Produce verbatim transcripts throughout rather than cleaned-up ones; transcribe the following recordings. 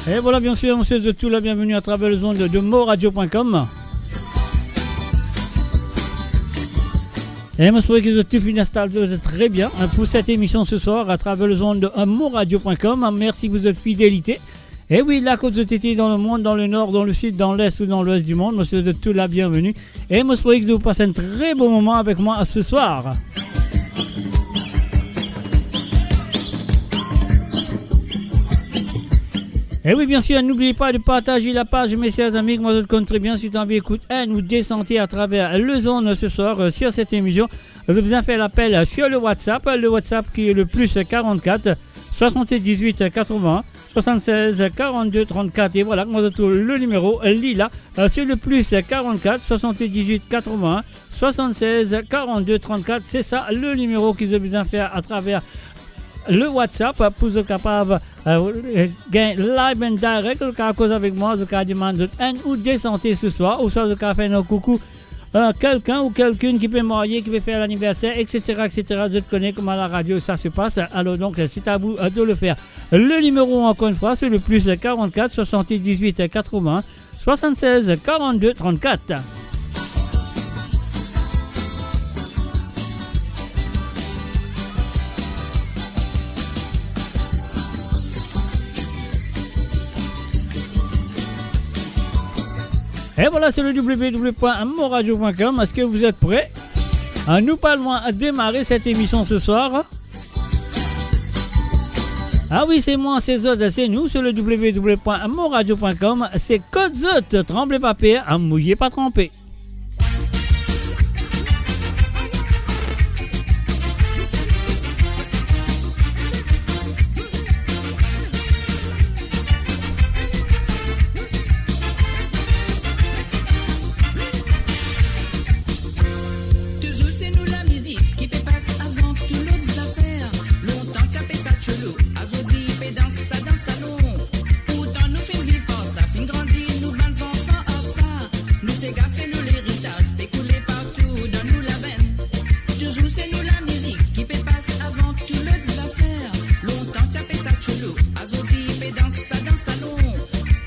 E vwala, bien sir, mo swet zot tou la bienveni atraver lezond de moradio point com. E mo espere ki zot tou finn instal zot tre bien, hein, pou set emision se swar atraver lezond de moradio point com. Mersi pou zot fidelite. E wi, la kot zot ete dan lemond, dan lenor, dan lesid, dan les ou dan lwes di mond, mo swet zot tou la bienveni. E mo espere ki zot pas enn tre bon moman avek mwa se swar. E wi, bien sir, n'oubliez pas de partager la page, mes chers amis, mwa zot konn tre bien, si zot anvi ekout enn ou de sante atraver lezond se swar, euh, sur cette émission, zot bizin fer lapel, euh, sur le WhatsApp, le WhatsApp ki le plus quarante-quatre soixante-dix-huit quatre-vingts soixante-seize quarante-deux trente-quatre. E vwala, mwa zot trouv le nimero, euh, li la, euh, se le plus quarante-quatre soixante-dix-huit quatre-vingts soixante-seize quarante-deux trente-quatre. Se sa le nimero ki zot bizin fer atraver le WhatsApp pou zot kapav, euh, gagn live and direct, zot kapav koz avek mwa, zot kapav demann zot enn ou de sante se swar, ouswa zot kapav fer enn koukou, euh, kelkenn ou kelkenn ki pe marye, ki pe fer laniverser, et cetera, et cetera. Zot kone kouma laradio sa se pas. Alors donc, c'est à vous, euh, de le faire. Le nimero, ankor enn fwa, se le plus quarante-quatre soixante-dix-huit quatre-vingts soixante-seize quarante-deux trente-quatre. E vwala, se le w w w point moradio point com. Est-ce que vous êtes prêts? Euh, nou pa lwin demare set emision se swar. Ah wi, se mwa, se zot, se nou, se le w w w point moradio point com. Se kot zot, tranble pa per, mouye pa tranpe. Touzour se nou lamizik ki pe pas avan tou lot zafer. Lontan ti apel sa tcholo, azordi pe dans sa dan salon. Pourtan nou finn viv ar sa, finn grandi, nou bann zanfan ar sa. Nou sega se nou leritaz, pe koule partou dan nou lavenn. Touzour se nou lamizik ki pe pas avan tou lot zafer. Lontan ti apel sa tcholo, azordi pe dans sa dan salon.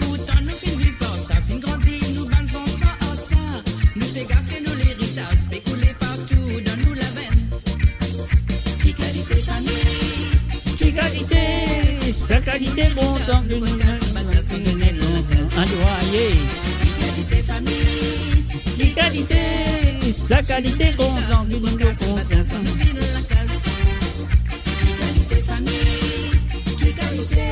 Pourtan nou finn viv ar sa, finn grandi, nou bann zanfan ar sa. Nou sega se nou leritaz, pe koule partou dan nou lavenn. Ki kalite fami, ki kalite, sa kalite kontan ki nou konn kas batas kan nou vinn lakaz. Ki kalite fami, ki kalite, sa kalite kontan ki nou konn kas batas kan nou vinn lakaz. Ki kalite fami, ki kalite,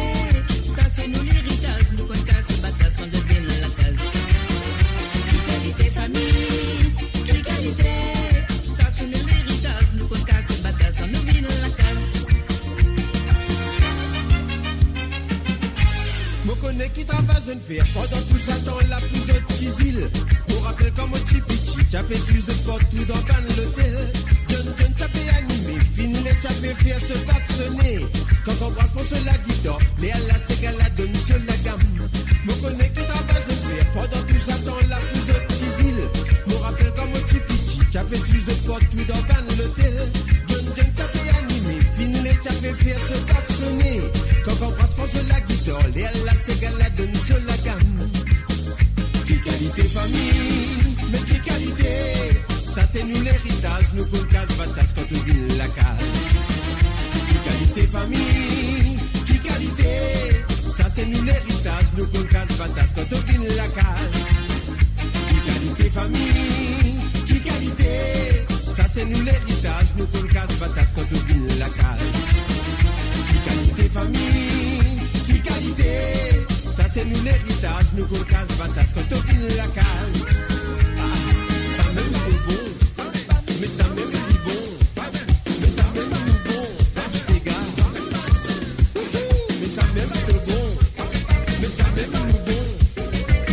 sa se nou leritaz, nou konn kas batas kan nou vinn lakaz. Ki kalite fami, ki kalite, sa se nou leritaz, nou konn kas batas kan nou vinn lakaz. Mo kone ki travay zot fer pandan tou sa tan la pou zot ti zil. Mo rapel kan mo ti piti, ti ape swiv zot partou dan bann lotel. John John ti ape anime, finn le ti ape fer so bas sone. Kan Kankan Bras pran so lagitar, ler la sega la donn so lagam. Mo kone ki travay zot fer pandan tou sa tan la pou zot ti zil. Mo rapel kan mo ti piti, ti ape swiv zot partou dan bann lotel. John John ti ape anime, finn le ti ape fer so bas sone. Kan Kankan Bras pran so lagitar, ler la sega la donn so lagam. Ki kalite fami, me ki kalite, sa se nou leritaz, nou konn kas batas kan nou vinn lakaz. Ki kalite fami, ki kalite, sa se nou leritaz, nou konn kas batas kan nou vinn lakaz. Ki kalite fami, ki kalite, sa se nou leritaz, nou konn kas batas kan nou vinn lakaz. Ki kalite fami, ki kalite, sa se nou leritaz, nou konn kas batas kan nou vinn lakaz. Ah, sa mem to bon, me sa mem li bon, me sa mem nou bon, dan sega. Me sa mem to bon, me sa mem nou bon,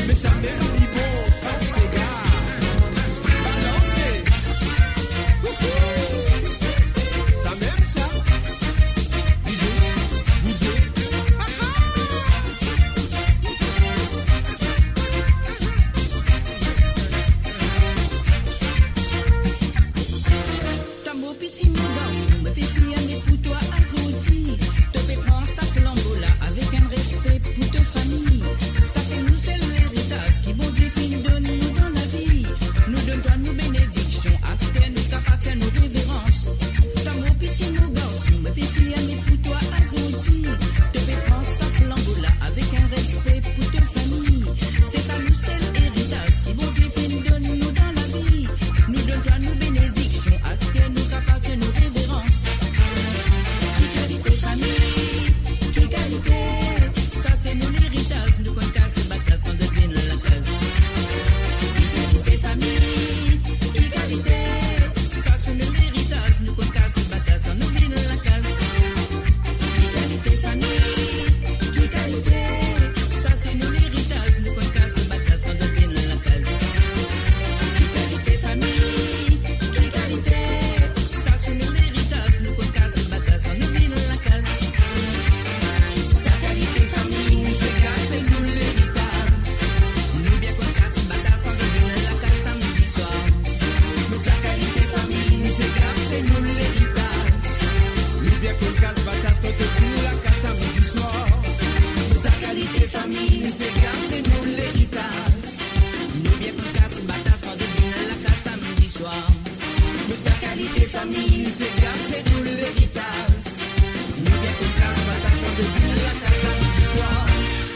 me sa mem li bon, sa sega. Balanse. Wouhou! Sa mem sa. Bouze, bouze. Ah ah!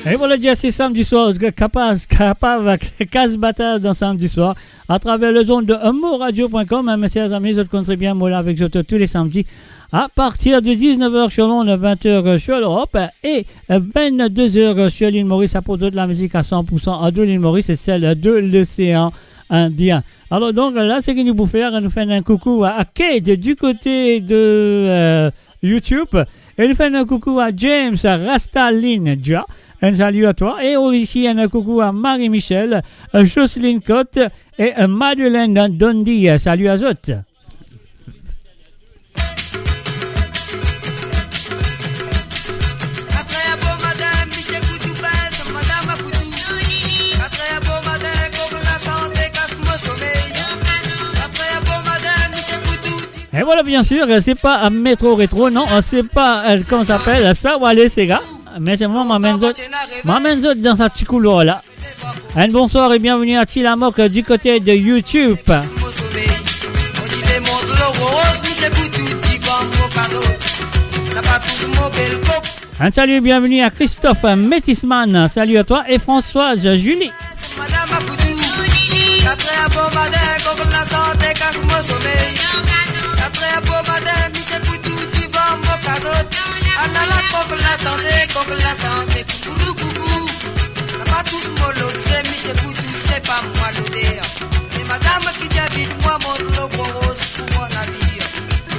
Et voilà, Jazz, c'est samedi soir, vous êtes capables, capables avec Kas Bataz dans samedi soir, à travers les ondes de moradio point com. Hein, mes chers amis, vous connaissez bien, moi là avec vous tous les samedis, à partir de dix-neuf heures sur l'onde, vingt heures sur l'Europe et vingt-deux heures sur l'île Maurice. Ça pour toute la musique à cent pour cent de l'île Maurice et celle de l'océan Indien. Alors donc, là, ce que nous pouvons faire, nous faire un coucou à Kate du côté de, euh, YouTube. Et nous faisons un coucou à James, à Rastaline, déjà. Un salut à toi. Et aussi un coucou à Marie-Michel, euh, Jocelyne Cotte et, euh, Madeleine Dondi. Salut à zot. Et voilà, bien sûr, c'est pas, euh, Métro Rétro, non, c'est pas, euh, comment ça s'appelle, Sawale Sega. Mais c'est moi, ma zot, ma zot dans sa ti koulwar la. Un bonsoir et bienvenue à Tilamok, euh, du côté de YouTube. Un salut, bienvenue à Christophe, euh, Métisman. Salut à toi et Françoise, Julie.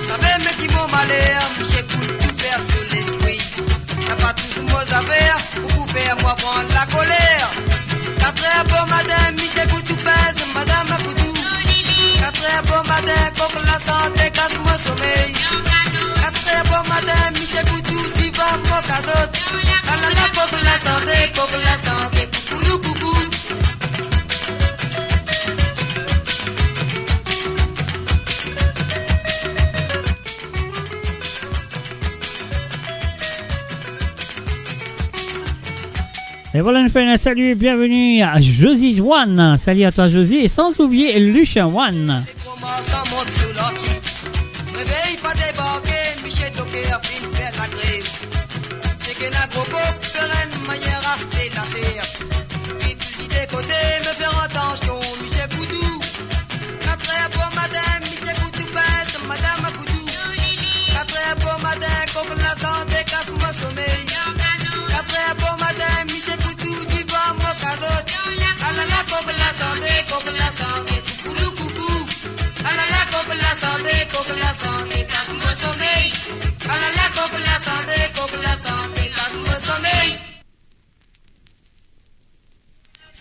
Sa mem ki mo maler, mi ekout tou fer so lespri. Napa tous mo zafer, pou, pou fer mwa pran lakoler. Katrer bomatin, mi ekout tou pez, madam Akoudou. Katrer bomatin, kok lasante, kas mo somey. Katrer bomatin, mi ekout tou divan mo kazot. Alala, kok lasante, kok lasante, koukourou koukou. Et voilà, nous faisons un salut et bienvenue à Josie Joanne. Salut à toi, Josie. Et sans oublier Lucien One. Revey pa debarke, misie Doker finn fer lagrev. Seki ena gro kok, fer enn manier aste laser. Vit lide kote, me fer atansion, misie Koudou. Katrer bomatin, misie Koudou pes, madam Akoudou. Katrer bomatin, kok lasante, kas mo somey. Katrer bomatin, misie Koudou divan mo kazot. Alala, kok lasante, kok lasante, koukourou koukou. Alala, kok lasante, kok lasante, kas mo somey. Alala, kok lasante, kok lasante, kas mo somey.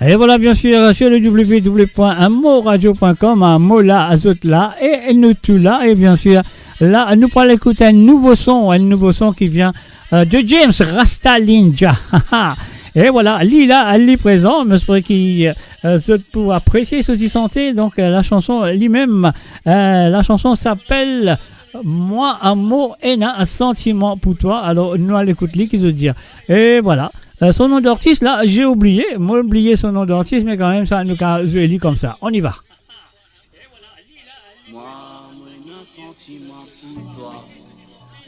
Et voilà, bien sûr, sur le w w w point moradio point com, hein, mo la, zot la, et, et nou tou la, et bien sûr, la, nou pou al ekout un nouveau son, un nouveau son qui vient, euh, de James Rasta Ninja. Et voilà, li la, li prezan, mo espere ki, euh, zot pou apresie so ti sante. Donc, euh, la chanson li mem, euh, la chanson s'appelle Mwa mo ena santiman pou twa. Alors, nou al ekout li, ki zot dir. Et voilà. Euh, son nom d'artiste, là, j'ai oublié. Mo bliye son nom d'artiste, mais quand même, sa, nou ka zwe li koumsa. On y va. Mwa mo ena santiman pou twa.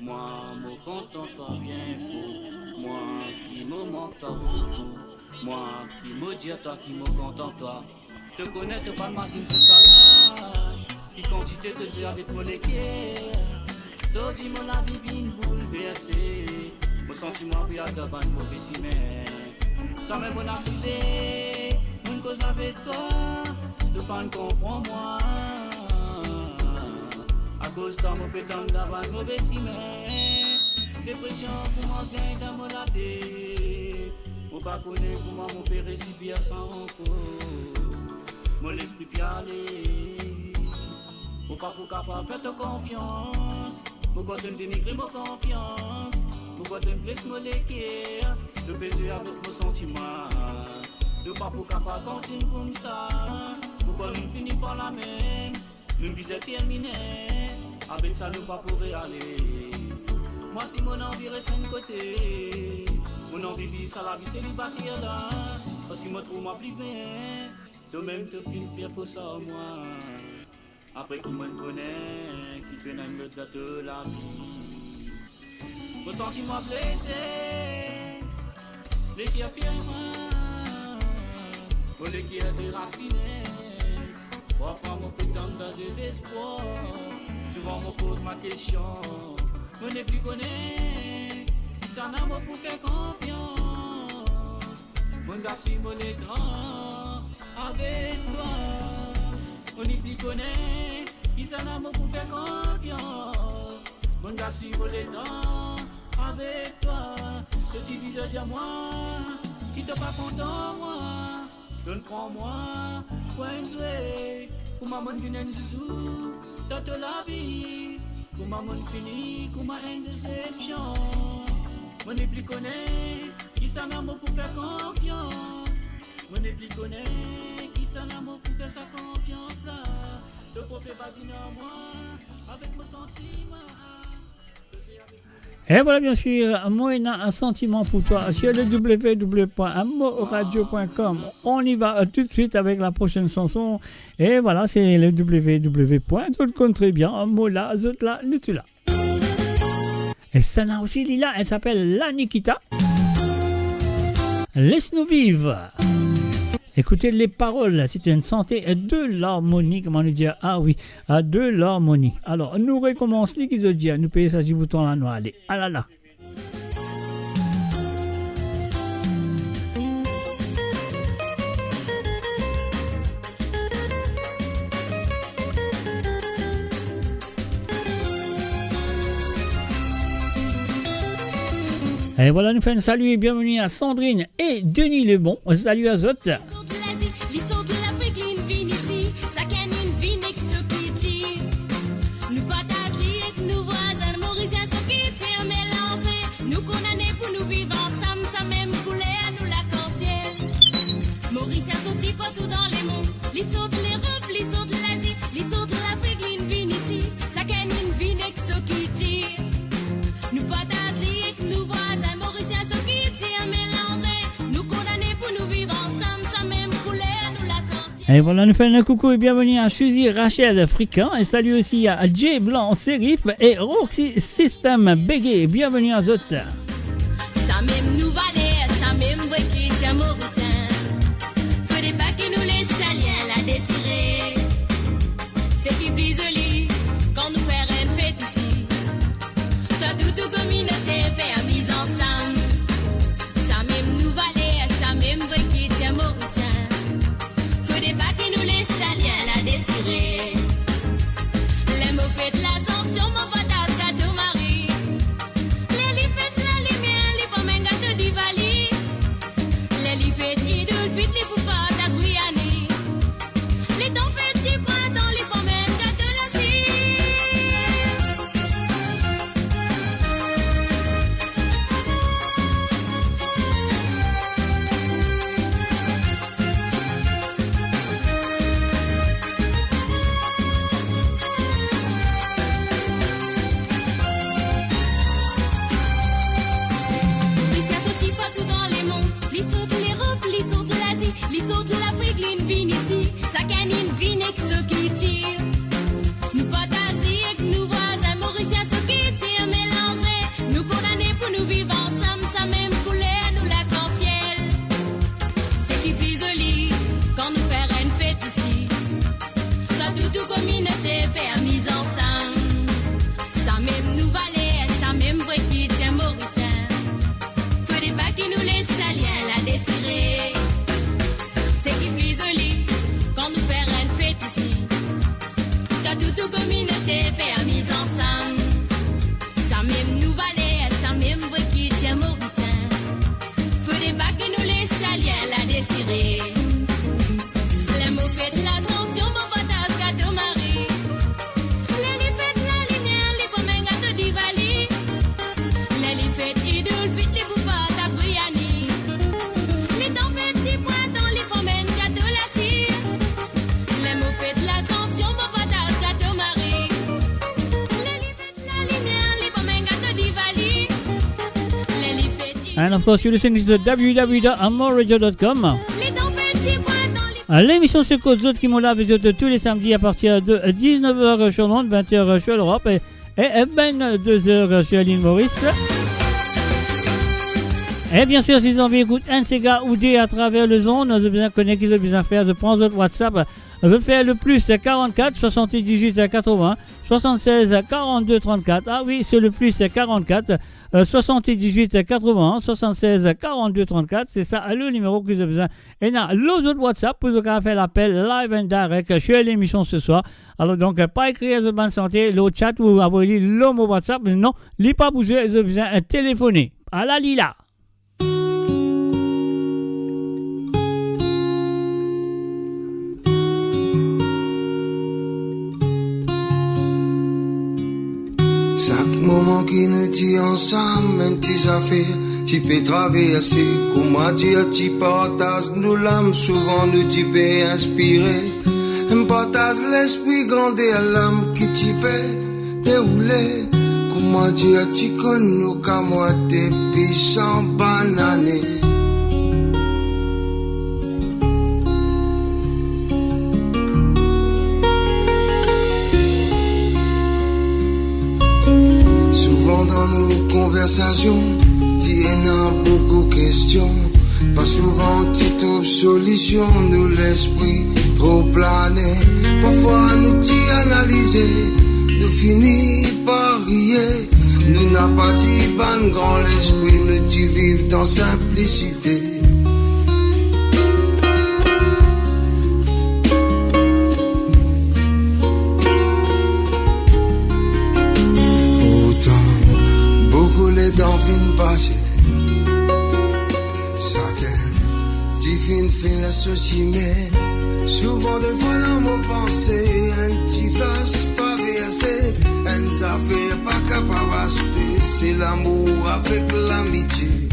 Mwa mo kontan twa bien fo. Mwa ki mo mank twa boukou. Mwa ki mo dir twa ki mo kontan twa. To kone to pa mazinn tou sa laz, ki kantite to dir avek mo leker. Zordi mo lavi vinn boulverse, mo santi mwa pe al dan bann move sime. Samem mo ena size, mo'nn koz avek twa, to pa'nn konpran mwa. Akoz twa mo pe tann dan bann move sime. Depresion koumans gagn dan mo latet. Mo pa kone kouma mo pe resi fer sa ankor. Mo lespri pe ale. Mo pa pou kapav fer to konfians. Mo krwar to'nn denigre mo konfians. Mo krwar to'nn bles mo leker. To pe zwe avek mo santiman. To pa pou kapav kontign koumsa. Mo krwar nou'nn fini par la mem. Nou'nn bizin termine, avek sa nou pa pou reale. Mwa si mo'nn anvi res enn kote, mo'nn anvi viv sa lavi selibatair la, parski mo trouv mwa pli bien. Tomem to finn fer fos ar mwa, apre ki mo'nn kone ki to ena enn lot dan to lavi. Mo santi mwa blese. Leker fer mwa, mo leker derasine. Parfwa mo pe tann dan dezespwar. Souvan mo poz mwa kestion, mo nepli kone kisannla mo pou fer konfians. Mo gagn mo letan avek twa. Mo nepli kone kisannla mo pou fer konfians. Mo gagn mo letan avek twa. To ti bizin dir mwa ki to pa kontan mwa. Donn pran mwa pou enn zwe, kouma mo'nn vinn enn zouzou dan to lavi, kouma mo'nn fini kouma enn dezesepsion. Mo nepli kone kisannla mo pou fer konfians. Mo nepli kone kisannla mo pou fer sa konfians la. To profe pa dinn mwa avek mo santiman. Et voilà, bien sûr, Mo ena santiman pou twa sur le w w w point mo radio point com. On y va tout de suite avec la prochaine chanson. Et voilà, c'est le w w w point, zot konn très bien, Mo la, zot la, nou tou la. Et ça là aussi, li la, elle s'appelle La Nikita. Laisse-nous vivre. Écoutez les paroles, c'est une chantée de l'harmonie, kouma nou dir, ah oui, a de l'harmonie. Alor, nou rekomans li, ki zot dir, nou peye sa ti bouton la, nou ale. Alala. Et voilà, nou fer enn salut et bienvenue à Sandrine et Denis Lebon. Salut à zot. Li sot Lazi, li sot Lafrik, li vinn isi, sakenn inn vinn ek so kiltir. Nou partaz li ek nou vwazin morisien, so kiltir melanze. Nou kondane pou nou viv ansam, sa mem kouler nou lakansiel. Morisien sorti partou dan lemond, li sot Lerop, li sot Lazi, li sot Lafrik, li vinn isi, sakenn inn vinn ek so kiltir. Nou partaz li ek nou vwazin morisien, so kiltir melanze. Nou kondane pou nou viv ansam, sa mem kouler nou lakansiel. Et voilà, nou fer enn coucou et bienvenue à Suzy Rachel Frican. Et salut aussi à Jay Blanc Serif et Roxy System Bégué. Bienvenue à zot. Sa mem nou valer, sa mem vre kiltir morisien. Fode pa ki nou les sa lien la desire. Seki pli zoli, kan nou fer enn fet isi. Kan tou, tou kominote pe amiz ansam. Sa mem nou valer, sa mem vre kiltir morisien. Fode pa ki nou les sa lien la desire. Ler mo fet Lasansion, mo partaz gato Mari. Ler li fet Lalimier, li pou amenn gato Divali. Ler li fet Idoul Fit, li pou partaz briani. Letan fet ti printan, li pou amenn gato Lasie. Morisien sorti partou dan lemond, li sot Lerop, li sot Lazi, li sot Lafrik, li vinn isi, sakenn inn vinn ek so kiltir. Nou partaz li ek nou vwazin morisien, so kiltir melanze. Nou kondane pou nou viv ansam, sa mem kouler nou lakansiel. Seki pli zoli, kan nou fer enn fet isi. Kan tou, tou kominote pe amiz ansam. Sa mem nou valer, sa mem vre kiltir morisien. Fode pa ki nou les sa lien la desire. Seki pli zoli, kan nou fer enn fet isi. Kan tou, tou kominote pe amiz ansam. Sa mem nou valer, sa mem vre kiltir morisien. Fode pa ki nou les sa lien la desire. Ler mo fet Lasansion, mo partaz gato Mari. Ler li fet Lalimier, li pou amenn gato Divali. Ler li fet Idoul Fit, li pou partaz briani. Letan fet ti printan, li pou amenn gato Lasie. Ler mo fet Lasansion, mo partaz gato Mari. Ler li fet Lalimier, li pou amenn gato Divali. Ler li fet And of course, you're listening to w w w dot amor radio dot com. Letan fet ti printan, li... Ah, l'émission se koz zot ki mo la avek zot tous les samedis à partir de dix-neuf heures sur le monde, vingt heures sur l'Europe et, et, et vingt-deux heures sur l'île Maurice. E bien sir, si zot anvi ekout enn sega ou de atraver lezonn, zot bizin kone ki zot bizin fer, zot pran zot WhatsApp, zot fer le plus quarante-quatre soixante-dix-huit quatre-vingts soixante-seize quarante-deux trente-quatre. Ah wi, se le plus quarante-quatre, euh, soixante-dix-huit quatre-vingts soixante-seize quarante-deux trente-quatre, se sa le nimero ki zot bizin. Ena lor zot WhatsApp pou zot kapav fer lapel live and direct sur lemision se swar. Alor donk, pa ekrir zot bann sante lor chat ou avoy li lor mo WhatsApp, non, li pa pou zwe, zot bizin telefone. Ala li la. Sak moman ki nou ti ansam, enn ti zafer ti pe traverse. Kouma dir, ti partaz nou lam, souvan nou ti pe inspire. Enn partaz lespri, grande lam ki ti pe deroule. Kouma dir, ti konn nou ka mwa depi san bann ane. Souvan dan nou konversasion, ti ena boukou kestion. Pa souvan ti trouv solision, nou lespri tro plane. Parfwa nou ti analize, nou fini par riye. Nou napa ti bann gran lespri, nou ti viv dan sinplisite. Pourtan, boukou letan finn pase, sakenn ti finn fer so sime. Souvan defwa dan mo panse, enn ti flas traverse, enn zafer pa kapav aste, se lamour avek lamitie.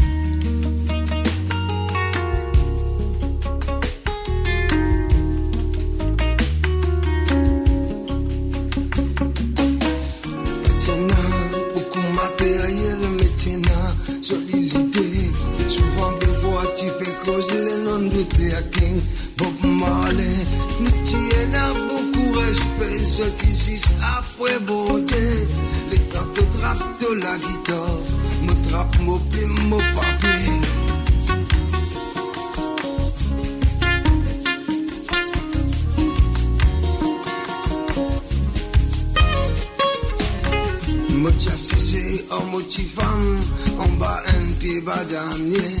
Ti ena boukou materyel, me ti ena solidite. Souvan defwa ti pe koz le nom de Luther King, Bob Marley. Nou ti ena boukou respe, zot ti zis apre Bondie. Letan to trap to lagitar, mo trap mo plim, mo papie. Mo ti asize ar mo tifam anba enn pie badanie.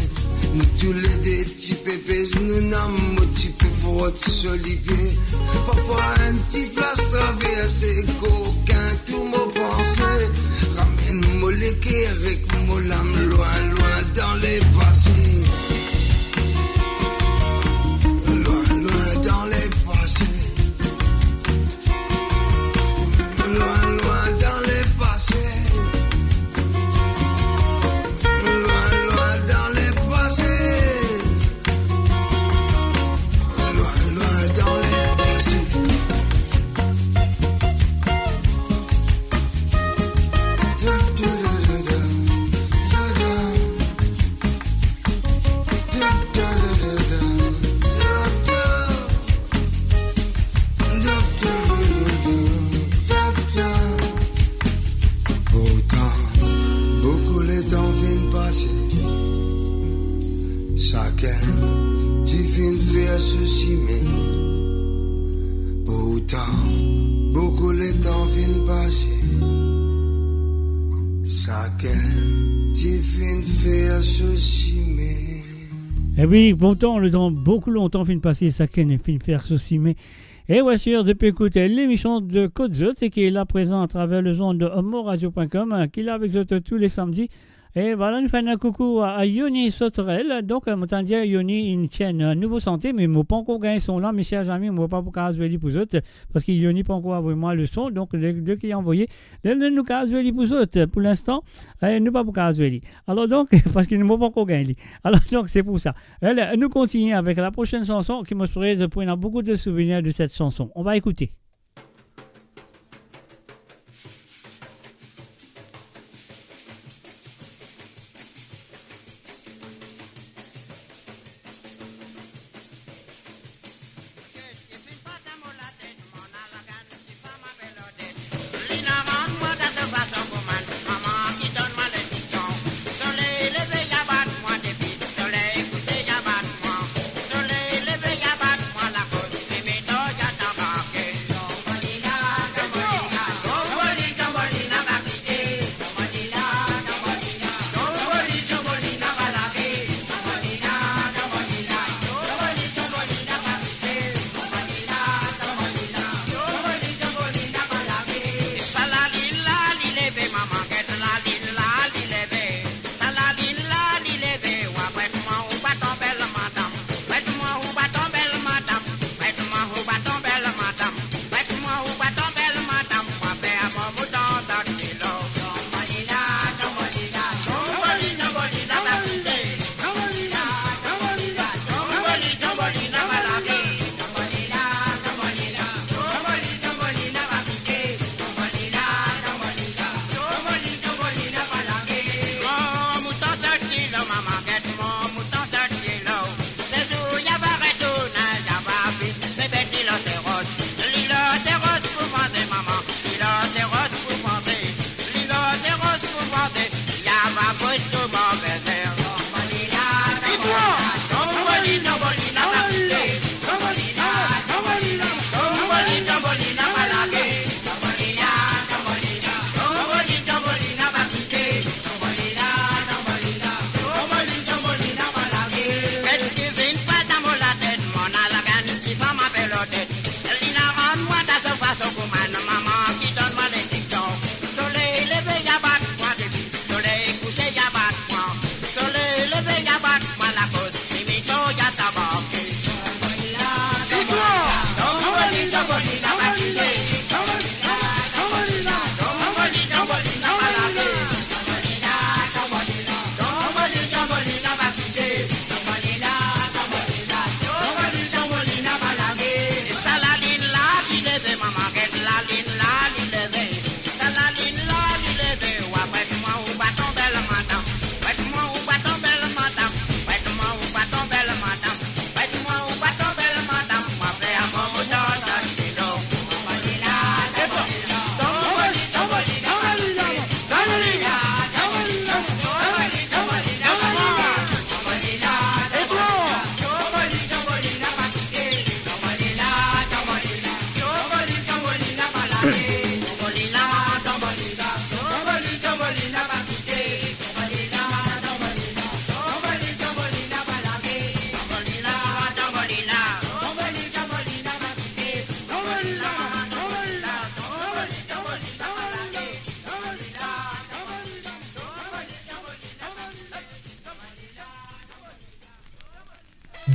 Nou toulede ti pe pez nou nam, mo ti pe frot so lipie. Parfwa enn ti flas traverse kokin tou mo panse, ramenn mo leker ek mo lam lwin, lwin dan lepase. Lwin, lwin dan lepase. Lwin, lwin dan lepase. Lwin, lwin dan lepase. Lwin, lwin dan lepase. Pourtan, boukou letan finn pase, sakenn ti finn fer so sime. Pourtan, boukou letan finn pase, sakenn ti finn fer so sime. E wi, pourtan, letan, boukou lontan finn pase, sakenn finn fer so sime. E wi, sir, zot pe ekout lemision de Kot Zot, e ki la prezan atraver lezonn de moradio pwin kom, ki la avek zot tou le samdi. E vwala, nou fer enn koukou a, a Yoni Sauterelle. Donk, mo tann dir Yoni inn tir enn nouvo sante, me mo pankor gagn son la, me servi, mo pa pou kapav zwe li pou zot, parski Yoni pankor avoy mwa le son. Donk, de, de ki anvoye, de, de nou kapav zwe li pou zot. Pou linstan, e, nou pa pou kapav zwe li. Alor donk, parski nou, mo pankor gagn li. Alor donk, se pou sa. Alor, nou kontigne avek la prosenn sanson ki mo espere zot pou ena boukou de souvenir de set sanson. On va écouter.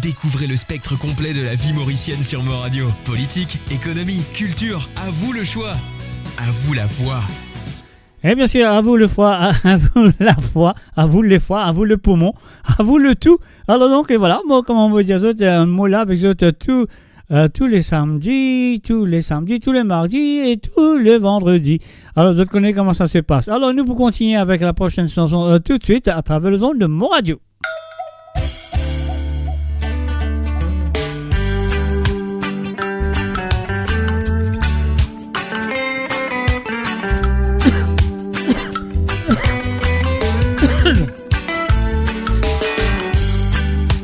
Découvrez le spectre complet de la vie mauricienne sur Mo Radio. Politique, économie, culture, à vous le choix. À vous la voix. Et bien sûr, à vous le foie, à vous la foi, à vous le foie, à vous le poumon, à vous le tout. Alors donc, et voilà, bon, kouma mo dir zot, euh, mo la avek zot, euh, tou, euh, tou le samdi, tou le samdi, tou le mardi e tou le vandredi. Alors, zot kone kouma sa se pas. Alors, nou pou kontigne avek la prosenn sanson, euh, toutswit atraver lezond de Mo Radio.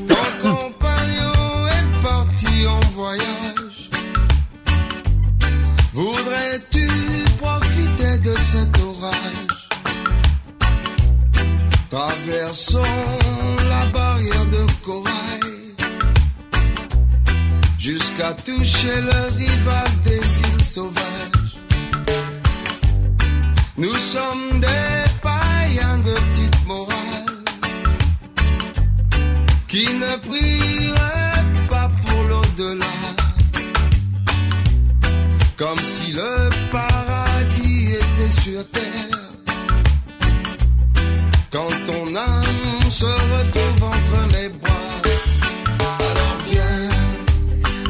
Ton compagnon est parti en voyage. Voudrais-tu profiter de cet orage ? Traversons la barrière de corail jusqu'à toucher le rivage des îles sauvages. Nous sommes des païens de petite morale qui ne prieraient pas pour l'au-delà, comme si le paradis était sur terre. Quand ton âme se retrouve entre mes bras, alors viens,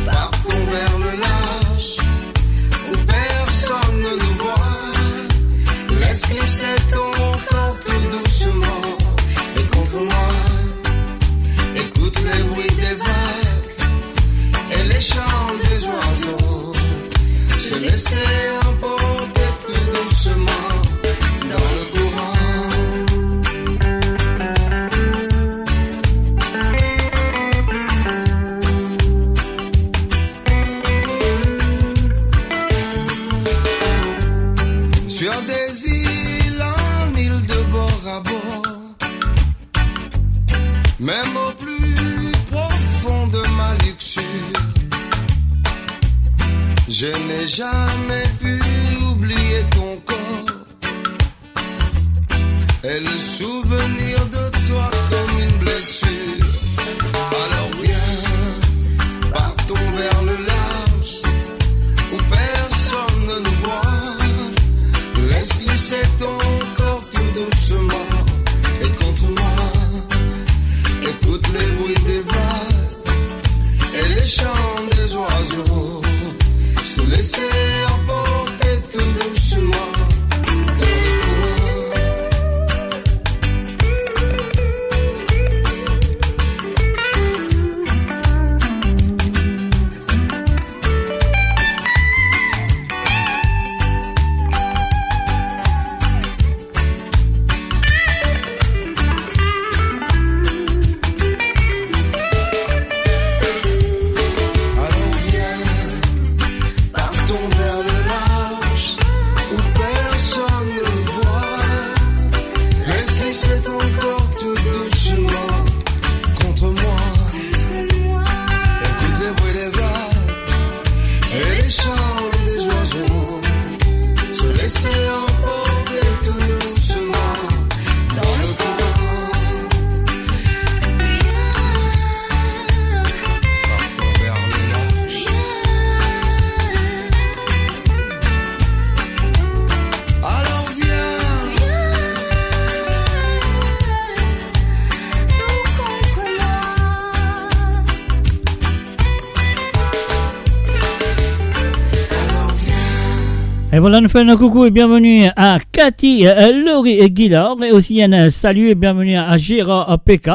partons vers le large, où personne ne nous voit. Laisse glisser ton corps tout doucement et contre moi. Écoute les bruits des vagues et les chants des oiseaux. Se laisser emporter tout doucement dans le courant. Sur des îles, en île de bord à bord, même au plus profond de ma luxure, je n'ai jamais pu oublier ton corps et le souvenir de toi comme une blessure. Alors viens, partons vers le large, où personne ne nous voit. Laisse glisser ton corps tout doucement et contre moi. Écoute les bruits des vagues et les chants des oiseaux. Se laisser emporter tout doucement dans le courant. Alors viens, partons vers le large, où personne ne nous voit. Laisse glisser ton corps tout doucement contre moi. Écoute le bruit des vagues et les chants des oiseaux. Se laisser emporter tout doucement dans le courant. Partons vers le large. Alors viens, tout contre moi. Et voilà, nous faisons un coucou et bienvenue à Cathy, euh, Laurie et Guillard, et aussi un, euh, salut et bienvenue à Gérard, euh, P K.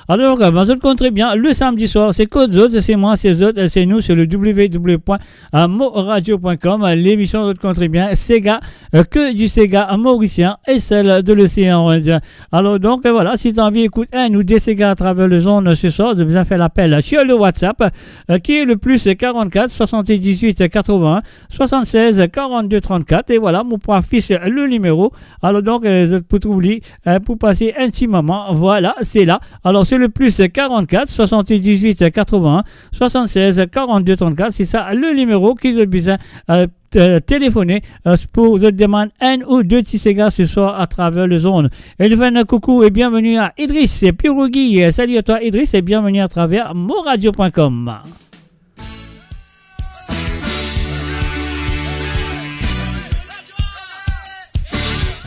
Alors, euh, ben, zot konn tre bien, le samedi soir, se kot zot, se mwa, se zot, se nou, se le w w w point moradio point com, euh, lemision zot konn tre bien, Sega, euh, que du Sega morisien et celle de l'océan Indien. Alors donc, euh, voilà, si t'as envie d'écouter un ou deux ségas à travers le zone ce soir, zot bizin fer lapel sur le WhatsApp, euh, qui est le plus quarante-quatre soixante-dix-huit quatre-vingts soixante-seize quarante-deux trente-quatre. Et voilà, mo pou afish le nimero. Alors donc, euh, zot pou trouv li, euh, pou pase enn ti moman. Voilà, se la. Alors, se le plus quarante-quatre soixante-dix-huit quatre-vingts soixante-seize quarante-deux trente-quatre. Se sa le nimero ki zot bizin, euh, t-, telefone, euh, pou zot demann enn ou de ti séga ce soir à travers le zone. Et nou fer enn koukou et bienvenue à Idriss Pirougui. Salut à toi, Idriss, et bienvenue à travers moradio point com.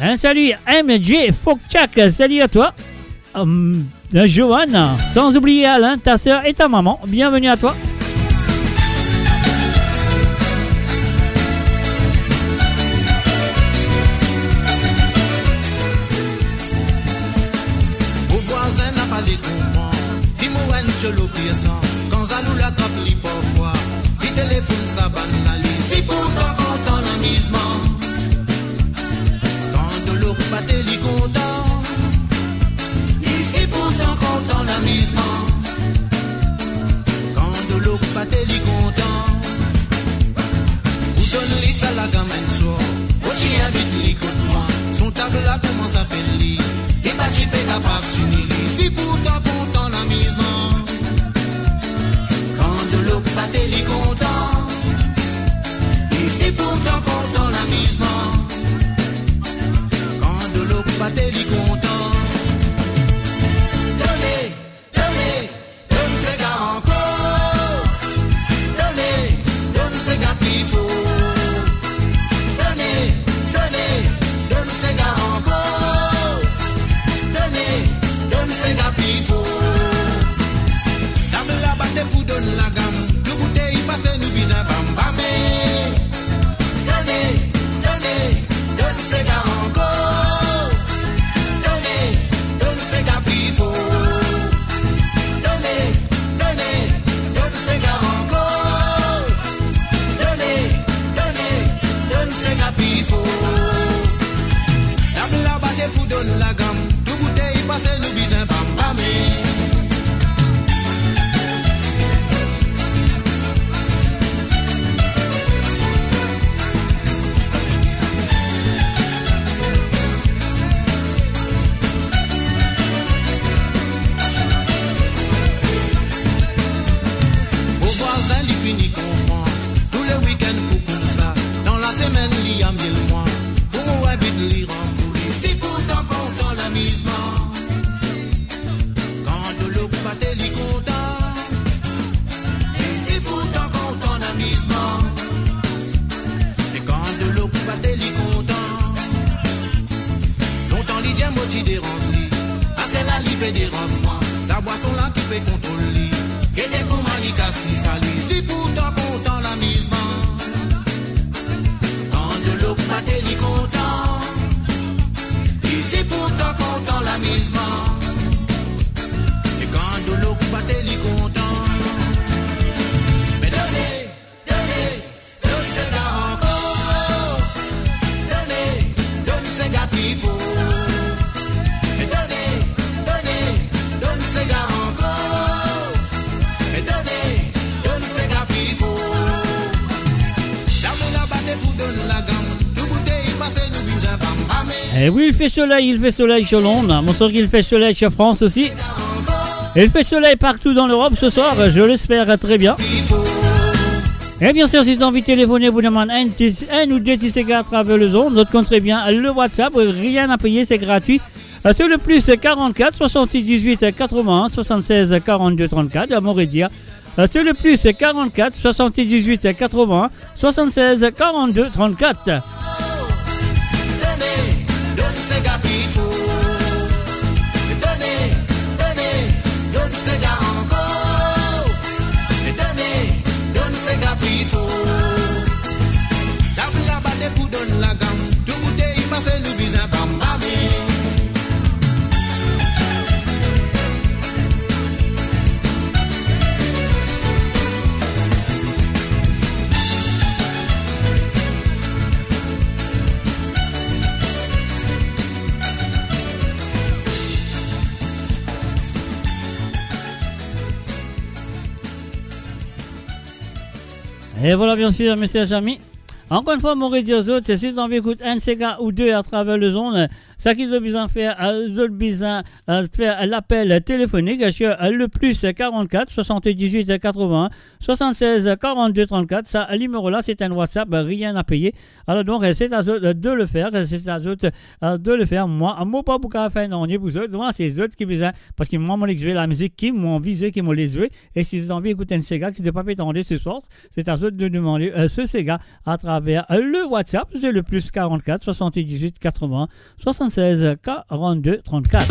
Un salut, M J Fokchak, salut à toi. Hum, Johan, sans oublier Alain, ta sœur et ta maman, bienvenue à toi. Mo vwazin napa le konpran, li mo'nn tcholo pir san, kan zalou la trap li parfwa, li telefonn sa bann la, li si pourtan kontan lamizman. Kan dolo bate li kontan, li si pourtan kontan lamizman. Kan dolo bate li kontan, pou donn li sa lagam enn swar, mo ti invit li kot mwa, son tab la koumans apel li, li pa ti pe kapav tini li, si pourtan kontan lamizman. Kan dolo bate li kontan, li si pourtan kontan lamizman. Kan dolo bate li kontan, done, done, donn sega ankor. Done, donn sega pli for. Done, done, donn sega ankor. Done, donn sega pli for. Tab la bate pou donn lagam, tou boutey pase nou bizin bam bame. Done, done, donn sega ankor. Done, donn sega pli for. Done, done, donn sega ankor. Done, done, donn sega pli for. Tab la bate pou donn lagam, tou boutey pase nou bizin bam bame. Mo vwazin li fini konpran, tou le wikenn pou koumsa, dan lasemenn li amel mwa, pou mo invit li rann pou li, si pourtan kontan lamizman. Kan dolo bate li kontan, li si pourtan kontan lamizman. E kan dolo bate li kontan, lontan li dir mo ti deranz li, aster la li pe deranz mwa. Labwason la ki pe kontrol li, gete kouma li kas li sali, si pourtan kontan lamizman. Kan dolo bate li kontan, li si pourtan kontan lamizman. E kan dolo bate li kontan, me done, done, donn sega ankor. Done, donn sega pli for. E done, done, donn sega ankor. E done, donn sega pli for. Tab la bate pou donn lagam, tou boutey pase nou bizin bam bame. Eh oui, il fait soleil, il fait soleil sur Londres. Mo sir qu'il fait soleil sur France aussi. Et il fait soleil partout dans l'Europe ce soir, je l'espère très bien. Et bien sûr, si t'as envie de téléphoner, vous demandez un, ti- un ou deux ti séga à travers le zone, zot konn tre bien le WhatsApp, rien à payer, c'est gratuit. Euh, c'est le plus quarante-quatre soixante-dix-huit quatre-vingts soixante-seize quarante-deux trente-quatre, à Moredia. Euh, c'est le plus quarante-quatre soixante-dix-huit quatre-vingts soixante-seize quarante-deux trente-quatre. Done, donn sega pli for. Done, done, donn sega ankor. Done, donn sega pli for. Tab la bate pou donn lagam, tou boutey pase nou bizin bam bame. E vwala, bien sir, mesie zami. Ankor enn fwa, mo redir zot, si zot anvi ekout enn sega ou de atraver lezonn, sa ki zot bizin fer, eh, zot bizin, eh, fer lapel telefonik sir, eh, le plus quarante-quatre soixante-dix-huit quatre-vingts soixante-seize quarante-deux trente-quatre. Sa nimero la, se enn WhatsApp, rien à payer. Alor donk, eh, se a zot, eh, de le fer, eh, se a zot, eh, de le fer. Mwa, mo pa pou kapav fer nanye pou zot. Mwa, se zot ki bizin, parski mwa, mo nek zwe lamizik ki mo anvi zwe, ki mo le zwe. E si zot anvi ekout enn sega ki zot pa pe tande se swar, se a zot de demande, eh, se sega atraver, eh, le WhatsApp, se le plus quarante-quatre soixante-dix-huit quatre-vingts soixante-seize quarante-deux trente-quatre.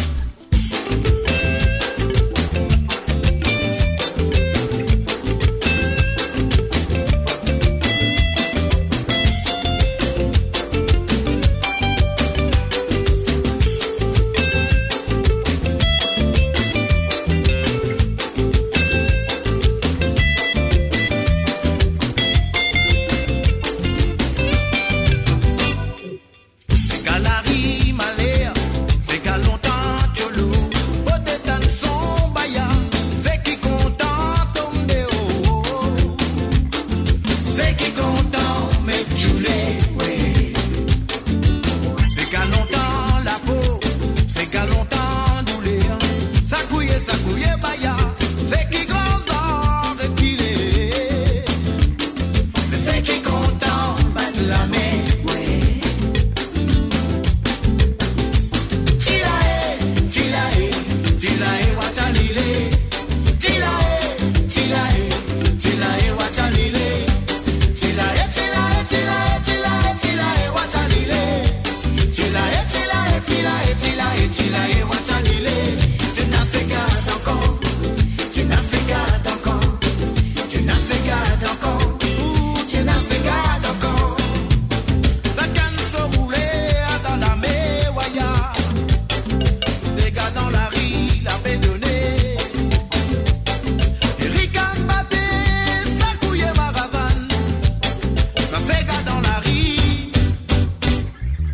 Sega lari maler, sega lontan tiolo, fode tann son baya, seki kontan tom deor, seki kontan met djoule, we. Sega lontan lafo, sega lontan douler, sakouye, sakouye baya, seki gran zan rekile. Seki kontan bat lame, we. Tilae, tilae, tilae wa tialile. Tilae, tilae, tilae wa tialile. Tilae, tilae, tilae, tilae, tilae wa tialile. Tilae, tilae, tilae, tilae, tilae wa tialile. Ti ena sega ankor. Ti ena sega ankor. Ti ena sega ankor. Ti ena sega ankor. Sakenn so boule dan lame, waya. Dega dan lari, lape done. Erikan bate, sakouye maravann. Sa sega dan lari.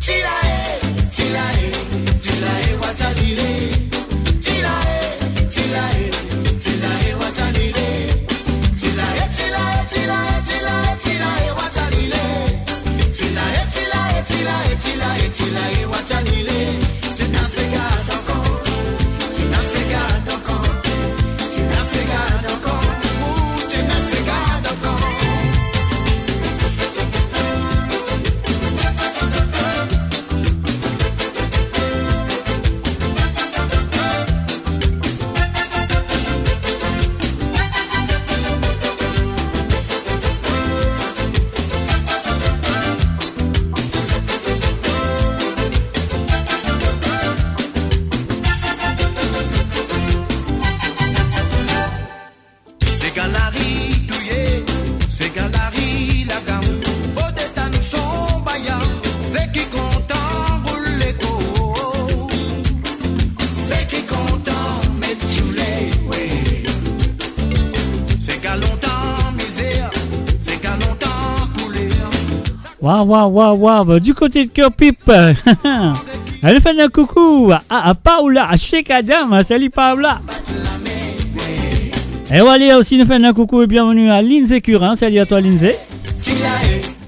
Tilae, tilae, tilae wa tialile. Tilae, tilae, tilae wa tialile. Tilae, tilae, tilae, tilae, tilae wa tialile. Tilae, tilae, tilae, tilae, tilae wa tialile. Ti ena sega ankor. Ti ena sega ankor. Ti ena sega ankor. Ou ti ena sega ankor. Sega lari touye, sega lari lagam, fode tann son baya, seki kontan roul lekor, seki kontan met djoule, we. Sega lontan mizer, sega lontan kouler. Waw, waw, waw, waw, du côté de Cœur Pip. Allez, fais un coucou à, à Paola, à Sheikh Adam, salut Paola. Et voilà, aussi, nous faisons un coucou et bienvenue à Lindsay Curin. Salut à toi, Lindsay.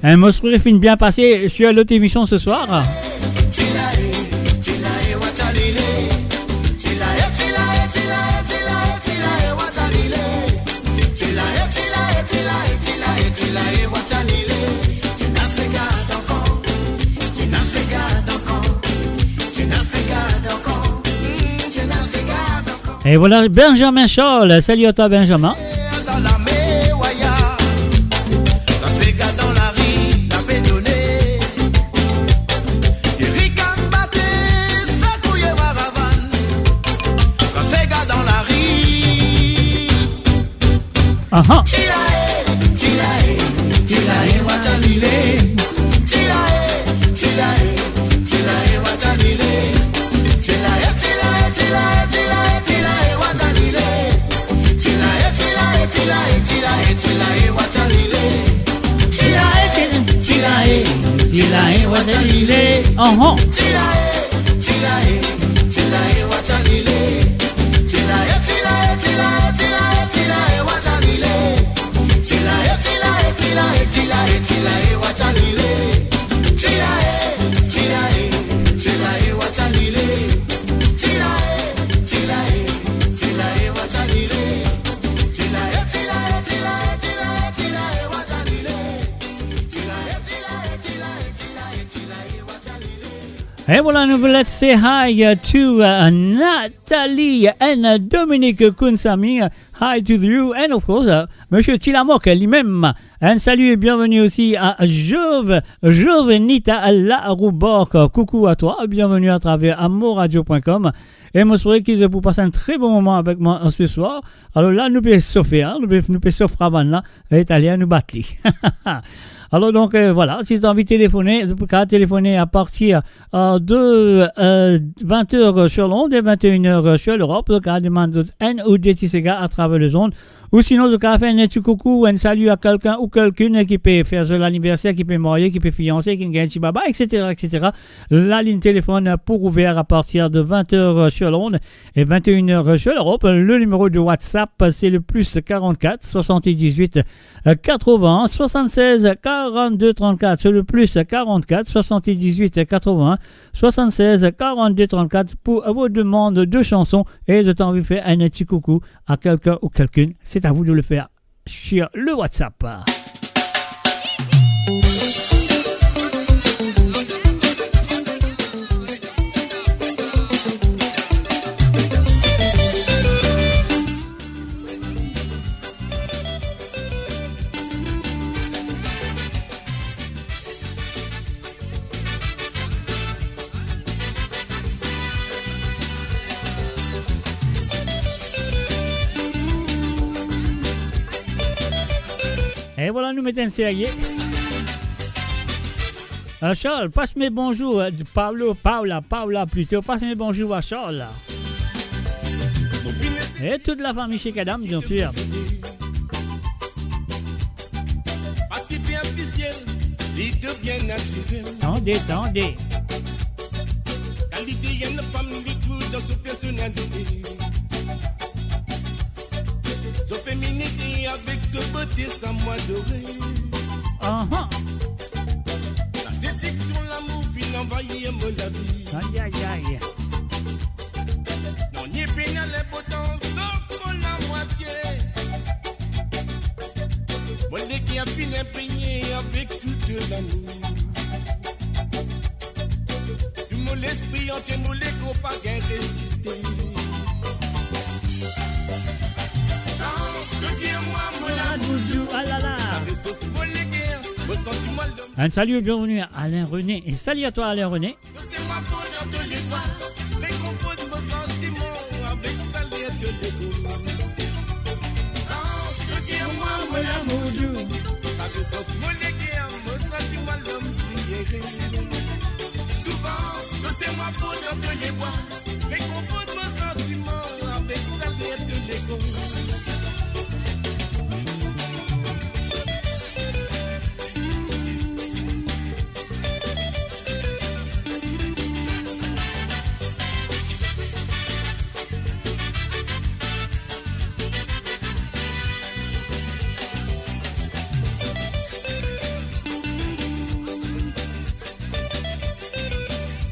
Hein, mo espere finn bien pase sur l'autre émission ce soir. Et voilà, Benjamin Charles. Salut à toi, Benjamin. Aha. Tilae, tilae, tilae wa tialile. Tilae, tilae, tilae wa tialile. Tilae, tilae, tilae, tilae, tilae wa tialile. Tilae, tilae, tilae, tilae, tilae wa tialile. Tilae, tilae, tilae wa tialile. Aha. Tilae, tilae, tilae wa tialile. Tilae, tilae, tilae, tilae, tilae wa tialile. Tilae, tilae, Et voilà, nou let's say hi to, uh, Nathalie and, uh, Dominique Kounsami. Hi to you and of course, uh, Monsieur Tilamok lui-même. Un salut et bienvenue aussi à Jove, Jovenita Larouborque. Coucou à toi, bienvenue à travers amourradio point com. E mo swete ki zot pou pas enn tre bon moman avek mwa, euh, se swar. Alor la, nou pe sofe, hein, nou pe, nou pe sof ravann la, e taler nou bat li. Alor donk, euh, voilà, si zot anvi telefone, zot pou kapav telefone apartir, euh, de, euh, vingt heures sur l'onde et vingt et une heures sur l'Europe. Zot kapav demann zot enn ou de ti sega atraver lezond. Ou sinon, zot kapav fer enn ti koukou, enn sali a kelkenn ou kelkenn ki pe fer so laniverser, ki pe marye, ki pe fianse, ki gagn ti baba, et cetera, et cetera. La ligne téléphone pour ouvert à partir de vingt heures sur l'onde et vingt et une heures sur l'Europe. Le numéro de WhatsApp, c'est le plus quarante-quatre soixante-dix-huit quatre-vingts soixante-seize quarante-deux trente-quatre. C'est le plus quarante-quatre soixante-dix-huit quatre-vingts soixante-seize quarante-deux trente-quatre pour vos demandes de chansons. Et zot anvi fer enn ti koukou à quelqu'un ou quelqu'une, c'est à vous de le faire sur le WhatsApp. E voilà, nou met enn serye. Euh, Charles, pas mes bonjour, euh, Pablo, Paola, Paola plito, pas mes bonjour à Charles. E tout la fami Chekadam, bien sûr. Pa siperfisiel, li to bien natirel. Tande, tande. Kalite enn fam, li trouv dan so personalite. So feminite avek so bote, sa mo adore. Aha. La sediksion, lamour finn anvahir mo lavi. Ay, ay, ay. Nanye pena lenpotans, sof mo lamwatie. Mo leker finn inpregne avek tou lamour. Tou mo lespri antie, mo lekor pa gagn reziste. Tann, to dir mwa mo lamour doudou, ah la la. Sa resof mo leker, mo santiman lom. Un salut et bienvenue à Alain René. Et salut à toi, Alain René. Donn mwa fors dan to lepwa, rekonport mo santiman avek sa ler to lekor. Tann, to dir mwa mo lamour doudou. Sa resof mo leker, mo santiman lom ki ere. Souvan, donn mwa fors dan to lepwa, rekonport mo santiman avek sa ler to lekor.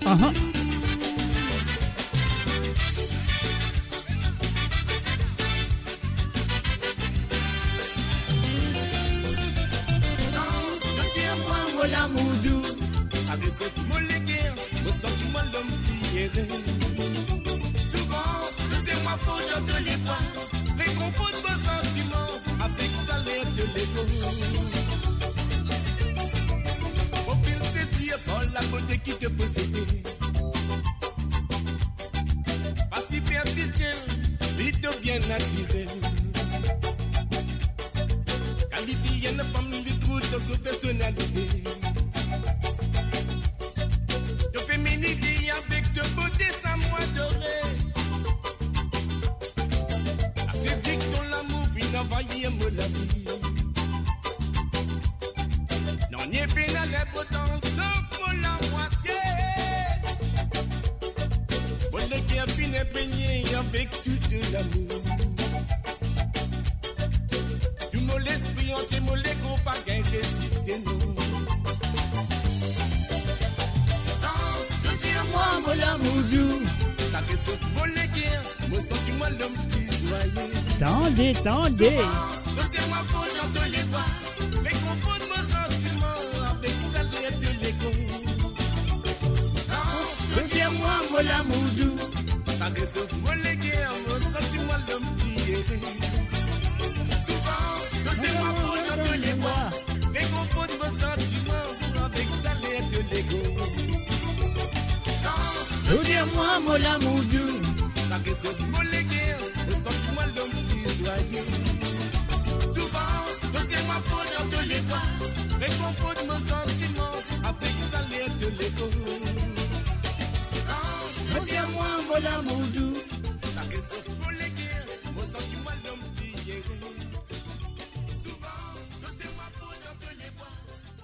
Aha. Tann, to dir mwa mo lamour doudou. Sa resof mo leker, mo santiman lom ki ere. Souvan, donn mwa fors dan to lepwa, rekonport mo santiman avek sa ler to lekor. Mo finn sezi par labote ki to posede. Pa siperfisiel, plito bien natirel. Kalite enn fam, li trouv dan so personalite. To feminite avek to bote, sa mo adore. La sediksion, lamour finn anvahir mo lavi. Nanye pena lenpotans, sof mo lamwatie. Mo leker finn inpregne avek tou lamour. Tou mo lespri antie, mo lekor pa gagn reziste, non. Tann, to dir mwa mo lamour doudou. Sa resof mo leker, mo santiman lom ki zwaye. Tande, tande. Donn mwa fors dan to lepwa, rekonport mo santiman avek sa ler to lekor. Tann, Mwa, mo lamour dou, sa rezof mo leker, mo santi mwa lom ki ere. Souvan, to se mwa pou dan to lebwa, me konpran mo santiman avek saler to lego. Kan to dir mwa mo lamour dou, sa rezof mo leker, mo santi mwa lom ki zwaye. Souvan, to se mwa pou dan to lebwa, me konpran mo santiman avek saler to lego. Kan to dir mwa mo lamour dou, sa rezof mo leker, mo santi mwa lom ki ere. Souvan, to se mwa pou dan to lebwa,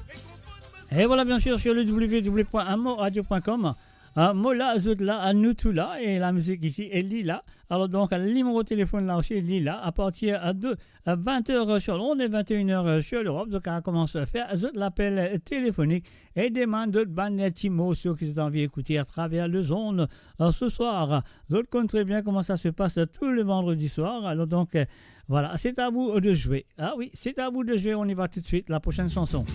me konpran mo... Et voilà, bien sûr, sur le w w w point amo radio point com. Euh, mo la, zot la, nou tou la, e lamizik isi, e li la. Alors donc, le numéro de téléphone la aussi, li la, à partir de, euh, vingt heures sur l'onde et vingt et une heures sur l'Europe. Donc, on commence à faire zot lapel, euh, téléphonique et demann zot bann, euh, ti morso ki zot anvi ekoute à travers les ondes, euh, ce soir. Zot konn très bien comment ça se passe tous les vendredis soirs. Alors donc, euh, voilà, c'est à vous de jouer. Ah oui, c'est à vous de jouer. On y va tout de suite. La prochaine chanson.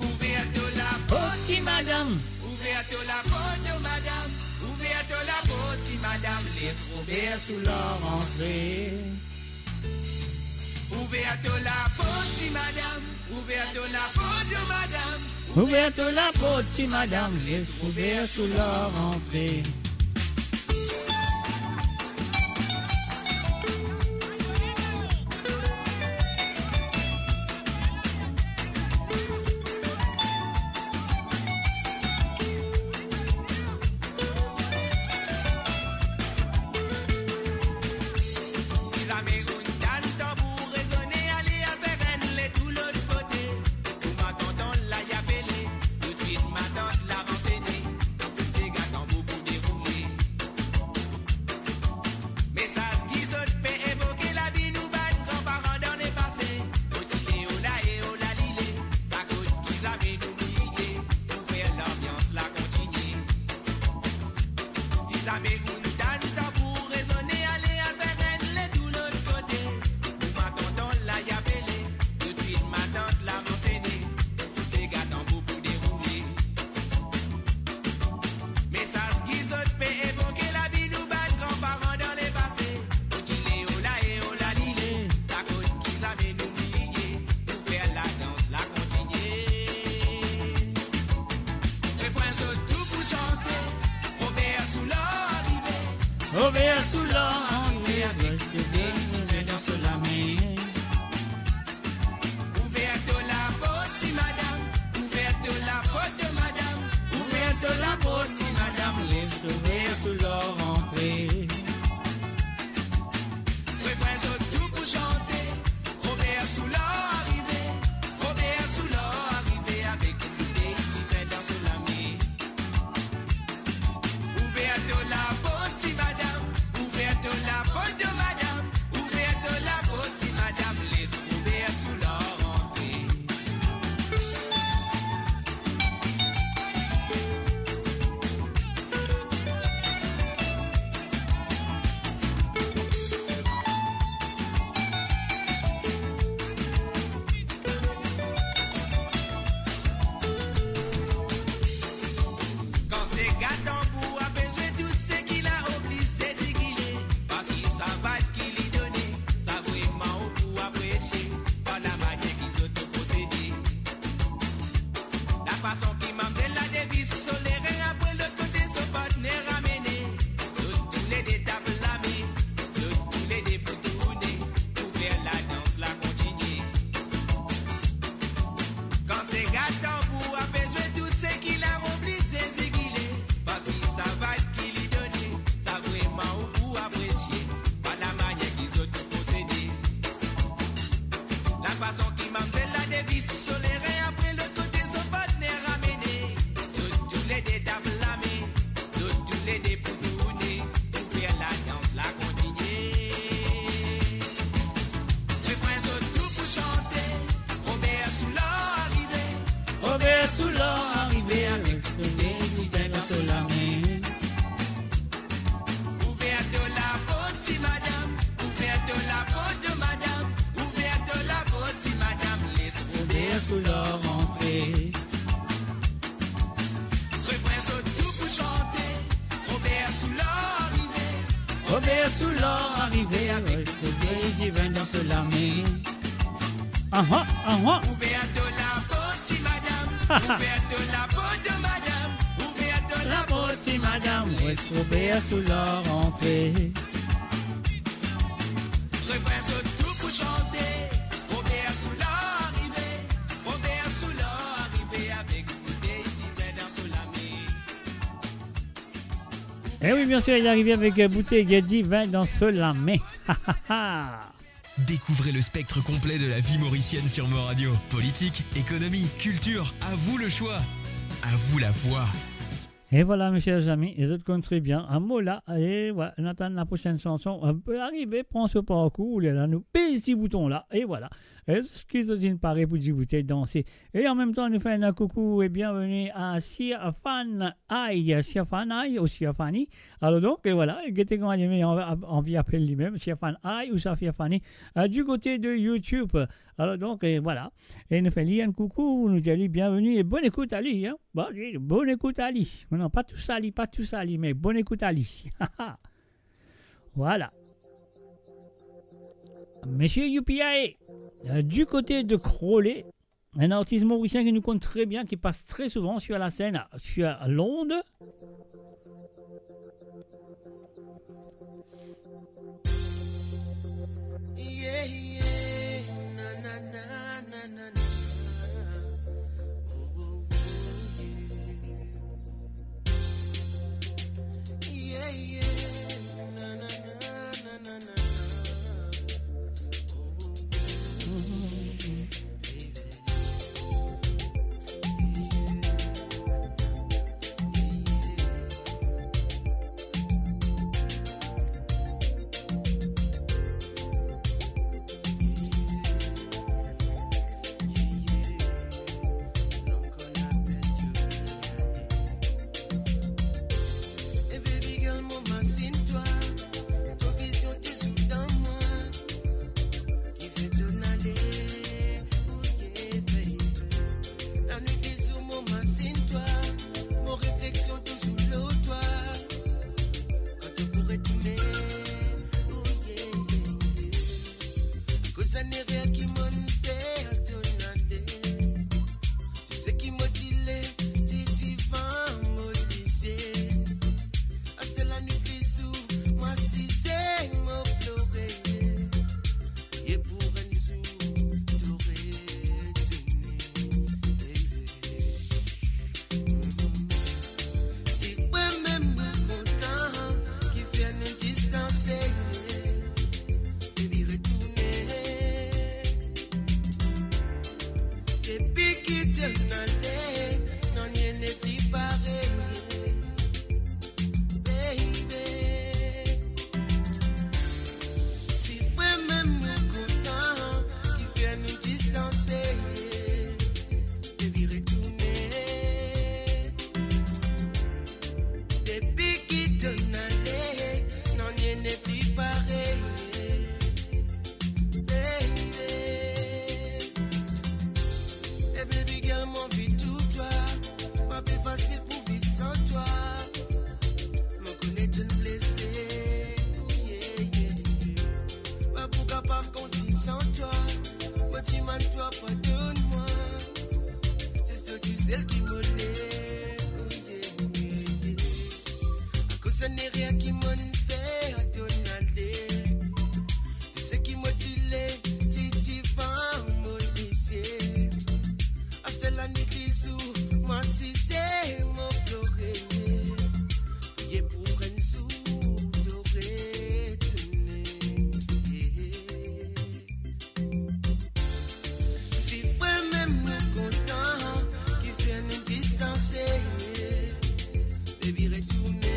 Ouver to laport, ti madam. Ouver to laport, madam. Ouver to laport, ti madam. Les Robert sou lor rantre. Ouver to laport, ti madam. Ouver to laport, madam. Ouver to laport, ti madam. Les Robert sou lor rantre. Sizame ounn tann tanbour rezone, ale al fer enn le tour lot kote. Kouma tonton la inn apele, toutswit matant la ransene, sega tanbour pou deroule. Mesaz ki zot pe evoke lavi nou bann granparan dan lepase. Oti le ola e ola lile, sa kot ki zame nou bliye, pou fer lanbians la kontinie. Sizame ounn tann tanbour rezone, ale al fer enn le tour lot kote. Kouma tonton la inn apele, toutswit matant la ransene, sega tanbour pou deroule. Mesaz ki zot pe evoke lavi nou bann granparan dan lepase. Oti le ola e ola lile, sa kot ki zame nou bliye, pou fer ladans la kontinie. Refren zot tou pou sante, Robert sou lor arive. Robert sou lor arive, avek de diven dan so lame. Ouver to laport, ti madam. Ouver to laport, madam. Ouver to laport, ti madam. Les Robert sou lor rantre. Refren zot tou pou sante. Robert sou lor arive. Robert sou lor arive, avek de diven dan so lame. Ouver to laport, ti madam. Ouver to laport, madam. Ouver to laport, ti madam. Les Robert sou lor rantre. Kan sega tanbour ape zwe, tou seki la oblize zigile, parski sa vayb ki li done, sa vremem ou pou apresie, par lamanier ki zot prosede. Lafason ki mamzel la devis so lerin, apre lot kote so partner amene, zot toulede tap lame, zot toulede pou tourne, pou fer ladans la kontinie. Kan sega tanbour ape zwe, tou seki la oblize zigile, parski sa vayb ki li done, sa vremem ou pou apresie, par lamanier ki zot prosede. Lafason ki mamzel la devis so lerin, apre lot kote so partner amene, zot toulede tap lame, zot toulede pou tourne, pou fer ladans la kontinie. Refren zot tou pou sante, Robert sou lor arive. Robert sou lor arive, avek de diven dan so lame. Ouver to laport, ti madam. Ouver to laport, madam. Ouver to laport, ti madam. Les Robert sou lor rantre. Refren zot tou pou sante. Robert Soulard arive avek boutey divin dan so lame. Aha, aha. Ouver to laport, ti madam. Ouver to laport, madam. Ouver to laport, ti madam. Les Robert Soulard rantre. Refren zot tou pou sante. Robert Soulard arive. Robert Soulard arive avek boutey divin dan so lame. Eh oui, bien sûr, il est arrivé avec, euh, boutey divin dan so lame. Découvrez le spectre complet de la vie mauricienne sur Mo Radio. Politique, économie, culture, à vous le choix. À vous la voix. E vwala, me cher zami, e zot konn tre bien, a mo la, e vwala, nou atann laprosinn sanson, arive, pran so parkour, lerla nou pez ti bouton la, e vwala. Eski zot inn pare pou dibout e danse? E an mem tan, nou fer enn koukou e bienveni a Siafan Ay, Siafan Ay ou Siafani. Alor donk, e vwala, gete kouma li ena anvi apel limem, Siafan Ay ou Siafani, euh, du côté de YouTube. Alor donk, e vwala. E nou fer li enn koukou, nou dir li bienveni e bonn ekout a li, hein. Bon, bonn ekout a li. Non, pa tou sali, pa tou sali, me bonn ekout a li. Vwala. Monsieur U P I, euh, du côté de Crawley, un artiste mauricien que nous connaissons très bien, qui passe très souvent sur la scène, sur Londres. Yeah, yeah, na, na, na, na, na, na. Oh, oh, oh, yeah. Yeah, yeah, na, na, na, na, na, na. Oh, oh, oh, oh, baby. Ki fer tonn ale, oh yeah, baby. Lanwit le zour mo mazinn twa, mo refleksion touzour lor twa. Kan to pou retourne, oh yeah, yeah, yeah. Akoz enn erer ki mo'nn fer tonn ale. Tou seki mo ti le, ti divan mo lizie. Aster lanwit le zour, mo asize, mo plore. E pou enn zour, to retourne, baby. Si mwa mem mo kontan, ki fer nou distanse. Baby, retourne. Depi ki to'nn ale, nanye nepli parey, baby. Si mwa mem mo kontan, ki fer nou distanse. Baby, retourne. Depi ki to'nn ale, nanye nepli parey, baby. E baby girl, mo anvi tou twa, pa pe fasil pou viv san twa. Mo kone to'nn blese, oh yeah, yeah, yeah. Pa pou kapav kontign san twa. Mo dimann twa, padonn mwa. Se to tou sel ki mo le, oh yeah, yeah, yeah. Akoz enn erer ki mo'nn fer tonn ale. Tou seki mo ti le, ti divan mo lizie. Aster lanwit le zour, mo asize, mo plore. Priye pou enn zour to retourne. Si mwa mem mo kontan, ki fer nou distanse. Baby, retourne.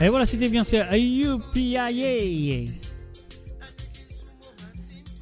Et voilà, c'était bien sûr U P I A.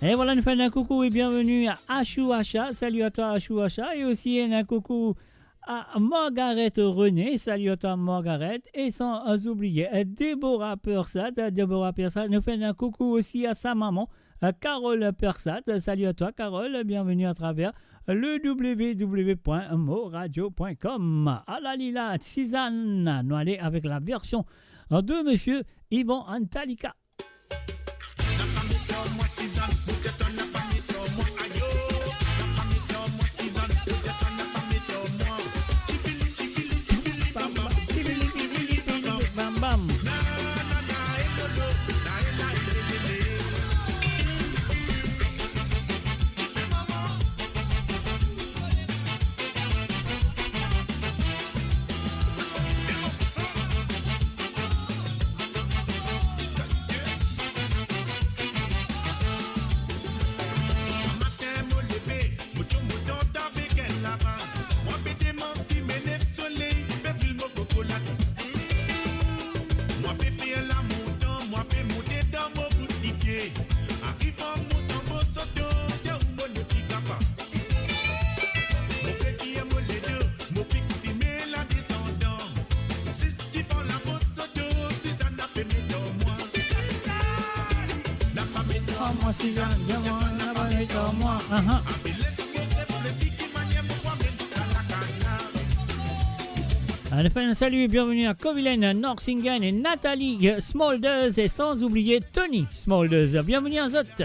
Et voilà, nous faisons un coucou et bienvenue à Ashou Asha. Salut à toi, Ashou Asha. Et aussi, un coucou à Margaret René. Salut à toi, Margaret. Et sans oublier, euh, Déborah Persat. Déborah Persat, nous faisons un coucou aussi à sa maman, euh, Carole Persat. Salut à toi, Carole. Bienvenue à travers le w w w point moradio point com. Ala li la, Sizann, nou ale avek la version de Monsieur Yvan Antalika. Bam, bam. Matin mo leve, mo tchom mo tant avek enn lavaz. Mo pe demann si me nef soley pe bril mo kokolat. Mo pe fer lamontan, mo pe monte dan mo bout lipie. Ariv an montan mo soto, te ou mo ne pi kapa. Mo pe fir mo ledo, mo pik sime la desandan. Zis divan labot soto, Sizann pe met dan mwa. Napa met dan mwa, Sizann, napa met dan mwa. Ahan. Ape les mo reflesi ki manier mo pou amenn sa lakaz la. Allez, fais un salut et bienvenue à Covilène Norsingen et Nathalie Smulders et sans oublier Tony Smulders. Bienvenue à zot.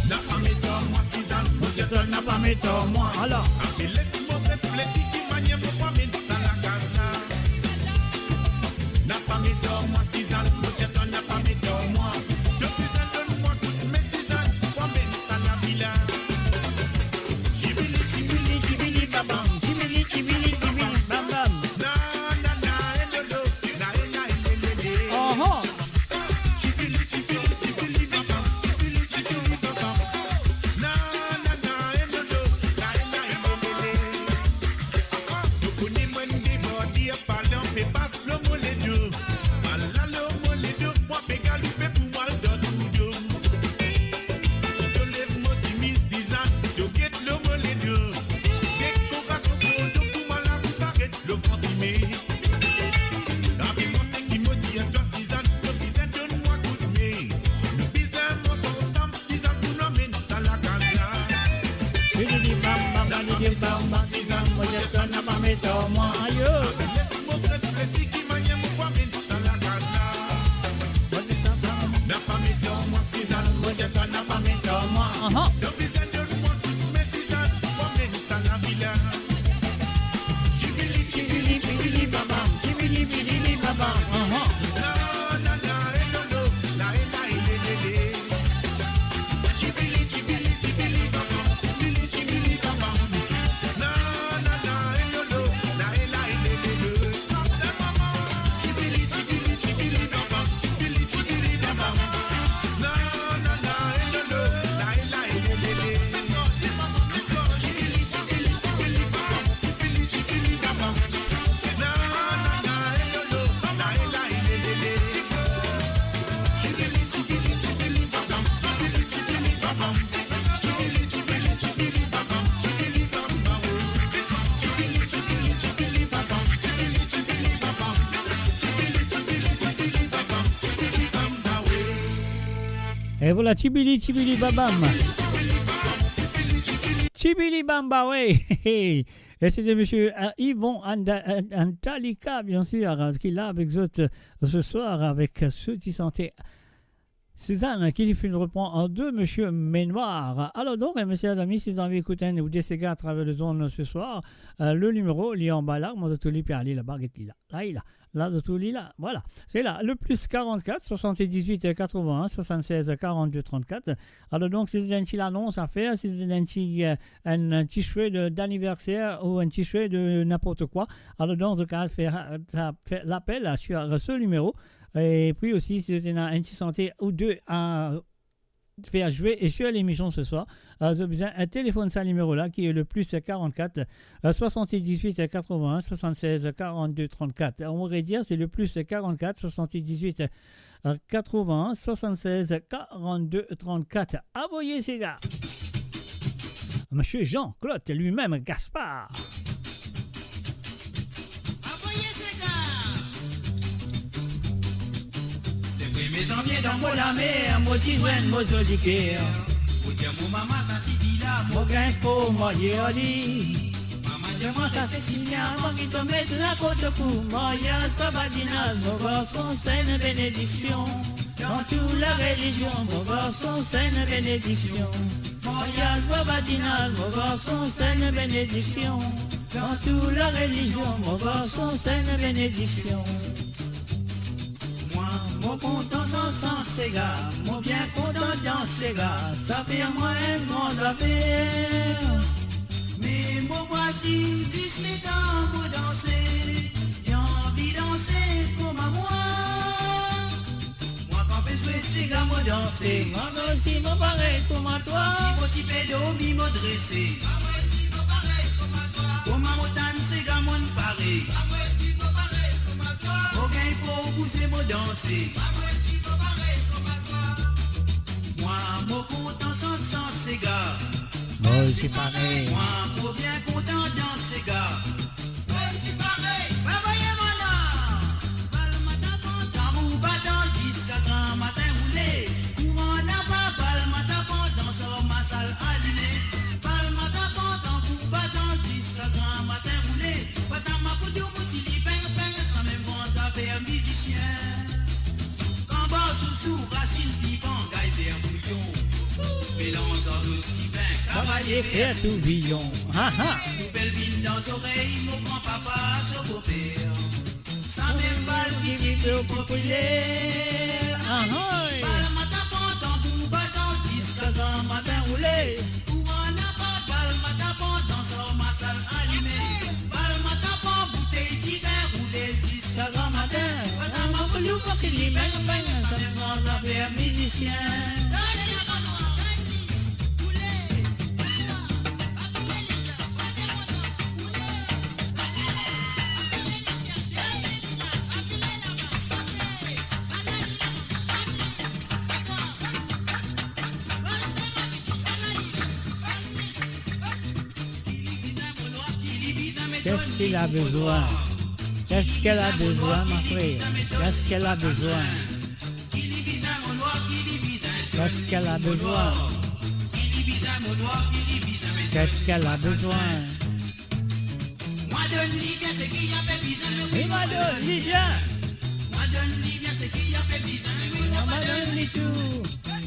Napa met dan mwa, Sizann, mo tir twa, napa met dan mwa. Ala. Ape les mo reflesi ki manier mo pou amenn sa lakaz la. Napa met dan mwa, Sizann, mo tir twa, napa met dan mwa. To bizin donn mwa koudme, Sizann, pou amenn sa lavi la. Tibili, tibili, tibili, babam. Tibili, tibili, tibili, babam. Na, na, na, e, lo, lo. Na, e, na, e, le, le, le. Oho. Tibili, tibili, tibili, babam. Tibili, tibili, babam. Na, na, na, e, lo, lo. Na, e, na, e, le, le, le. To kone mwa, mo deborde, palan pe pas lor mo ledo. Ala lor mo ledo, mwa pe galoupe pou mwa al dan trou do. Si to lev mo simiz, Sizann, to get lor mo ledo. Dekorasion kondo pou mwa la pou saret lor gran sime. Ape mwa seki mo dir twa, Sizann, to bizin donn mwa koudme. Nou bizin mars ansam, Sizann, pou nou amenn sa lakaz la. Bibidi bam bam, bibidi bam bam, Sizann, mo tir twa, napa met dan mwa. Ayo. Les mo reflesi ki manier mo pou amenn sa lakaz la. Napa met dan mwa, Sizann, mo tir twa, napa met dan mwa. Aha. To bizin donn mwa koudme, Sizann, pou amenn sa lavi la. Tibili, tibili, tibili, babam. Tibili, tibili, babam. Aha. Na, na, na, e, lo, lo. Na, e, na, e, le, le, le. Tibili, tibili, tibili, babam. Tibili, tibili, babam. Na, na, na, e, lo, lo. Na, e, na, e, le, le, le. Sa mama. Tibili, tibili, tibili, babam. Tibili, tibili, babam. Na, na, na, e, lo, lo. Na, e, na, e, le, le, le. Et voilà, tibili, tibili, babam. Tibili, bamba, ouais. Et c'était monsieur, euh, Yvon Anda-, An-, Antalika, bien sûr, euh, qui est là avec zot, euh, ce soir avec, euh, Souti Santé. Suzanne, ki li finn repran an de Misie Menoir. Alor donk, eh, mesie, zami, si zot anvi ekout enn ou de sega atraver lezonn se swar, eh, le nimero, li anba la, mo zot li pe ale laba, get li la. La, li la. La, zot li la. Vwala. Se la, le plus quarante-quatre, soixante-dix-huit, quatre-vingt-un, soixante-seize, quarante-deux, trente-quatre. Alor donk, si zot ena enn ti lanons a fer, si zot ena enn ti, eh, enn, enn ti swe de, d'aniverser ou enn ti swe de ninport kwa, alor donk, zot kapav fer, eh, fer lapel a, sur, eh, se nimero. Epi osi, si zot ena enn ti sante ou de a fer zwe e sur lemision se swar, eh, zot bizin telefonn sa nimero la, ki e le plus quarante-quatre, eh, soixante-dix-huit, quatre-vingt-un, soixante-seize, quarante-deux, trente-quatre. On redir, se le plus quarante-quatre, soixante-dix-huit, quatre-vingt-un, soixante-seize, quarante-deux, trente-quatre. Avoye sega. Misie Jean-Claude, limem Gaspard. Avoye sega. Le premie zanvie dan mo lamer, mo ti zwenn mo zoli ker. Mo dir mo mama, sa tifi la, mo gagn pou marye ar li. Mama dir mwa, sa se si bien, mwa ki to met lakor to kou. Maryaz pa badinaz, mo garson, se enn benediksion. Dan tou larelizion, mo garson, se enn benediksion. Maryaz pa badinaz, mo garson, se enn benediksion. Dan tou larelizion, mo garson, se enn benediksion. Mwa, mo kontan sans, sans sega, mo bien kontan dans sega, sa fer mwa enn gran zafer. Me mo vwazinn, zis letan mo danse, li anvi danse kouma mwa. Mwa kan pe zwe sega, mo danse. Mwa osi mo parey kouma twa. Si mo ti pe dormi, mo drese. Kouma mo tann sega, monn pare. Mo gagn pou bouze, mo danse. Mwa, mo kontan sans, sans sega. Mo osi parey. Mwa, mo bien kontan dans sega. Mo osi parey. Avoye mwa la. Bal mwa tapan, tanbour batan, ziska gramatin roule. Kouran napa, bal mwa tapan, dansar masal alime. Bal mwa tapan, tanbour batan, ziska gramatin roule. Batan makoudou, mo ti li peng peng, sa mem gran zafer mizisien. Kanbar, sousou, rasinn, pipan, gay ver bouyon. Melanz ar lot divin, kavalie fer touviyon. Ha, ha. Nouvel vinn dan zorey, mo gran papa, so boper. Sa mem bal ki ti pli popiler. Ahoy! Bal mwa tapan, tanbour batan, ziska gramatin roule. Kouran napa, bal mwa tapan, dansar masal alime. Bal mwa tapan, boutey divin roule ziska gramatin. Batan makoudou, mo ti li peng peng, sa mem gran zafer mizisien. Qu'est-ce qu'il a besoin? Qu'est-ce qu'elle a besoin, ma frère? Qu'est-ce qu'elle a besoin? Qu'est-ce qu'elle a besoin? Qu'est-ce qu'elle a besoin? Mwa donn li bien seki li pe bizin, wi, mwa donn li bien. Mwa donn li bien seki li pe bizin, wi, mwa pa donn li tou.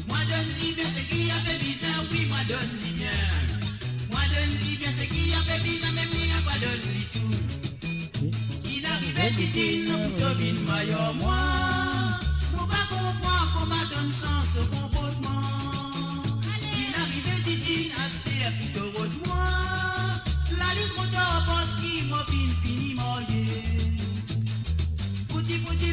Mwa donn li bien seki li pe bizin, wi, mwa donn li bien. Mwa donn li bien seki li pe bizin, me mwa pa donn li tou. Ki'nn arive Didine, pou to vinn mayor mwa. Mo pa konpran kouma tonn sanz to konportman. Ki'nn arive Didine, aster ki to rod mwa. La li tro tar parski mo finn fini marye. Fouti, fouti,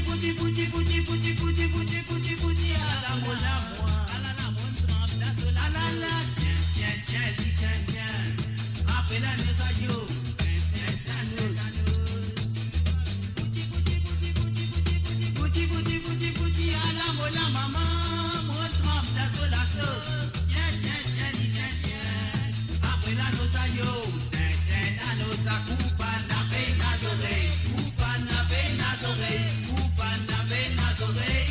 fouti, ala mo la mwa. Ala la, monn tranp dan so la, ala la, tien, tien, tien, li tien, tien. Apre la noz ayo, tien, tien, tien, tien, tien. Fouti, fouti, fouti, ala mo la mama, monn tranp dan so lasos. Tien, tien, tien, li tien, tien. Apre la noz ayo, tien, tien, la noz a koupa, nape na zorey, koupa, nape na zorey, koupa, nape na zorey.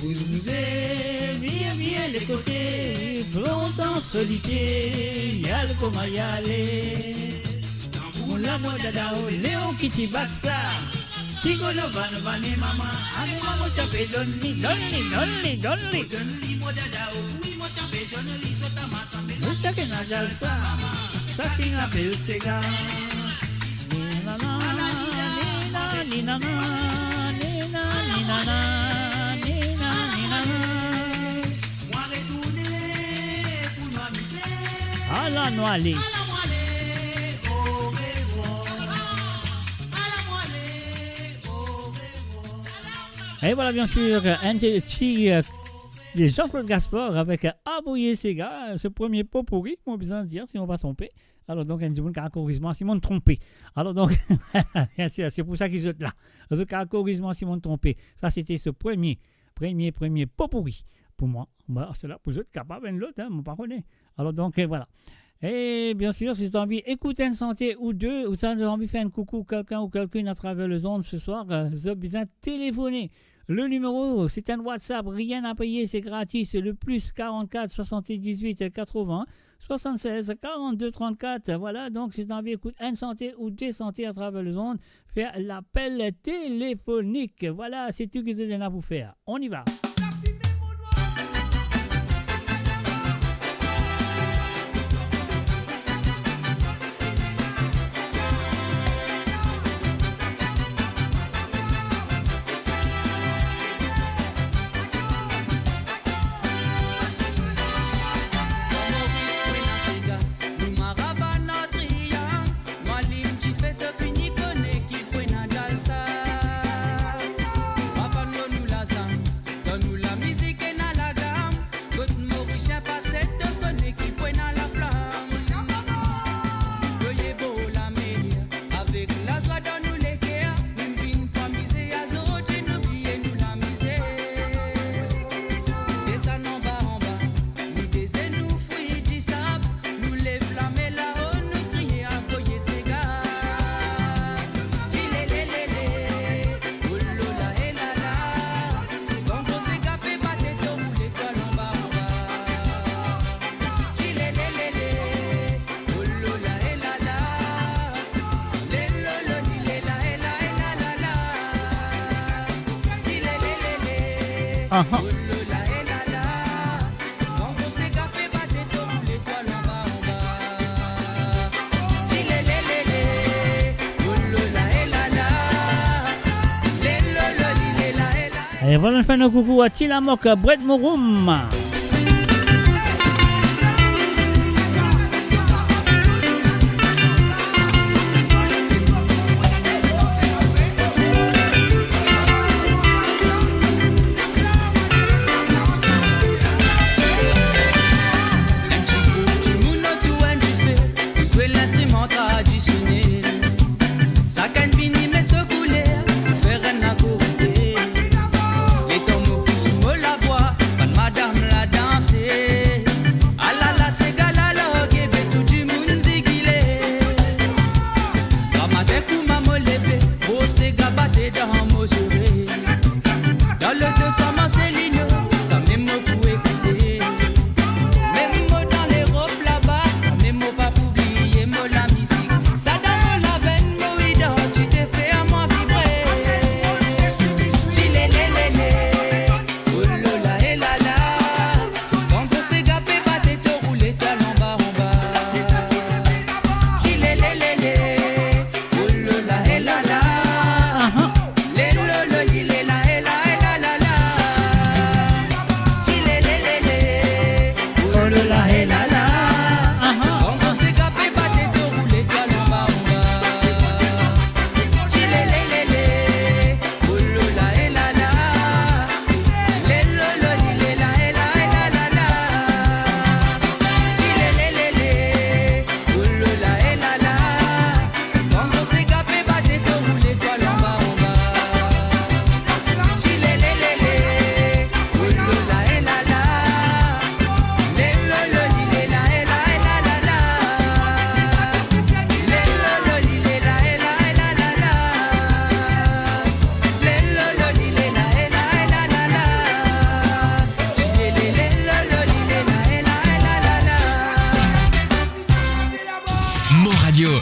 Pou bouze, vir, vir lekote, pran tan solite, al kouma ale. Tanbou lamor dadao, leon ki ti bat sa. Ti golo van, vane mama, ale mama, ti pe donn li, donn li, donn li, donn li. Donn li mo dadao, wi, mo ti pe donn li, so ta masa. Lo ta ke na dal sa, sa ki apel sega. Ni na na, ni na, ni na na, ni na, ni na na, ni na, ni na na. Ala nou ale. Et voilà, bien sûr, un petit, euh, de Jean-Claude Gaspard avec Aboye Sega, se premie pot-pourri, mo bizin dir, si mo pa tronpe. Alor, donk, enn dimoun kapav koriz mwa si mo tronpe. Alor, donk, bien sûr, se pou sa ki zot la. Zot kapav koriz mwa si mo tronpe. Sa, se te se premie, premie, premie pot-pourri pou mwa. Bon, sela pou zot kapav enn lot, hein, mo pa kone. Alor, donk, euh, voilà. Et bien sûr, si zot anvi ekout enn sante ou de, ou si zot anvi fer enn koukou kelkenn ou kelkinn atraver lezond se swar, euh, zot bizin telefone. Le nimero, se enn WhatsApp, rien à payer, c'est gratis, le plus quarante-quatre soixante-dix-huit quatre-vingts soixante-seize quarante-deux trente-quatre. Voilà, donk, si zot anvi ekout enn sante ou de sante atraver lezond, fer lapel telefonik. Voilà, se tou ki zot ena pou fer. On y va. Nou maravan dan triang, nou alim dife, to fini kone ki pou ena dal sa. Ravann lor nou lazam, dan nou lamizik ena lagam, kot Morisien pase, to kone ki pou ena laflam. Voye bor lamer, avek lazwa dan nou leker, nou vinn pou amize azordi, nou bliye nou lamize. Desann anba, anba, nou dezenou fwi disab, nou lev lame lao, nou kriye Aboye Sega. Ti lelelele, oh lo la e la la. Bongo sega pe bat, to roule twa anba, anba. Ti lelelele, oh lo la e la la. Le lo lo li le la e la e la la la. Ti lelelele, aha, oh lo la e la la. Bongo sega pe bat, to roule twa anba, anba. Ti lelelele, oh lo la e la la. Le lo lo li le la e la. Allez, voilà, nou fer nou koukou a Ti Lamok, Bret Mouroum. Enn ti group dimoun otour enn dife, pou zwe linstriman tradisionel. Sakenn vini met so kouler, pou fer enn lakourte. Letan mo pous mo lavwa, bann madam la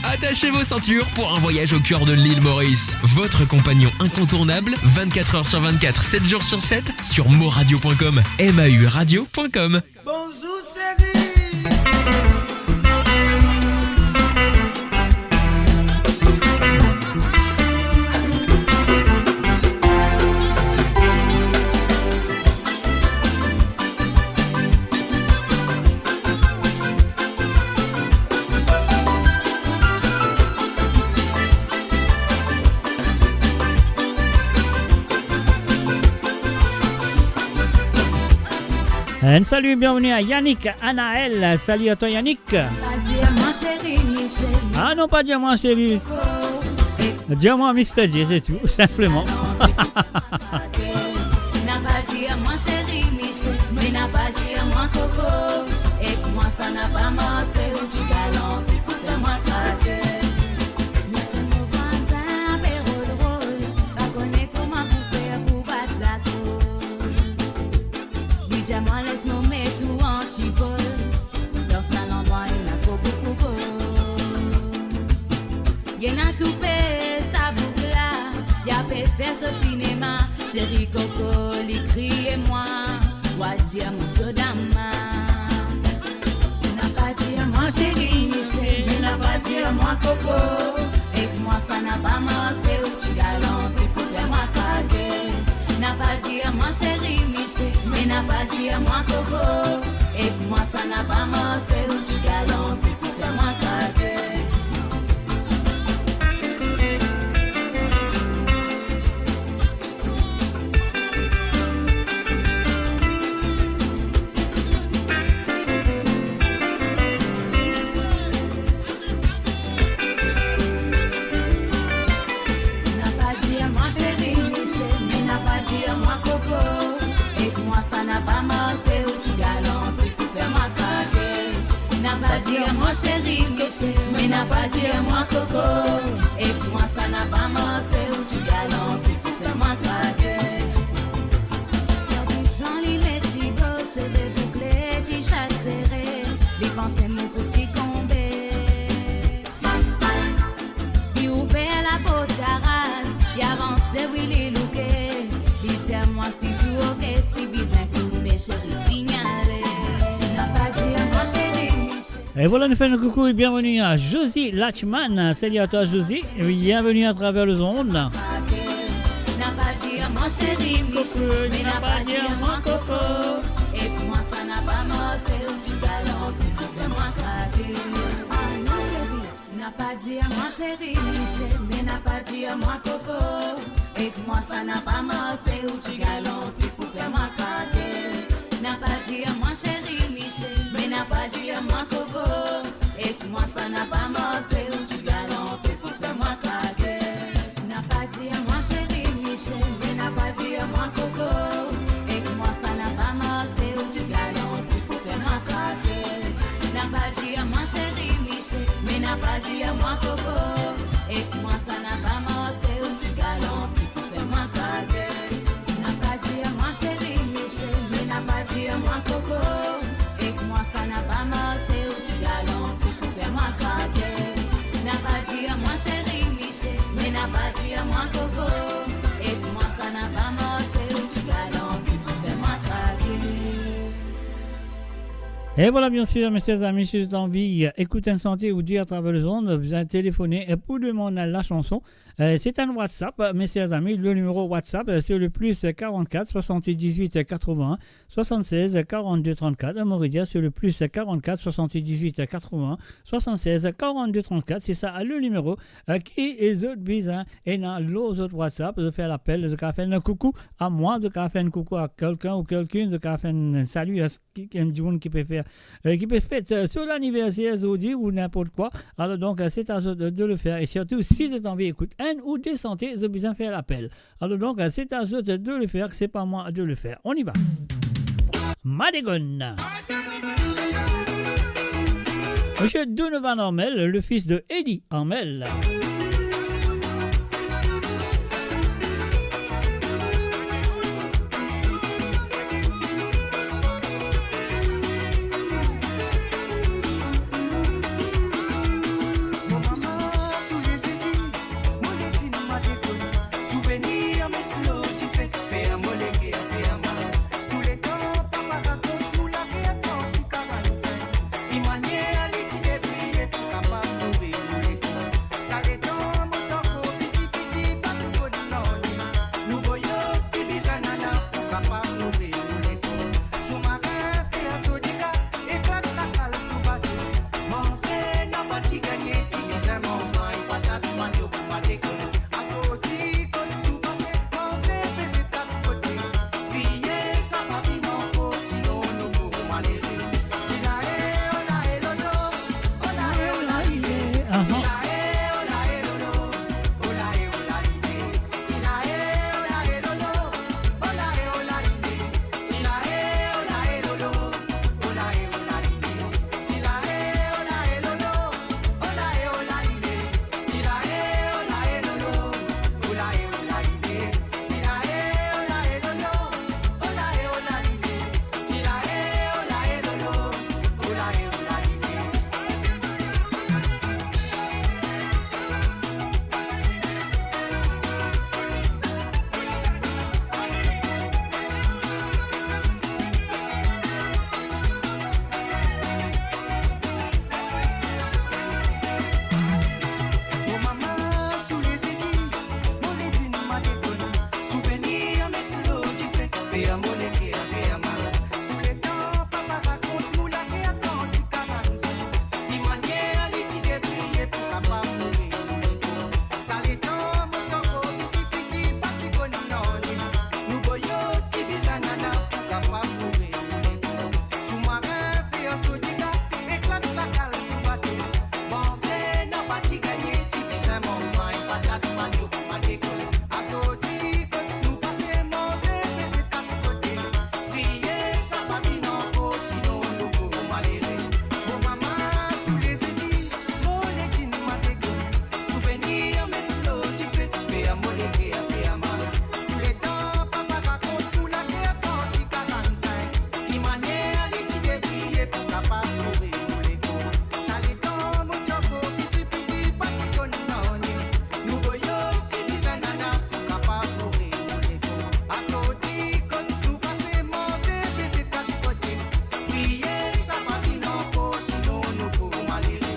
Attachez vos ceintures pour un voyage au cœur de l'île Maurice. Votre compagnon incontournable, vingt-quatre heures sur vingt-quatre, sept jours sur sept, sur mauradio point com, M A U radio point com. Bonzour, seri. Enn sali, bienveni a Yannick Anaël. Sali a twa, Yannick. Ah non, pa dir mwa seri. Dir mwa Mister J, se tou, sinpleman. Na pa dir mwa seri, Michel, me na pa dir mwa koko. Ek mwa sa na pa marse, ou ti galanti pou fer mwa krake. Michel, mo vwazin, ape rol rol, pa kone kouma pou fer pou bat lakoz. Li dir mwa les mo met ou an ti vol, dan sa landrwa ena tro boukou vol. Ena toupe sa boug la, li ape fer so sinema. Seri koko, li kriye mwa, wa dir mo so dama. Na pa dir mwa seri, Michel, me na pa dir mwa koko. Ek mwa sa na pa marse, ou ti galanti pou fer mwa krake. Na pa dir mwa seri, Michel, me na pa dir mwa koko. Ek mwa sa na pa marse, ou ti galanti pou fer mwa krake. Na pa dir mwa seri, Michel, me na pa dir mwa koko. Ek mwa sa na pa marse, ou ti galanti pou fer mwa krake. Na pa dir mwa seri, Michel, me na pa dir mwa koko. Ek mwa sa na pa marse, ou ti galanti pou fer mwa krake. Sa bizin li met li bo, seve boukle, ti shat sere, li panse mo pou sikonbe. Li ouver laport garaz, li avanse, wi, li louke. Li dir mwa si tou oke, si bizin kout me, seri, signale. Na pa dir mwa seri, Michel. E vwala, nou fer nou koukou e bienveni a Josie Lachman. Sali a twa, Josie, e bienveni atraver lezond. Na pa dir mwa seri, Michel, me na pa dir mwa koko. Ek mwa sa na pa marse, ou ti galanti pou fer mwa krake. Ah non, seri. Na pa dir mwa seri, Michel, me na pa dir mwa koko. Ek mwa sa na pa marse, ou ti galanti pou fer mwa krake. Na pa dir mwa seri, Michel, me na pa dir mwa koko. Ek mwa sa na pa marse, ou ti galanti pou fer mwa krake. Na pa dir mwa seri, Michel, me na pa dir mwa koko. Ek mwa sa na pa marse, ou ti galanti pou fer mwa krake. Na pa dir mwa seri, Michel, me na pa dir mwa koko. Ek mwa sa na pa marse, ou ti galanti pou fer mwa krake. Na pa dir mwa seri, Michel, me na pa dir mwa koko. Ek mwa sa na pa marse, ou ti galanti pou fer mwa krake. Na pa dir mwa seri, Michel, me na pa dir mwa koko. Ek mwa sa na pa marse, ou ti galanti pou fer mwa krake. E vwala, biensir, mesier zami, si zot anvi ekout enn sante ou de atraver lezond, bizin telefone pou demann lasanson. Euh, c'est un WhatsApp, mes chers amis. Le numéro WhatsApp, euh, c'est le plus quarante-quatre soixante-dix-huit quatre-vingts soixante-seize quarante-deux trente-quatre. Mon redir, c'est le plus quarante-quatre soixante-dix-huit quatre-vingts soixante-seize quarante-deux trente-quatre. C'est ça, le numéro, euh, ki zot bizin. Ena lor zot WhatsApp, zot fer lapel, zot kapav fer enn koukou a mwa, zot kapav fer enn koukou a kelkenn ou kelkinn, zot kapav fer enn sali a ki, enn dimoun ki pe fer, euh, ki pe fet, euh, so laniverser zordi ou ninport kwa. Alor donk, euh, c'est à zot de, de le faire. E sirtou, si zot anvi ekout enn ou de sante, zot bizin fer lapel. Alor donk, euh, c'est à zot de le faire, c'est pas moi de le faire. On y va. Madégon. Monsieur Donovan Armel, le fils de Eddie Armel. Mo mama, toulezedi, mo le kinn mate ko. Souvenir met lor dife, fer mo leker, fer mo mal. Touletan papa rakont pou lager trant karant-sink, ki manier li ti deviye pou kapav loure mo lekor. Sa letan mo ti ankor piti piti, pa ti konn nanye. Nou voye ti bizin nana pou kapav loure nou lekor. Asorti kot nou pase manze, bese kat kote, priye sa pa vinn ankor, sinon nou pou malere.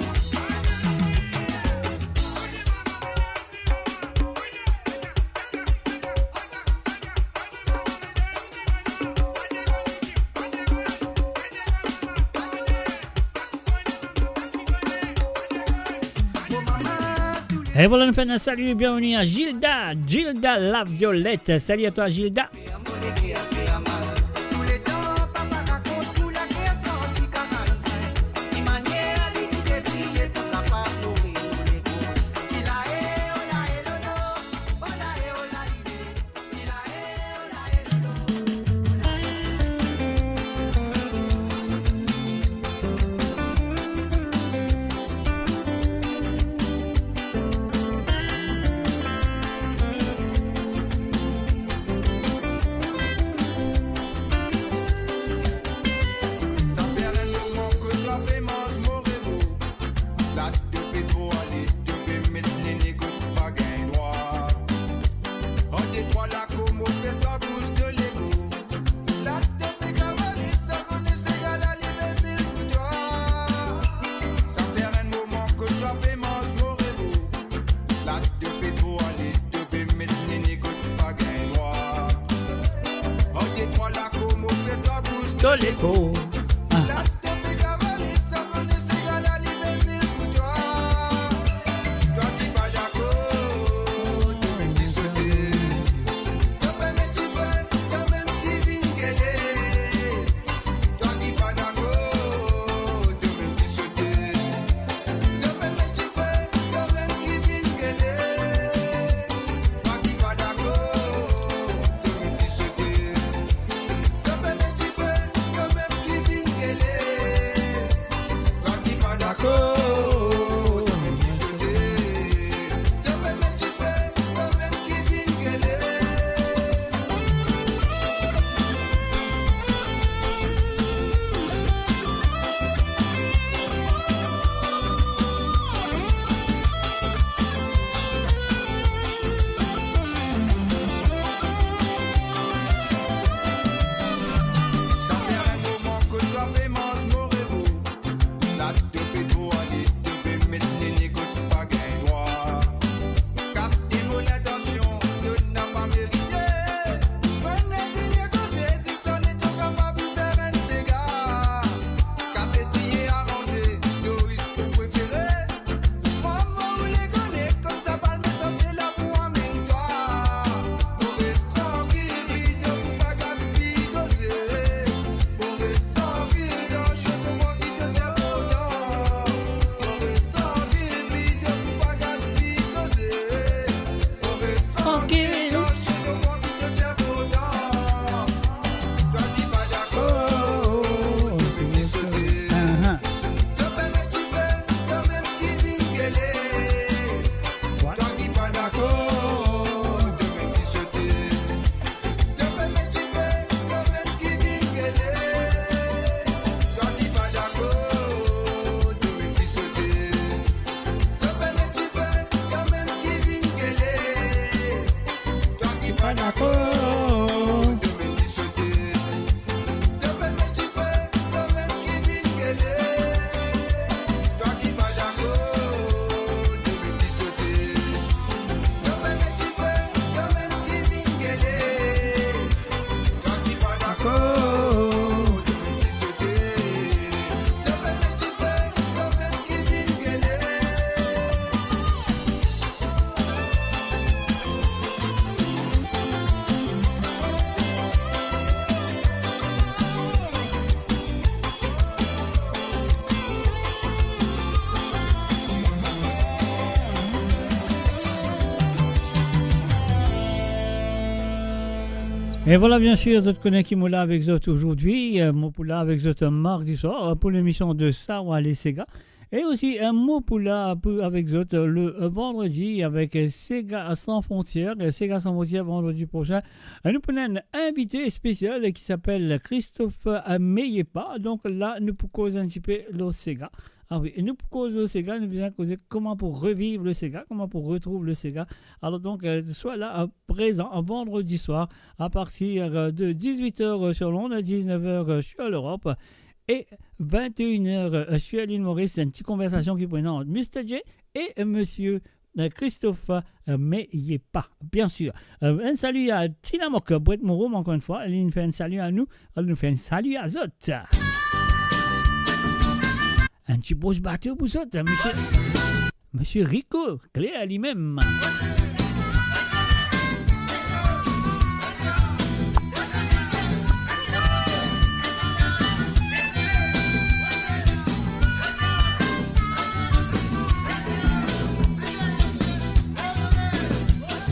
E vwala, nou fer enn sali, bienveni a Gilda, Gilda Laviolette. Sali a twa, Gilda. Sa fer enn moman kot twa pe manz mo remo. La to pe tro ale, to pe met nene kot pa gagn drwa. An de trwa la komo fer twa bous to lego. La to pe kavale, sa kone se gala li pe pil pou twa. Sa fer enn moman kot twa pe manz mo remo. La to pe tro ale, to pe met nene kot pa gagn drwa. An de trwa la komo fer twa bous to lego. Ah. La to pe kavale, sa kone se gala li pe pil pou twa. Twa ki pa dakor, to mem ki sote. To pe met dife, to mem ki vinn gele. Twa ki pa dakor, to mem ki sote. To pe met dife, to mem ki vinn gele. Twa ki pa dakor, to mem ki sote. To pe met dife, to mem ki E vwala, byensir, zot kone ki mo la avek zot azordi. Euh, mo pou la avek zot mardi swar, euh, pou lemision de Sa Wale Sega. E osi, euh, mo pou la pou, avek zot, euh, le, euh, vandredi avek, euh, Sega Sans Frontières. Euh, Sega Sans Frontières, vandredi prosin, euh, nou pou ena enn invite spesial ki apel Christophe, euh, Meyepa. Donk la, nou pou koz enn tipe lor sega. Ah wi, e nou pou koz lor sega, nou bizin koze kouma pou reviv le sega, kouma pou retrouv le sega. Alor donk, euh, swa la, euh, prezan, an vandredi swar, a partir, euh, de dizuit er, euh, sur Londres, diznef er, euh, sur l'Europe, e vinte et une er, euh, sur l'île Maurice. Enn ti konversasion ki pou ena ant Mister J e, euh, Monsieur, euh, Christophe, euh, Meyepa, byensir. Euh, enn sali a Tina Mok, Bwet Morom, ankor enn fwa, li fer enn sali a nou, alor nou fer enn sali a zot. Enn ti bros bato pou zot, misie, misie Rico Claire limem.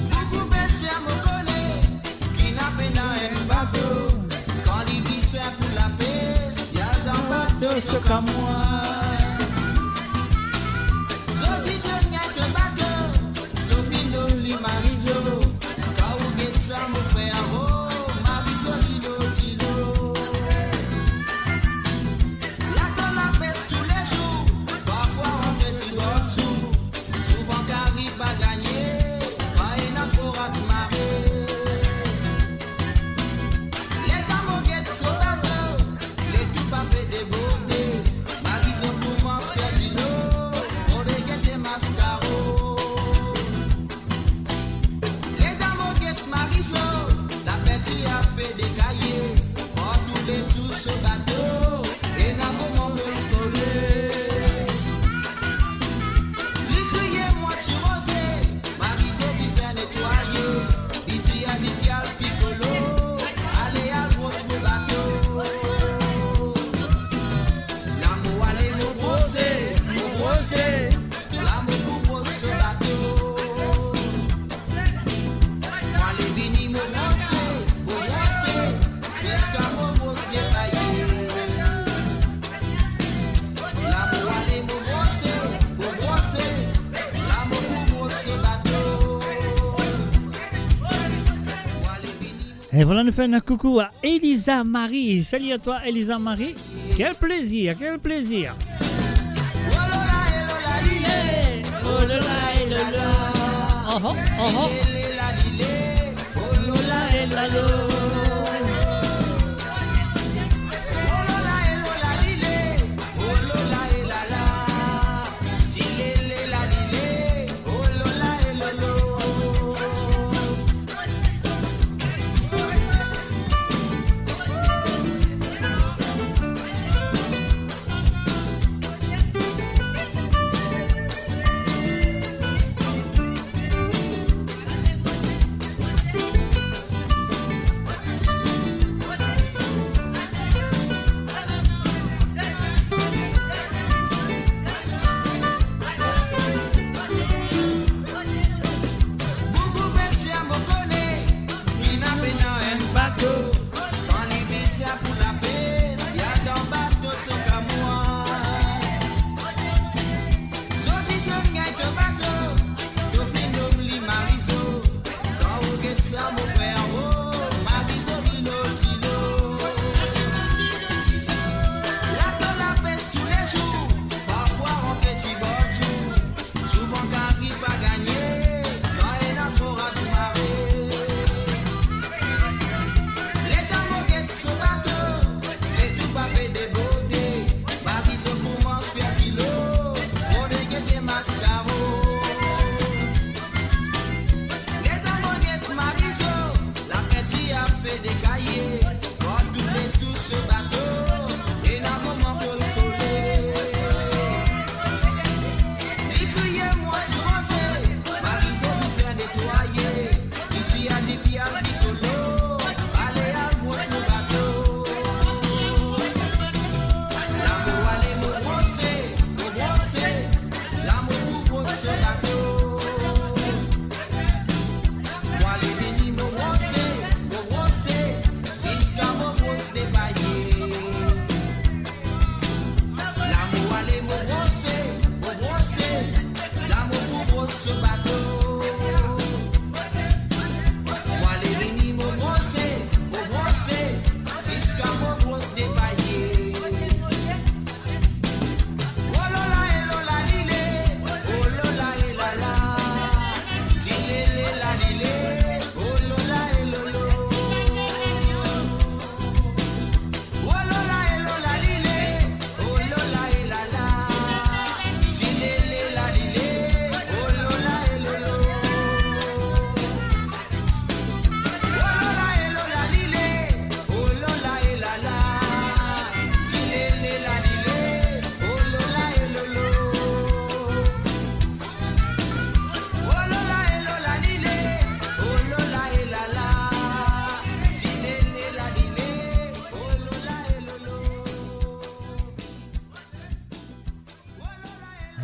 Boukou bese mo kone, ki ena pena enn bato. Kan li bizin pou lapes, li al dan bato Sokamwa. Zodi to gagn to bato, to finn donn li Marizo. Kan ou get sa mo frer, oh, Marizo dilo dilo. Lakan lapes toulezour, parfwa rantre ti bor sou. Souvan kari pa gagne, kan ena tro rat mare. Letan mo get so bato, letou pa pe deborde. Marizo koumans fer dilo, fode gete maskaro. Letan mo get Marizo, lapeti a pe dekaye, partou letou so bato, ena moman kolkole. Li kriye mwa ti roze, Marizo bizin netwaye, li dir li pe al pikolo, ale al bros mo bato. La mo ale mo brose, mo brose, la mo pou bros so bato. Mo ale vini mo brose, mo brose, ziska mo bros dekaye. La mo ale mo brose, mo brose, la mo pou bros so bato. Mo ale vini mo... E vwala, nou fer enn koukou a Elisa Marie. Salut à toi, Elisa Marie. Quel plaisir, quel plaisir. Oh la la, eh la la, lile. Oh la la, eh la la. Oh, oh, oh. Lile la lile. Oh la la, eh la la. Oh la la, eh la la, lile. Oh la la, eh la la. Lile la lile. Oh la la, eh la la.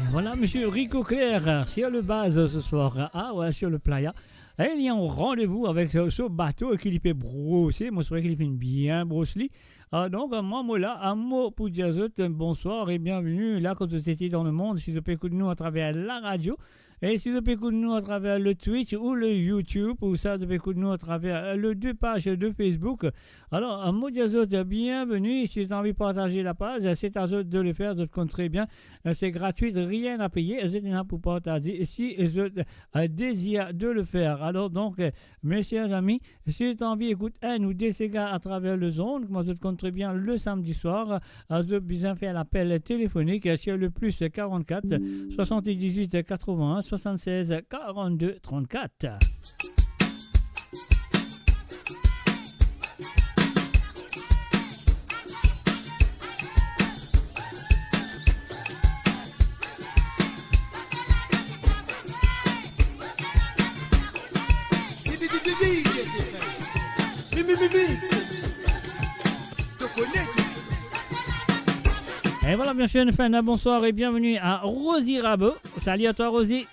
Voilà, monsieur Rico Clair, euh, sur le baz ce soir. Ah ouais, sur le playa. E li an randevou avek so, so bato ki li pe brose. Mo swete ki li finn bien bros li. Ah, donk, euh, mwa, mo la, a mo pou dir zot, euh, bonswar e bienveni la kot zot ete dan lemond, si zot pe ekout nou atraver laradio, e si zot pe ekout nou atraver le Twitch ou le YouTube, ou sa zot pe ekout nou atraver, euh, le de paz de Facebook. Alor, euh, mo dir zot, euh, bienveni. Si zot anvi partaze lapaz, euh, se a zot de le fer, zot konn tre bien. Euh, se gratwi, rien a peye. Zot ena pou partaze si zot, euh, dezir de le fer. Alor, donk, euh, mes chers amis, si zot anvi ekout enn ou de sega atraver lezond, kouma zot konn tre bien, le samdi swar, euh, zot bizin fer lapel telefonik, euh, sur le plus quarante-quatre, soixante-dix-huit, quatre-vingt-un, soixante-seize, quarante-deux, trente-quatre. Et voilà, bien sûr, une fin d'un bonsoir et bienvenue à Rosie Rabot. Salut à toi, Rosie.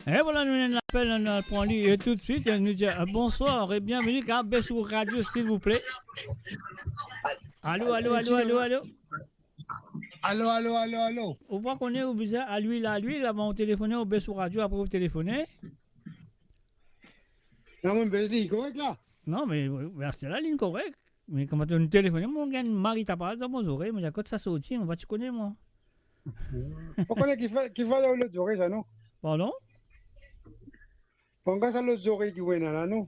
E voilà, nou ena lapel, nou al pran li, e toutswit, nou dir, euh, bonswar e bienveni, kar bes ou radio, silvouple. Alo, alo, alo, alo, alo. Alo, alo, alo, alo. Ou pa kone ou bizin alwil, alwil, avan ou telefone, ou bes ou radio, apre ou telefone. Non, mo bes li, korek la? Non, me, me aster la, li korek. Me kouma to telefone, mo gagn mari tapaz dan mo zorey, mo dir, kot sa sorti, mo pa ti kone, mwa. Mo kone ki fer, ki fer dan lot zorey sa, non? Pardon? Pran sa lot zorey ki ou ena la, non?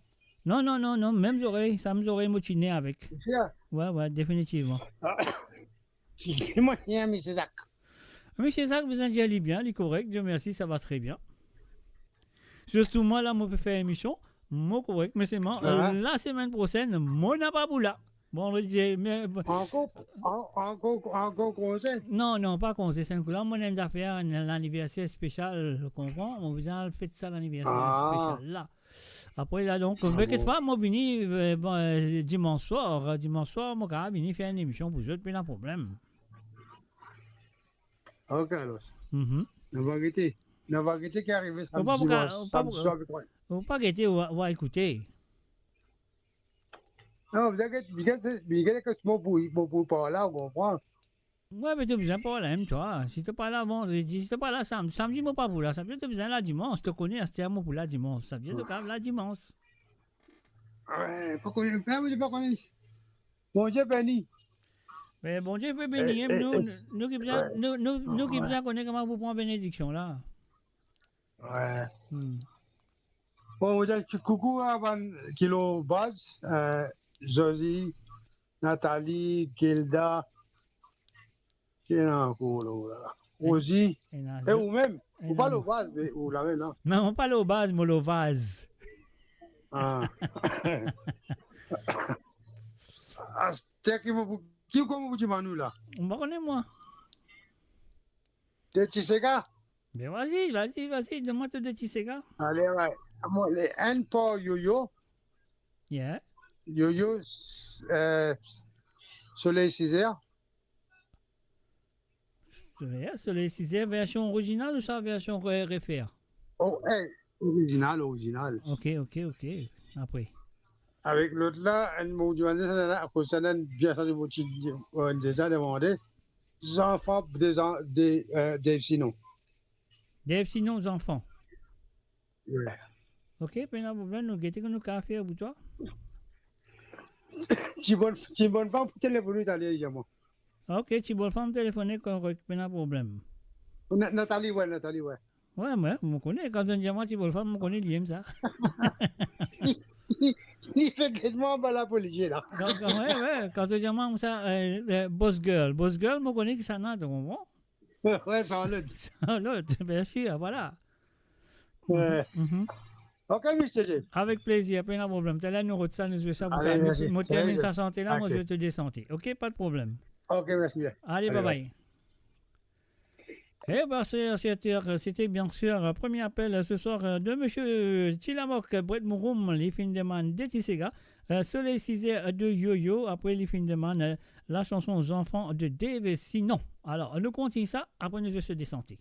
Non, non, non, non, mem zorey, sa mem zorey mo ti ne avek. Wi, wi, definitivman. Mo dir, misie Zak. Misie Zak, bizin dir li bien, li korek, Dieu merci, ça va très bien. Zisteman la, mo pe fer emision, mo korek, me selman, euh, lasemenn prosenn, mo napa pou la. Bon, on va dire, me, ankor, an-, ankor, ankor konze? Non, non, pa konze, se enn kou la, mo ena enn zafer, enn laniverser spesial, ou konpran? Mo bizin al fet sa laniverser spesial la. Apre la, donk, me kit pa, mo vini, euh, bon, euh, dimans swar, euh, dimans swar, mo kapav vini fer enn emision pou zot, pena problem. Ok, alor. Mhm. Nou va gete. Nou va gete ki arive samdi swar, samdi swar. Ou pa gete, ou va, ou va ekoute. Non, bizin gete, bizin gete, bizin gete ki mo pou, mo pou parla, ou konpran? Wi, me to bizin parla mem twa. Si to pa la vandredi, si to pa la samdi, samdi mo pa pou la, samdi to bizin la dimans, to kone aster mo pou la dimans, samdi to kapav la dimans. Wi, pa kone, pa, mo pa kone. Bondie beni. Me Bondie pe beni, eh, nou, nou ki bizin, nou, nou, nou ki bizin kone kouma pou pran benediksion la. Wi. Hmm. Bon, mo dir koukou a bann ki lor baz, euh, Josie, Nathalie, Gilda, ki ena ankor la, la? Rosie, e ou mem, ou pa lor baz, me ou la mem, non? Non, mo pa lor baz, mo lor vaz. Ah. Aster ki mo pou, ki kouma pou dimann ou la? Mo pa kone, mwa. De ti sega? Ben, vas-y, vas-y, vas-y, donn mwa to de ti sega. Ale, wi. Mo, le, enn par Yoyo. Yeah. Yoyo, s-, euh, Soleil Sizer. Yeah, Soleil Sizer, version original ou sa version re-, refer? Oh, eh, original, original. Ok, ok, ok. Apre. Avek lot la, enn mo dimann sa la, akoz sa la, bien sa, mo ti, euh, deza demande. Zanfan de, de, euh, Dave Sinon. Dave Sinon, zanfan. Wi. Ok, pena problem, nou gete ki nou kapav fer pou twa. Ti bonn, ti bonn fanm pou telefone taler, li dir mwa. Ok, ti bonn fanm telefone korek, pena problem. Na-, Nathalie, wi, Nathalie, wi. Wi, wi, mo kone, kan zot dir mwa ti bonn fanm, mo kone li enn sa. Li, li, li fer get mwa anba lapolisie la. Donk, wi, wi, kan zot dir mwa sa, euh, euh, boss girl, boss girl, mo kone kisannla, to konpran? Wi, Charlotte. Charlotte, bien sir, vwala. Wi. Mhm, mhm. Ok, Mister J. Avek plezir, pena problem. Taler nou rod sa, nou zwe sa pou twa. Ale, mersi. Mo terminn sa sante la, mo zwe to de sante. Ok, pa de problem. Ok, mersi bien. Ale, bye bye. Bye. Eh ben, chers auditeurs, c'était bien sûr, euh, premier appel, euh, ce soir, euh, de monsieur Tilamok, euh, Brett Mouroum, li finn demann de ti sega, euh, Soleil Sizé, euh, de Yoyo, apre li finn demann, euh, la chanson Zanfan de Dave Sinon. Alor, nou kontign sa, apre nou zwe de sante.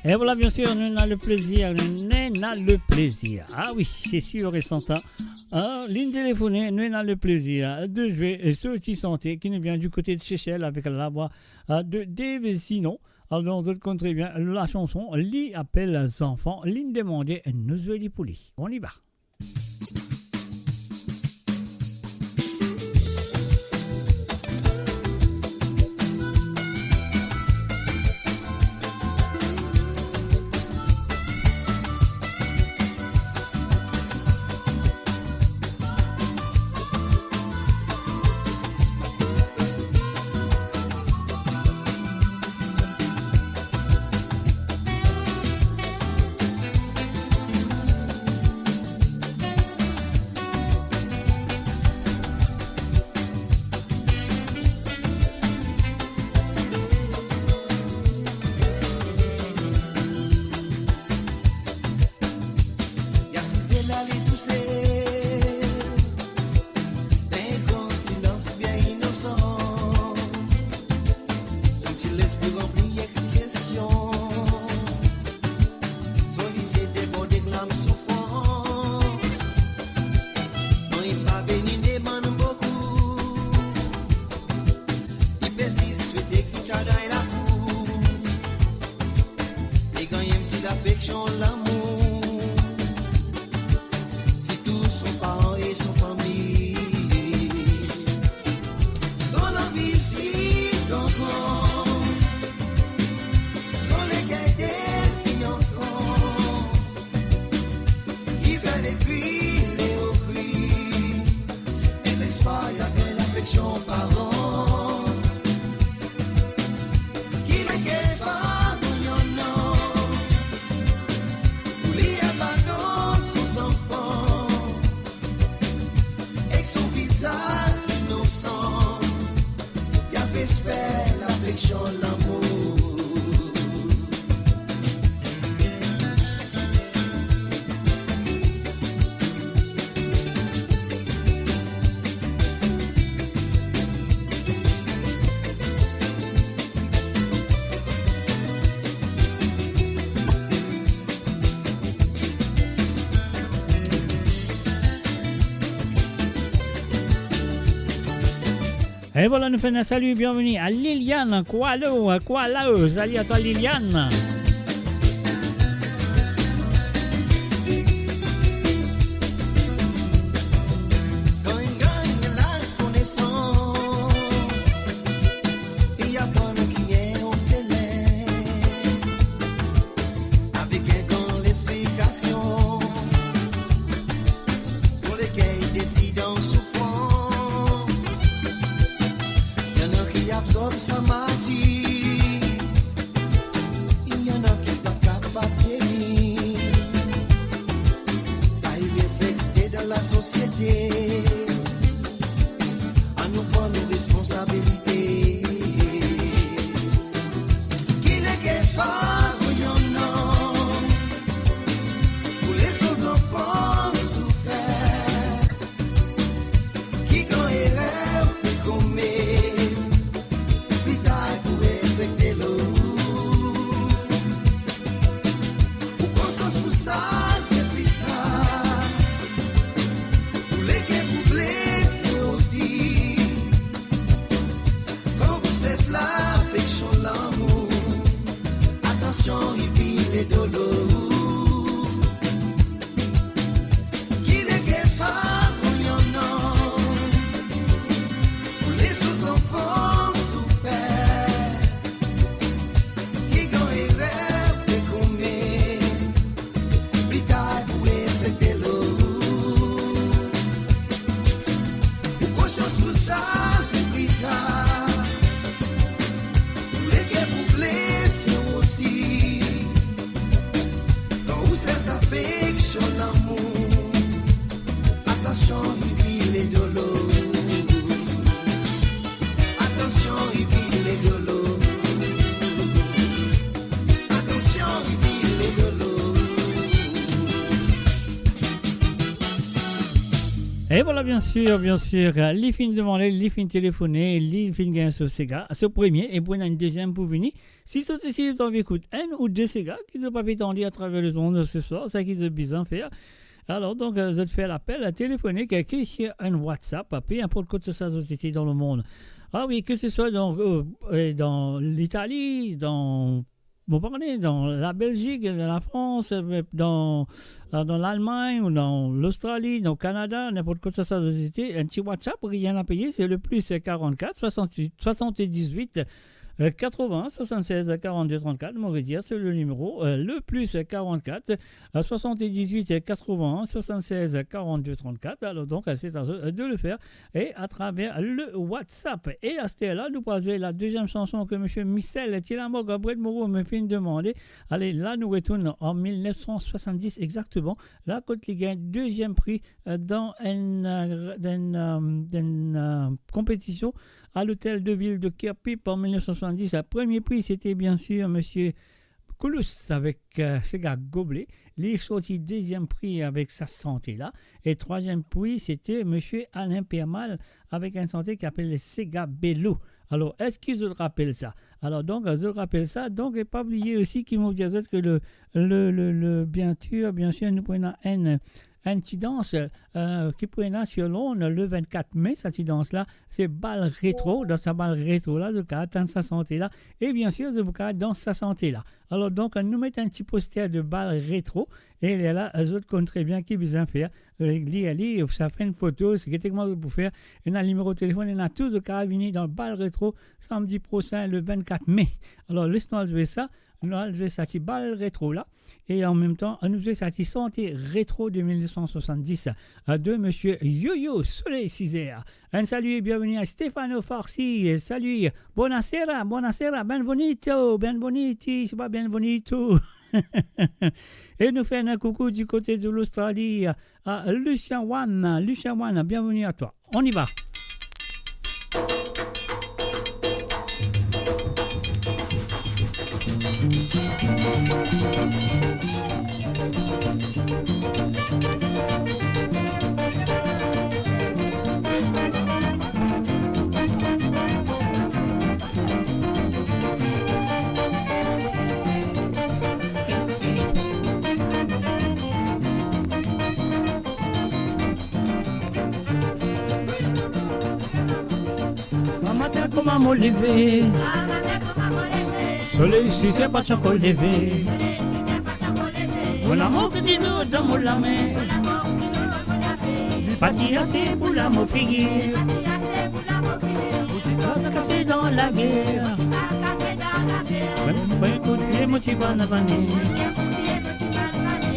E vwala, bien sir, nou ena leplezir, nou ena leplezir. Ah wi, se sir e serten. Ah, li'nn telefone, nou ena leplezir de zwe so ti sante ki nou vinn di kote de Sesel avek lavwa, ah, de Dave Sinon. Alor, zot konn tre bien lasanson, li apel Zanfan, li'nn demande, nou zwe li pou li. On y va. Son lamour, sirtou son paran e son fami. Son lanvi si ton kor, son legay de si anfans, ki fer lekri, le okri, e lespri avek lafeksion paran. Ki leker pa pou li annan, pou li abandonn son zanfan, ek son vizaz inosan, li ap esper lafeksion, lamour. E vwala, nou fer enn sali, bienveni a Liliane Kwalo, Kwalo. Sali a twa, Liliane. Kan inn gagn laz konesans, li aprann ki enn orfelen, avek enn gran lexplikasion. Son leker desi dan soufrans, inn annan ki absorb sa mati, inn annan ki pa kapav teni. Sa inn reflekte dan lasosiete. Anou pran nou responsabilite. Ki leker pa pou li annan, pou les son zanfan soufer? Ki gran erer ou pe komet, pli tar pou reflekte lor ou? Ou konsians pou sa, se pli tar. Ou leker pou blese osi. Kan ou pou ses lafeksion, lamour, atansion, li vire dolor. Ki leker pa pou li annan, pou les son zanfan soufer? Ki gran erer ou pe komet, pli tar pou reflekte lor ou? Ou konsians pou sa, se pli tar. Ou leker pou blese osi. Kan ou ses lafeksion, lamour, atansion, li vire dolor. Atansion, li vire dolor. Atansion, li vire dolor. E vwala, biensir, biensir, li finn demande, li finn telefone, li finn gagn so sega, so premie, e pou ena enn deziem pou vini. Si zot osi zot anvi ekout enn ou de sega ki zot pa pe tande atraver lemond seswar, seki zot bizin fer, alor, donk, euh, zot fer lapel telefonik, euh, ki sir enn WhatsApp, pe inport kot sa zot ete dan lemond. Ah wi, ke se swa, donk, euh, euh, dan Litali, dan, bon, pa kone, dan Labelzik, dan Lafrans, euh, dan, euh, dan Lalmagn, ou dan Lostrali, dan Kanada, ninport kot sa zot ete, enn ti WhatsApp, rien à payer, se le plus quarante-quatre soixante-huit, soixante-dix-huit, euh, quatre-vingts soixante-seize quarante-deux trente-quatre, mo redir, se le nimero, euh, le plus quarante-quatre, euh, soixante-dix-huit quatre-vingts soixante-seize quarante-deux trente-quatre. Alor donk, euh, se a zot, euh, de le fer e atraver le WhatsApp. E aster la, nou pou zwe la deziem sanson ke Misie Michel Tilamog, Brad Moreau, mo finn demande. Ale, la nou retourn an mil nef san swasann-dis exakteman, la kot li gagn deziem pri, euh, dan enn, euh, dan enn, euh, dan enn, euh, konpetision à l'Hôtel de Ville de Kirpip an mil nef san swasann-dis. Le premie pri, sete biensir Misie Koulous avek, euh, sega Gobelet. Li sorti deziem pri avek sa sante la. E trwaziem pri, sete Misie Alain Permal avek enn sante ki apel Sega Belo. Alor, eski zot rapel sa? Alor, donk, zot rapel sa. Donk, e pa bliye osi ki mo dir zot ke le, le, le, le, biensir, biensir, nou pou ena enn, enn ti dans, euh, ki pou ena sir Lond le vennkat me, sa ti dans la, se Bal Retro. Dan sa Bal Retro la, zot kapav tann sa sante la, e bien sir, zot pou kapav dans sa sante la. Alor donk, nou met enn ti poster de Bal Retro, e lerla, zot konn tre bien ki bizin fer, euh, li, li, ou sa fer enn foto, se gete kouma zot pou fer, ena nimero telefonn, ena tou, zot kapav vini dan Bal Retro, samdi prosin, le vennkat me. Alor, les nou al zwe sa, nou al zwe sa ti Bal Retro la, e an mem tan, nou zwe sa ti sante retro de mil nef san swasanndis, euh, de Monsieur Yoyo Soleil Sizer. Enn sali, bienveni a Stefano Farsi, sali, bonasera, bonasera, benvenuto, benvenuti, se pa benvenuto. E nou fer enn koukou di kote de Lostrali, a Lucien Wan. Lucien Wan, bienvenue à toi. On y va. Mamatin kouma mo leve, soley sizer pa ti ankor leve. Mo lamour ki ti lor dan mo lame, li pa ti ase pou lav mo figir. Mo ti kase dan lager, mem pran kout pie mo ti vane vane.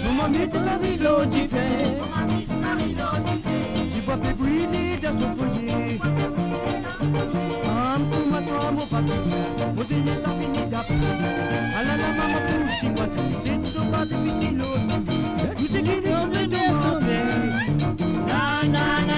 Mo mami ti mari lor dife, li pa pe bwi li dan so foye. Am, kouma twa mo pa ti bien, mo deye sa fini dape. Alala mama pou ti mwa, si ti to pa de piti lor. Nou ti ki nou de sante. Na, na, na.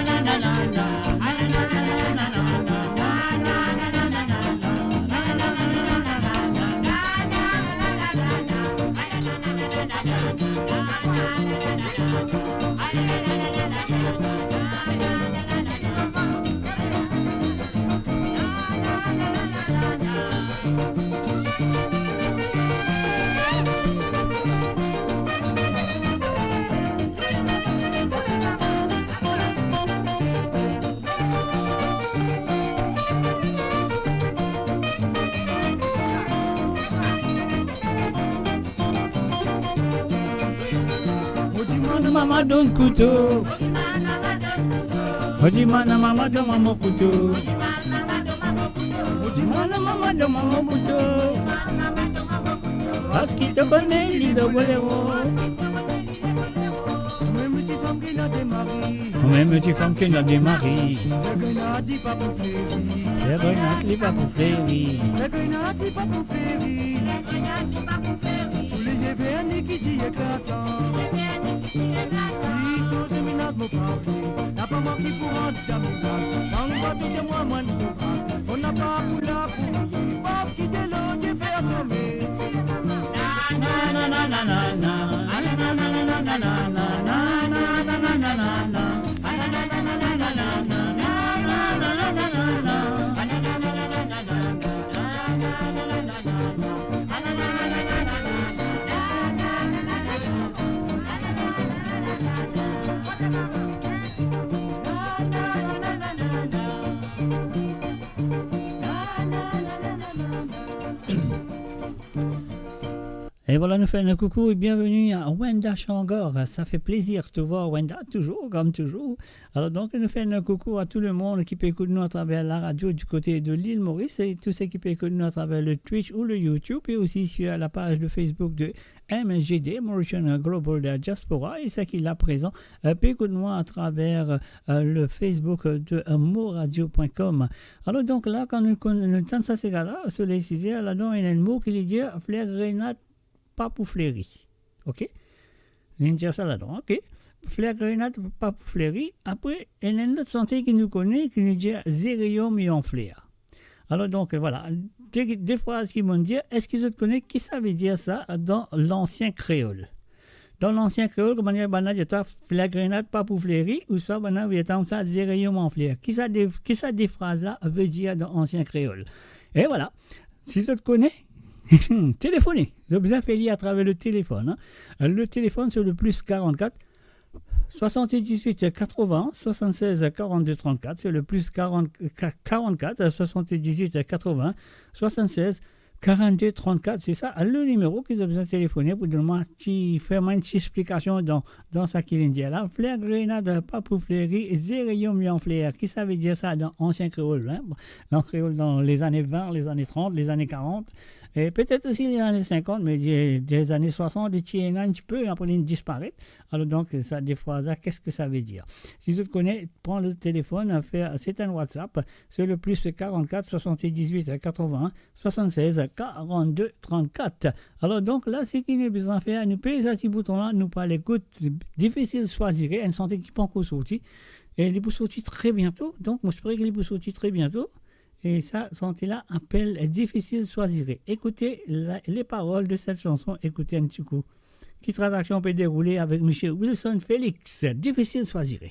Mo dimann mama donn kouto. Mo dimann mama donn mwa mo kouto. Mo dimann mama donn mwa mo kouto. Parski to kone li dan bolero. Mem ti fam ki ena de mari. Mem ti fam ki ena de mari. Fer grenad li pa pou fleri. Fer grenad li pa pou fleri. Soley verni ki ti eklatan. Li tou zeminaz mo pa vle. Napa mwa ki pou rant dan mo kaz. Kan mwa tou de mwa mwa mo pa. Mo napa pou la pou. Pap ki de lo de fer nome. E vwala, nou fer enn koukou e bienveni a Wenda Shangor. Sa fer plezir to vwar Wenda, touzour, kom touzour. Alor donk, nou fer enn koukou a tou lemonn ki pe ekout nou atraver laradio di kote de lil Moris e tou seki pe ekout nou atraver le Twitch ou le YouTube e osi sur la page de Facebook de M G D, Mauritian Global Diaspora, e seki la prezan, euh, pe ekout nou atraver, euh, le Facebook de, euh, moradio point com. Alor donk la, kan nou, kan nou tann sa sega la, Soley Sizer, ladan ena enn mo ki li dir, fler grenad pa pou fleri. Ok? Li dir sa ladan, ok? Fler grenad pa pou fleri. Apre, ena enn lot sante ki nou kone, ki li dir, zereyom e anfler. Alor donk, vwala, de, de fraz ki mo dir, eski zot kone ki sa ve dir sa dan lansien kreol? Dan lansien kreol, kouma dir bann-la dir twa, fler grenad pa pou fleri, ouswa bann-la ve dir twa koumsa, zereyom anfler. Ki sa de, ki sa de fraz la ve dir dan ansien kreol? E vwala, si zot kone, telefone. Zot bizin fer li atraver le telefonn, hein. Le telefonn se le plus quarante-quatre, soixante-dix-huit quatre-vingts soixante-seize quarante-deux trente-quatre, c'est le plus quarante, quarante-quatre soixante-dix-huit quatre-vingts soixante-seize quarante-deux trente-quatre, c'est ça le numéro ki zot bizin telefone pou donn mwa, ki fer mwa enn ti explikasion dan, dan sa ki li dir la. Fler grenad pa pou fleri, zeraniom li an fler. Ki sa ve dir sa dan ansien kreol, hein? Dan kreol dan lezane vin, lezane trant, lezane karant, e petet osi lezane sinkant, me de, lezane swasant, li ti ena enn tipe, apre li disparet. Alor donk, sa de fraz la, qu'est-ce que ça veut dire? Si zot kone, pran le telefon, fer, c'est un WhatsApp, c'est le plus quarante-quatre soixante-dix-huit quatre-vingts soixante-seize quarante-deux trente-quatre. Alor donk, la, seki nou bizin fer, nou pez sa ti bouton la, nou pou al ekout Difficile Choisir, enn sante ki pankor sorti, e li pou sorti tre biento, donk mo espere ki li pou sorti tre biento. E sa sante la apel Difficile Choisir. Écoutez la, les paroles de cette chanson, écoutez un petit coup. Ki tradiksion pe deroule avek misie Wilson Félix, Difficile Choisir.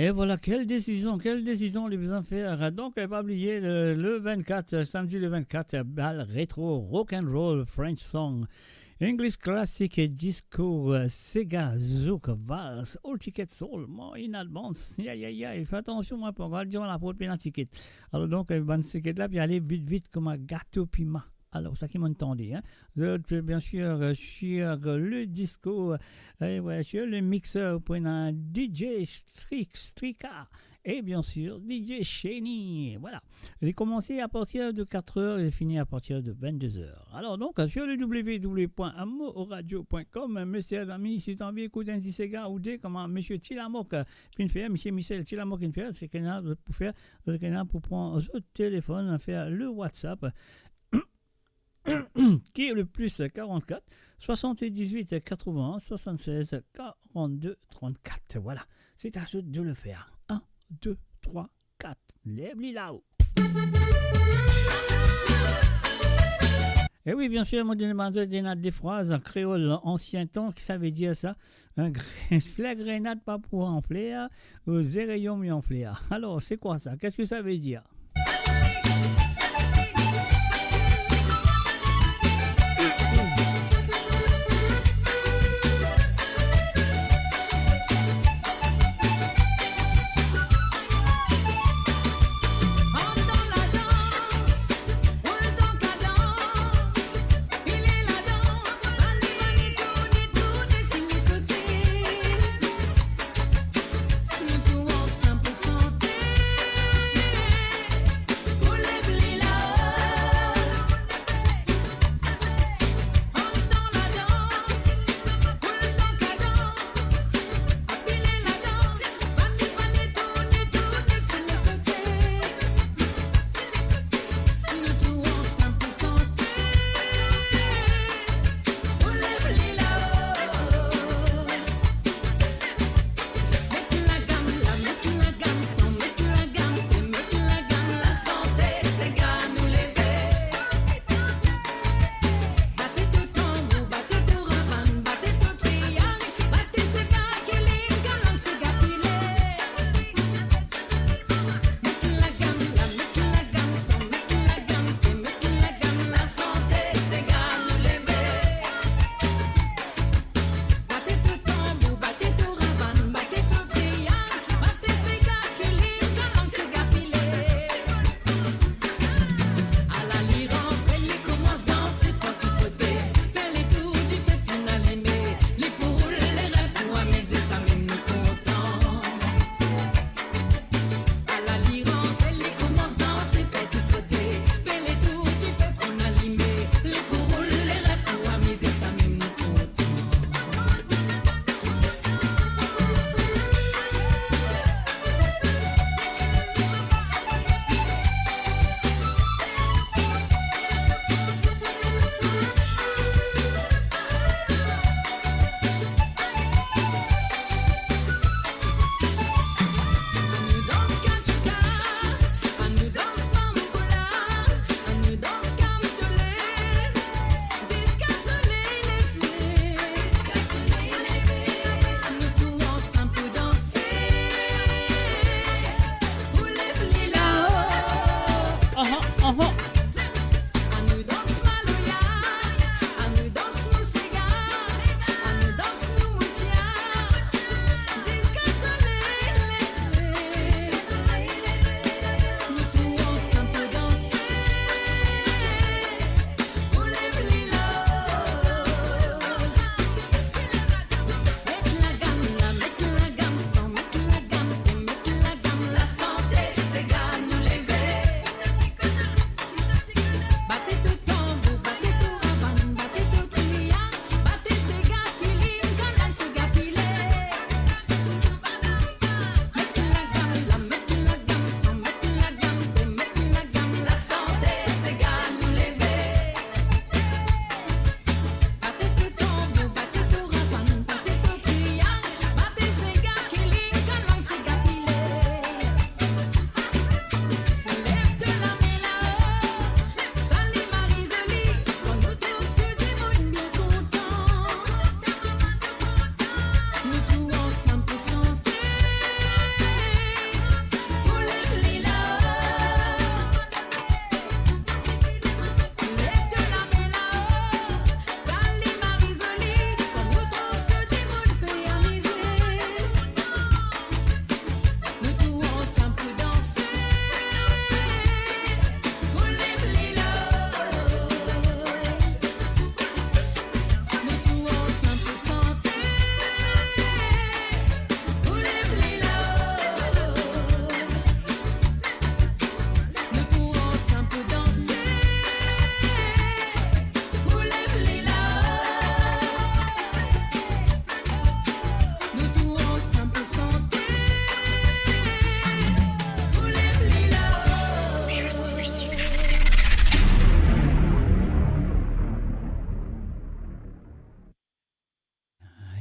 E vwala, kel desizion, kel desizion li bizin fer. Donk, eh, pa bliye, le, le vennkat, eh, samdi le vennkat, eh, bal retro, rock and roll, French song, English classic, eh, disco, eh, sega, zouk, vals, all ticket sold, more in advance. Ya, ya, ya, fer atansion, mwa, pou al dir laport pena tiket. Alor donk, eh, bann tiket la, pou ale vit, vit, kouma gato pima. Alor, sa ki mo'nn tande, hein. Zot, bien sûr, euh, sur, euh, le disco, euh, ouais, sur le mixeur, pou ena D J Strik, Strika, et bien sûr, D J Sheni. Voilà. Li komanse a partir de quatre heures et fini à partir de vingt-deux heures. Alors donc, euh, sur le w w w point mo radio point com, euh, mesier, zami, si ou anvi ekout enn ti sega ou de, kouma Monsieur Tilamok, euh, finn fer, Monsieur Michel Tilamok finn fer, se ki ena pou fer, se ki ena pou pran zot telefonn, fer le WhatsApp, ki le plus quarante-quatre, soixante-dix-huit, quatre-vingts, soixante-seize, quarante-deux, trente-quatre. Voilà. C'est à zot de le faire. Un, deux, trois, quatre. Lev li lao. E wi, bien sûr, mo donn bann zot ena de fraz an kreol ansien tan, ki sa ve dir sa? Hein, gre-, fler grenad pa pou anfle, ou zereyom li anfle. Alors, c'est quoi ça? Qu'est-ce que ça veut dire?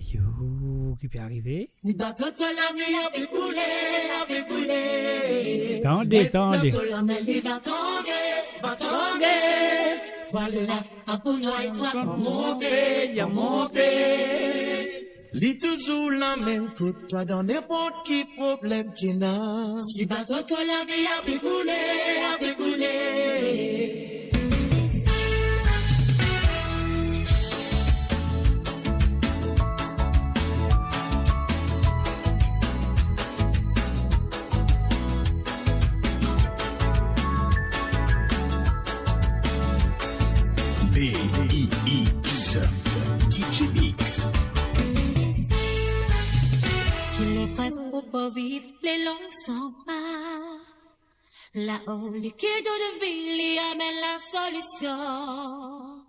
Yo, ki pe arive? Si bato to lami ape koule, ape koule. Tande, tande. Met lasolanel, li va tonbe, va tonbe. Vwala, akounway twa, monte, monte. Li touzour lamem kot twa dan ninport ki problem ki ena. Si bato to lami ape koule, ape koule. B I X, D J Mix. Si leprev pou pa viv, le long san fin. La, li ki doudou de vi, li amenn lasolision.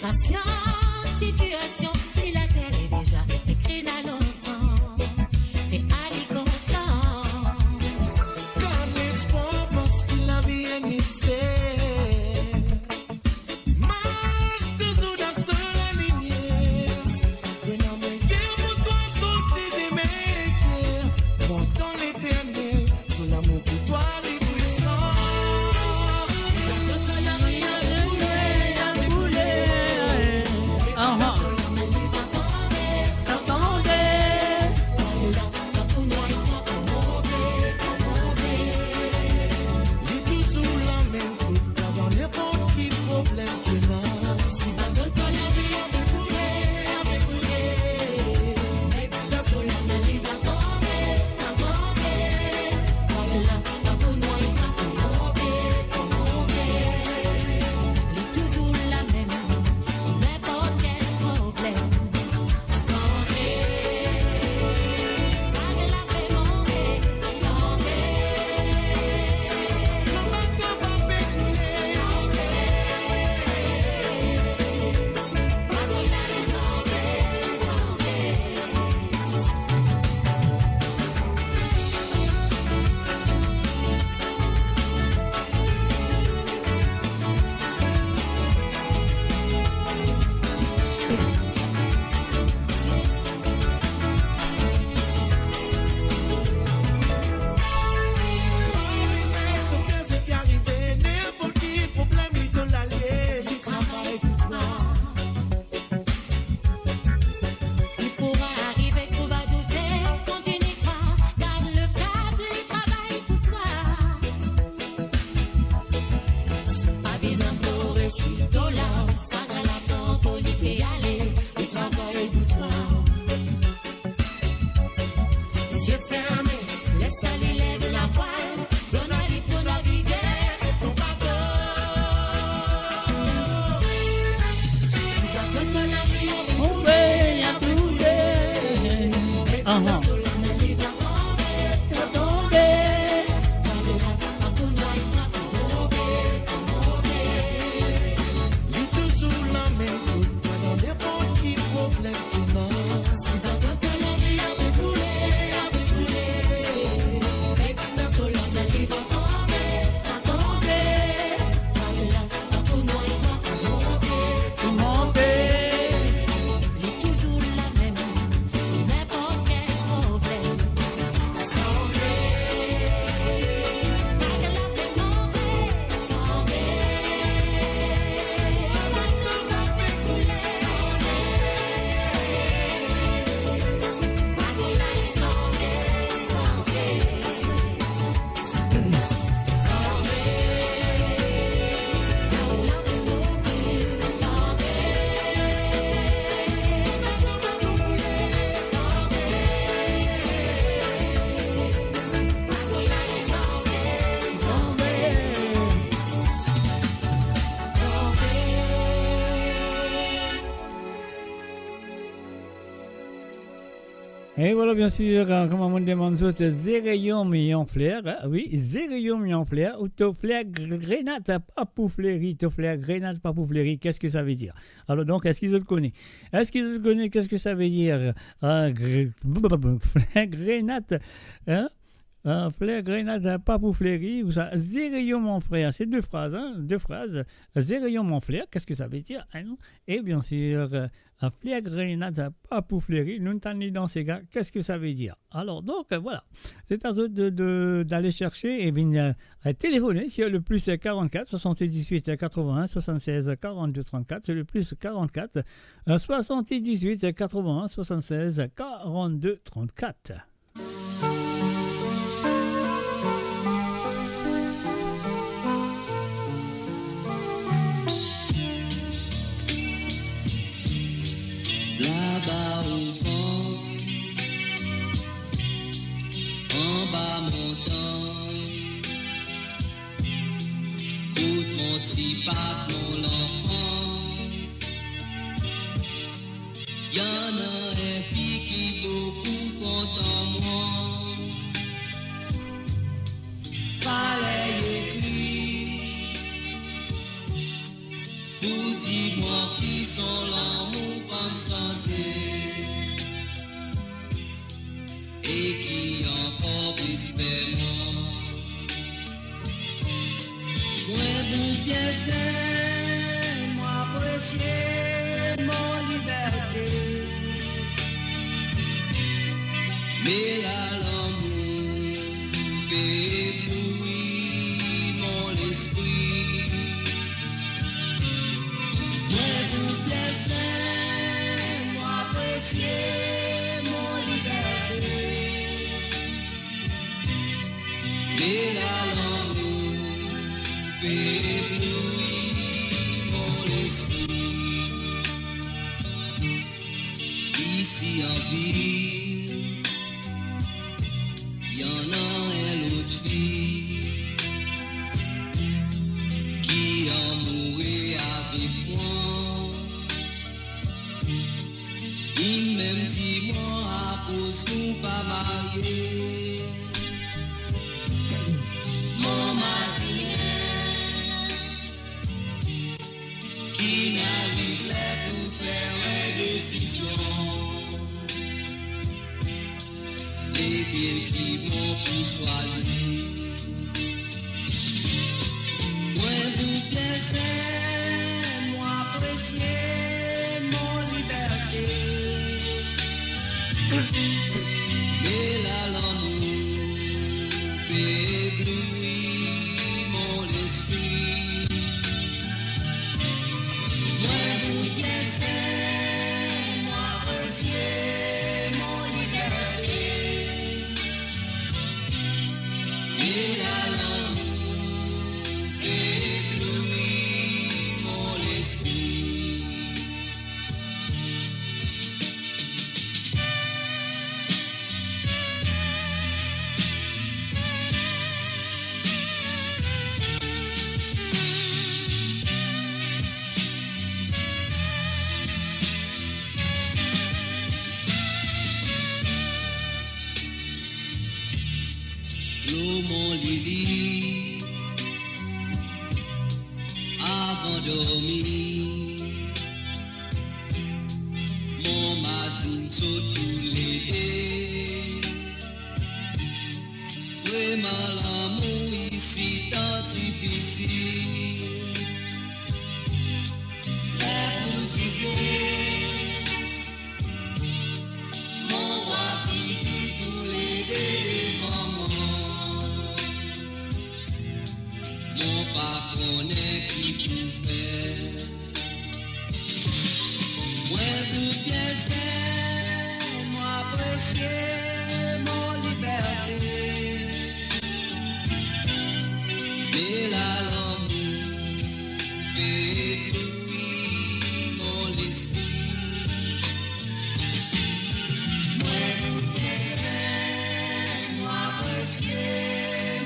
Pasians, sitiasion, si later li deza ekri na lontan, fer ali konfyans. Gard lespwar, parski lavi enn mister. Mars touzour dan so lalimier. Pena meyer pou twa sorti demin ekier. Kontan Leternel, so lamour pou twa li pwisan. Si bato to lami ape koule, ape koule. Aha. Tande. Li touzour lamem kot twa dan ninport ki problem ki ena. Si bato to lavi ape koule, ape koule. Met lasolanel, li va tonbe, va tonbe. Vwala, akounway twa, monte, monte. Li touzour lamem, ninport kel problem. Li pou arive, trouv a doute, kontinie krwar, gard le kap, li travay pou twa. Pa bizin plore, swiv to larm, sa gala tanto li pe ale, li travay pou twa. Zie ferme, les ali lev lavwal, donn ali pou naviger ton bato. Si bato to lavi ape koule, ape koule. Aha. Tonbe, li touzour lamem kot twa dan ninport ki problem ki ena. Si bato to lavi ape koule, ape koule. Met lasolanel, li va tonbe, va tonbe. Vwala, akounway twa, monte, monte. Li touzour lamem, ninport kel problem. E vwala, biensir, euh, kouma mo demann zot, zereyom li an fler, hein? Wi, zereyom li an fler, ou to fler gr-, grenat pa pou fleri, to fler grenat pa pou fleri, qu'est-ce que ça veut dire? Alors donc, est-ce que zot kone? Est-ce que zot kone qu'est-ce que ça veut dire, euh, gr-, fler grenat, hein? Euh, fler grenat pa pou fleri, ou sa, zereyom an fler, c'est deux phrases, hein, deux phrases. Zereyom an fler, qu'est-ce que ça veut dire, hein? Et biensir, euh, La fleur grenade, sa pa pou fleri, nou tann li dan se ka, qu'est-ce que ça veut dire? Alors, donc, euh, voilà. C'est à toi de, de, d'aller chercher et venir, euh, téléphoner sur le plus quarante-quatre soixante-dix-huit quatre-vingts soixante-seize quarante-deux trente-quatre, c'est le plus quarante-quatre, euh, soixante-dix-huit quatre-vingts soixante-seize quarante-deux trente-quatre. Laba o van, anba montagn, kot mo ti pas mo lanfans. Ena enn fi ki boukou kontan mwa. Fale li ekrir pou dir mwa ki son lamour pa'nn sanze e ki ankor plis fer mwa. Mwa boug bien ser, mwa apresie mo liberte. Me la lamour pe ebloui mo lespri. Mwa boug bien ser, mwa apresie mo liberte. Me la lamour pe ebloui mo lespri. Isi an vil, ena enn lot fi ki amoure avek mwa. Inn mem dir mwa akoz nou pa marie. Mo mazinn ki inn ariv ler pou fer enn desizion. Lekel ki bon pou swazir? Mwa boug bien ser, mwa apresie mo liberte. Me la lamour pe ebloui mo lespri. Mwa boug bien ser, mwa apresie mo liberte. Me la lamour pe ebloui mo lespri. Lor mo lili, avan dormi, mo mazinn zot toulede. Vremem lamour isi tan difisil. Ler pou zize, mo vwar figir toulede devan mwa. Mo pa kone ki pou fer. Mwa boug bien ser, mwa apresie mo liberte. Me la lamour pe ebloui mo lespri. Mwa boug bien ser, mwa apresie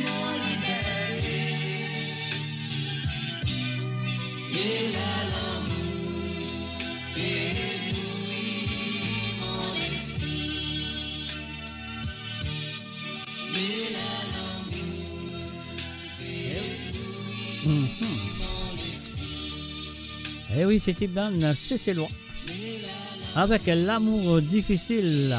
mo liberte. Me la lamour pe ebloui mo lespri. Me la lamour pe ebloui mo lespri. Eh oui, c'était bien Seselwa avec L'amour difficile.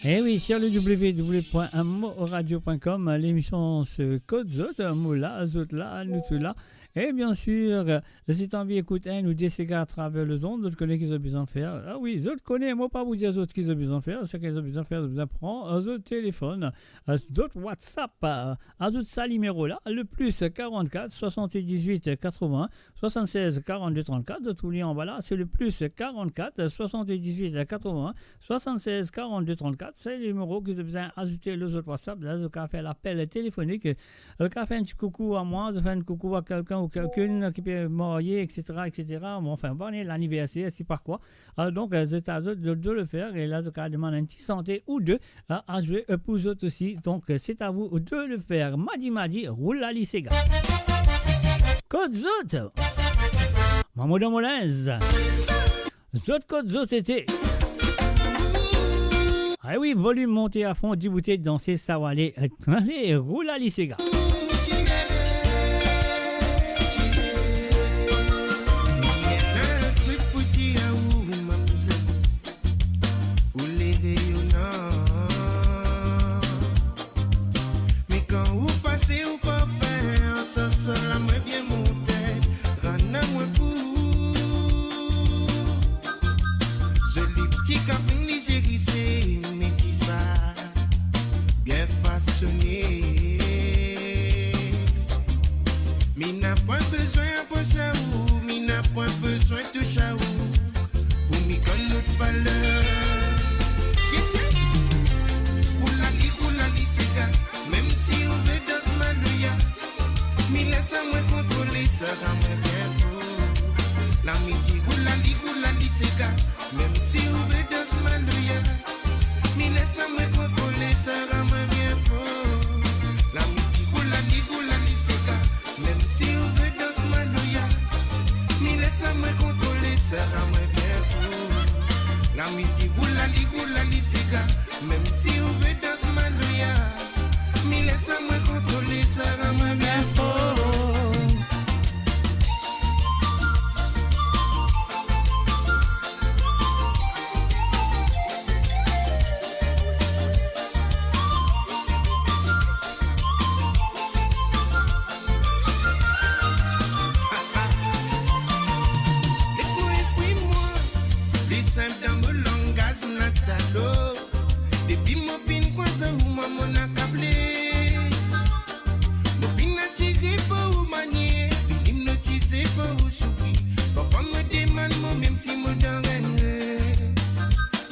Eh oui, sur le w w w point moradio point com, l'émission se Kot Zot, mo la, zot la, nou tou la. E bien sir, si zot anvi ekout enn ou de sega atraver lezond, zot kone ki zot bizin fer. Ah wi, zot kone, mo pa pou dir zot ki zot bizin fer, seki zot bizin fer, zot bizin pran, euh, zot telefonn, euh, zot WhatsApp, euh, azout sa nimero la, le plus quarante-quatre soixante-dix-huit quatre-vingts soixante-seize quarante-deux trente-quatre, zot trouv li anba la, se le plus quarante-quatre soixante-dix-huit quatre-vingts soixante-seize quarante-deux trente-quatre, se le nimero ki zot bizin azoute lor zot WhatsApp, la zot kapav fer lapel telefonik, zot kapav fer enn ti koukou a mwa, zot fer enn koukou a kelkenn ou kelkenn ki pe marye, et cetera, et cetera. Bon, anfin, bon, laniverser, se pa kwa. Alor, donk, euh, zot a zot, zot, zot le fer, e la, zot kapav demann enn ti sante ou de, a, a zwe, euh, pou zot osi. Donk, euh, c'est à vous de le faire. Madi, madi, roul la li sega. Kot zot? Mamo dan mo linz. Zot kot zot ete? Ah wi, volim monte a fon, diboute, danse, sawale. Ale, roul la li sega. Ou le reyonan. Me kan ou pase, ou parfin, an sanson la mwa bien monte, rann mwa fou. Zoli pti kafin, lizie rize, me ti sa bien fasone. Mi napa bizin apros a ou, mi napa bizin tous a ou, pou mi konn lot valer. Roul la li, roul la li sega, mem si ou ve dans maloya, mi les mwa kontrole, sera mwa bien for. La mi dir roul la li, roul la li sega, mem si ou ve dans maloya, mi les mwa kontrole, sera mwa bien for. La mi dir roul la li, roul la li sega, mem si ou ve dans maloya, mi les mwa kontrole, sera mwa bien for. La mi dir roul la li, roul la li sega, mem si ou ve dans maloya, mi les mwa kontrole, sera mwa bien for. Les mwa, espri mwa, li sinp dan mo langaz natal. Depi mo finn krwaz ou, mwa mo akable. Mo finn atire par ou manier, finn ipnotize par ou sourir. Parfwa mo demann mwa mem si mo dan reve.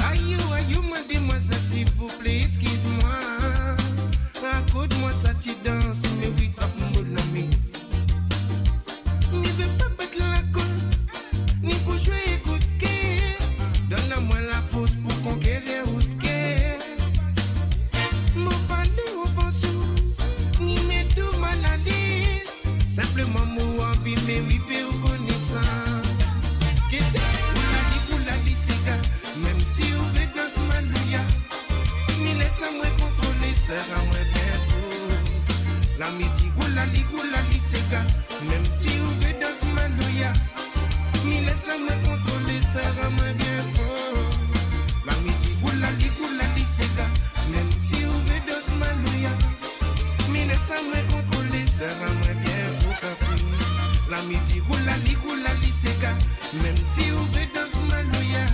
Ayo, ayo, mwa demwazel, silvouple, eskiz mwa. Rakont mwa sa ti dans, me wi, trap mo lame. Ni ve pa bat lakol, ni pou zwe kout ker. Donn mwa lafors pou konkerir out ker. Mo pa le ofans ou, ni met ou malalez. Sinpleman mo anvi, me wi, fer ou konesans. Gete, roul la li, roul la li sega, mem si ou ve dans maloya, mi les mwa kontrole, sera mwa bien for. La mi dir roul la li, roul la li sega, mem si ou ve dans maloya, mi les mwa kontrole, sera mwa bien for. La mi dir roul la li, roul la li sega, mem si ou ve dans maloya, mi les mwa kontrole, sera mwa bien for, kafin. La mi dir roul la li, roul la li sega, mem si ou ve dans maloya,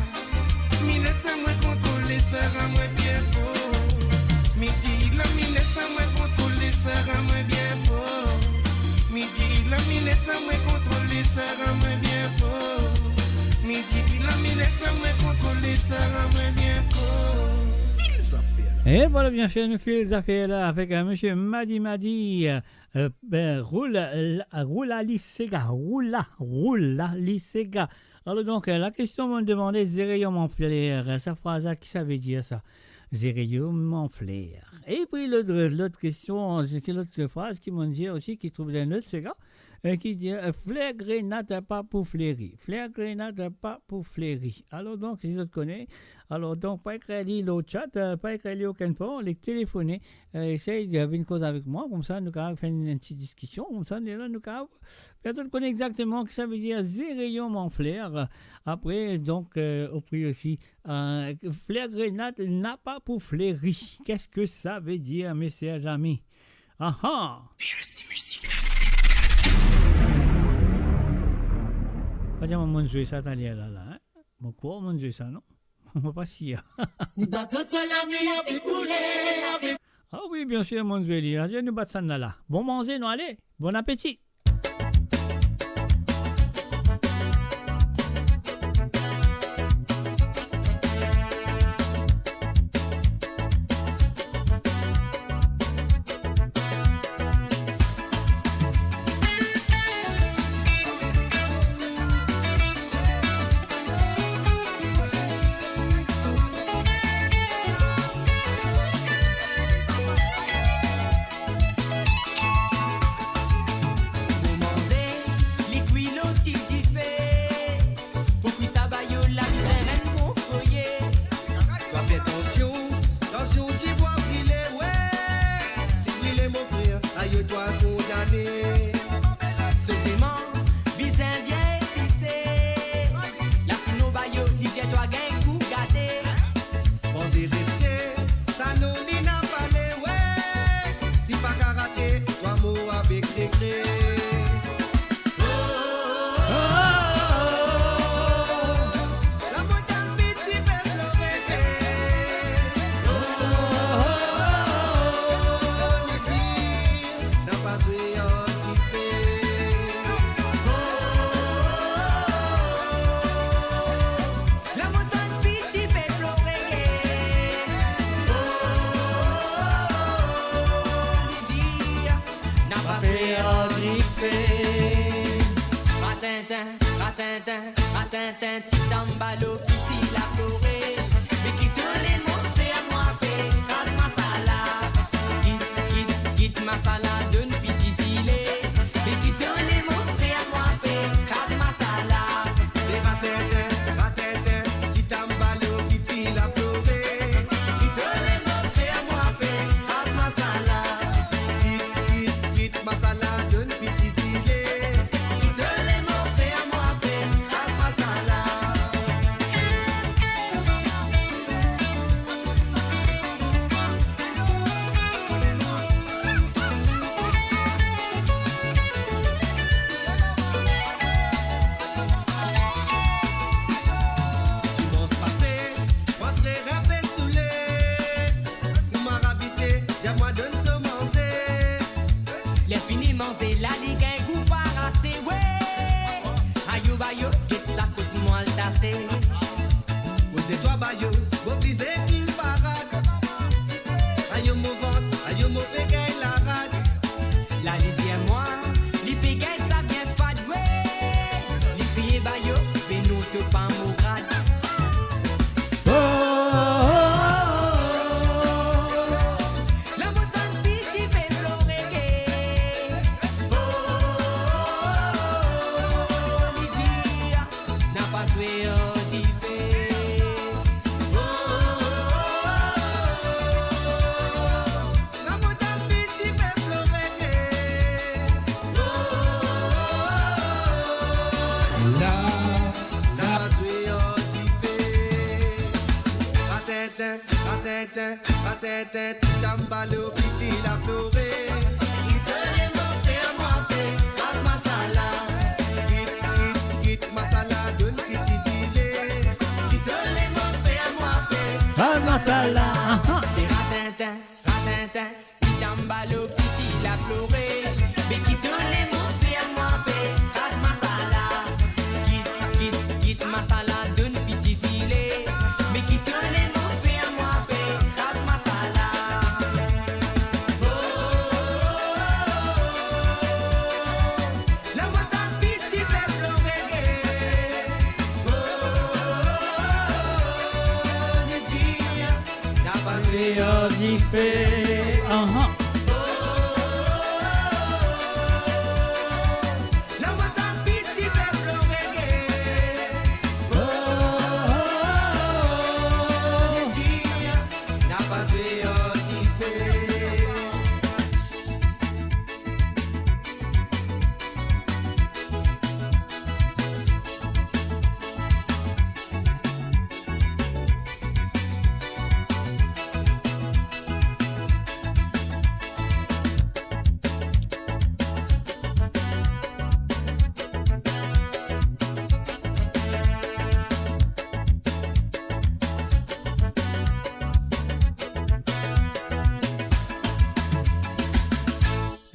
mi les mwa kontrole, sera mwa bien for. Mi dir la, mi les mwa kontrole, sera mwa bien for. Mi dir la, mi les mwa kontrole, sera mwa bien for. Mi dir la, mi les mwa kontrole, sera mwa bien for. Fil zafer la. E vwala, bien sir, nou fil zafer la avek, euh, misie Madi Madi, euh, euh, ben, roul la, roul la li sega, roul la, roul la li sega. Alor donk, euh, lakestion mo demande, zereyom an fler, sa fraz la, ki sa ve dir sa? Zereyom an fler. E pi lot, lot kestion, se ki lot fraz ki mo dir osi, ki trouv dan lot sega, euh, ki dir, euh, fler grenad pa pou fleri. Fler grenad pa pou fleri. Alor donk, si zot kone, alor donk, pa ekrir li lor chat, euh, pa ekrir li okenn par, li telefone, euh, esey, euh, vinn koz avek mwa, koumsa nou kapav fer enn, enn ti diskision, koumsa nou, la nou kapav fer zot kone exakteman ki sa ve dir zereyom an fler. Apre, donk, euh, osi, euh, fler grenad napa pou fleri. Qu'est-ce que ça veut dire, mes chers amis? Aha! Merci, musique. Pa dir mwa monn zwe sa taler la, la, hein? Mo krwar monn zwe sa, non? Mo pa sir. Si bato to lame ape koule, ape... Ah wi, bien sir, monn zwe li. Aze nou bat sann la la. Bon manze, nou ale. Bon apeti. Mo manze, li kwi lor ti dife. Pou kwi sa, ba yo la bizin enn bon foye. Twa fer tansion, tansion ti bwa brile, we. Si brile, mon frer, ayo twa kondane. Soseman bizin bien epise. La sinon, ba yo, li dir twa gagn gou gate. Manze reste, sa non li napa le, we. Si pa karate, twa mor avek regre. Oh, oh, oh, oh. Lamontagn Piti pe plore. Oh, oh, oh, oh. Li dir, napa zwe an dife. Oh, oh, oh, oh. Lamontagn Piti pe plore. Oh, li dir, napa zwe an dife. Ratintin, ratintin, ratintin, ti tanbalo piti la plore. Me ki to lemon fer mwa pe kraz masala. Kit, kit, kit masala, donn piti dile. Me ki to lemon fer mwa pe kraz masala. Se ratintin, ratintin, ti tanbalo piti la plore. Ki to lemon fer mwa pe kraz masala. Kit, kit, kit masala, donn piti dile. Ki to lemon fer mwa pe kraz masala. Dimans pase, mwa tre inpe soule. Kouma abitie, dir mwa donn so manze. Ler fini manze la, li gagn gou parase, we. Ayo ba yo, get sa kot mwa al tase. Mo dir twa ba yo, mo oblize kil parad. Ayo mo vant, ayo mo pe gagn larad. La li dir mwa, li pe gagn sa bien fad, we. Li kriye ba yo, be non to pa mo grad. Oh, oh, oh, oh, oh. Lamontagn Piti pe plore. Oh, oh, oh, oh, oh. Li dir, napa zwe an dife. Oh, oh, oh, oh, oh. Lamontagn Piti pe plore. Oh, oh, oh, oh, oh. La, napa zwe an dife. Ratintin, ratintin, ratintin, ti tanbalo piti la plore. Ki to lemon fer mwa pe kraz masala. Kit, kit, kit masala, donn piti dile. Ki to lemon fer mwa pe kraz masala. Aha. Ratintin, ratintin, ti tanbalo piti la plore. Me ki to lemon fer mwa pe kraz masala. Kit, kit, kit masala, donn piti dile. Me ki to lemon fer mwa pe kraz masala. Oh, oh, oh, oh, oh. Lamontagn Piti pe plore. Oh, oh, oh, oh, oh. Li dir, napa zwe an dife. Aha. Lamontagn Piti pe plore. Oh, li dir, napa zwe an dife.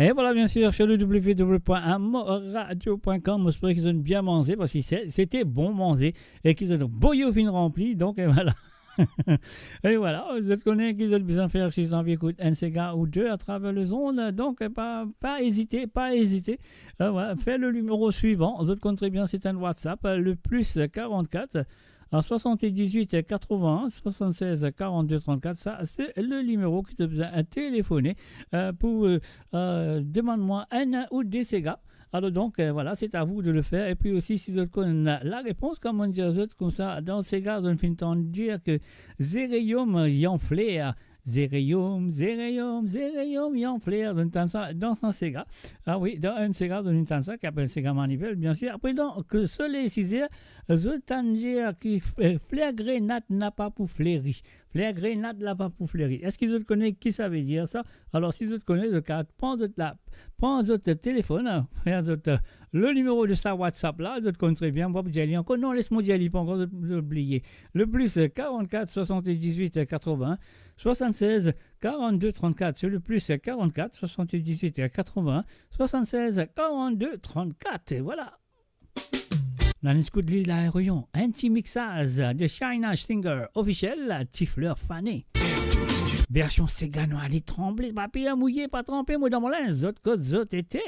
E vwala, bien sir, sur le w w w point amoradio point com, mo espere ki zot inn bien manze, parski se, se ti bon manze, e ki zot boyo finn ranpli, donk, e vwala. E vwala, zot kone ki zot bizin fer si zot anvi ekout enn sega ou de atraver lezond, donk, pa, pa ezite, pa ezite. E, vwala, fer le nimero swivan, zot konn tre bien, se enn WhatsApp, le plus quarante-quatre, a soixante-dix-huit quatre-vingts soixante-seize quarante-deux trente-quatre, sa, se le nimero ki zot bizin telefone, e, pou, e, e, demann mwa enn ou de sega. Alor donk, e, vwala, c'est à vous de le faire. Epi osi, si zot konn larepons, kouma dir zot koumsa, dan sega, zot finn tann dir ki zereyom, li anfler, zereyom, zereyom, zereyom, li anfler, zot tann sa dan sa sega. A wi, dan enn sega, zot tann sa, ki apel sega manivel, bien sir. Apre, dan Soley Sizer, zot tann dir ki, e, fler grenad napa pou fleri. Fler grenad napa pou fleri. Eski zot kone ki sa ve dir sa? Alor, si zot kone, zot kapav pran zot la, pran zot telefonn, fer zot, e, le nimero de sa WhatsApp la, zot konn tre bien, mo pa pou dir li ankor. Non, les mo dir li, pa ankor, zot, zot bliye. Le plus, e, quarante-quatre soixante-dix-huit quatre-vingts soixante-seize quarante-deux trente-quatre, se le plus, e, quarante-quatre soixante-dix-huit quatre-vingts soixante-seize quarante-deux trente-quatre, e vwala. Nou al ekout Lil Dareyon, enn ti mixaz de China Singer Officiel, Ti Fler Fane. Version sega nou ale tranble, pa pir mouye, pa tranpe mo dan mo linz, zot kot zot ete.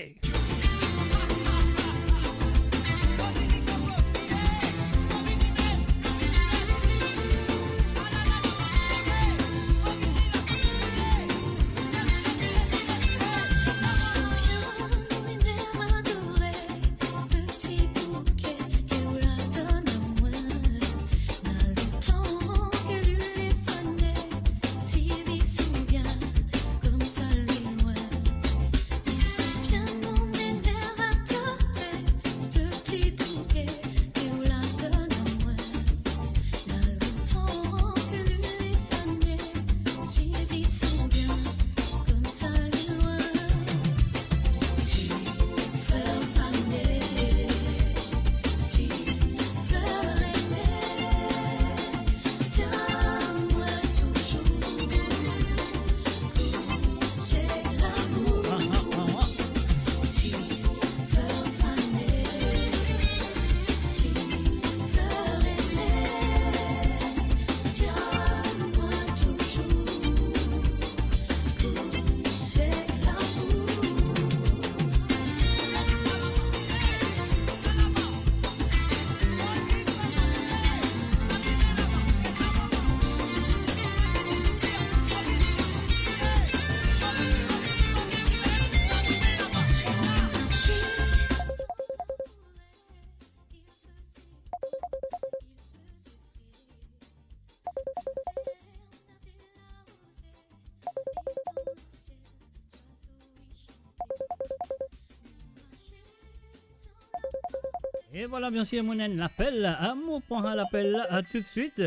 E vwala, bien sir, mo ena enn lapel la. A, mo pran lapel la, a, toutswit.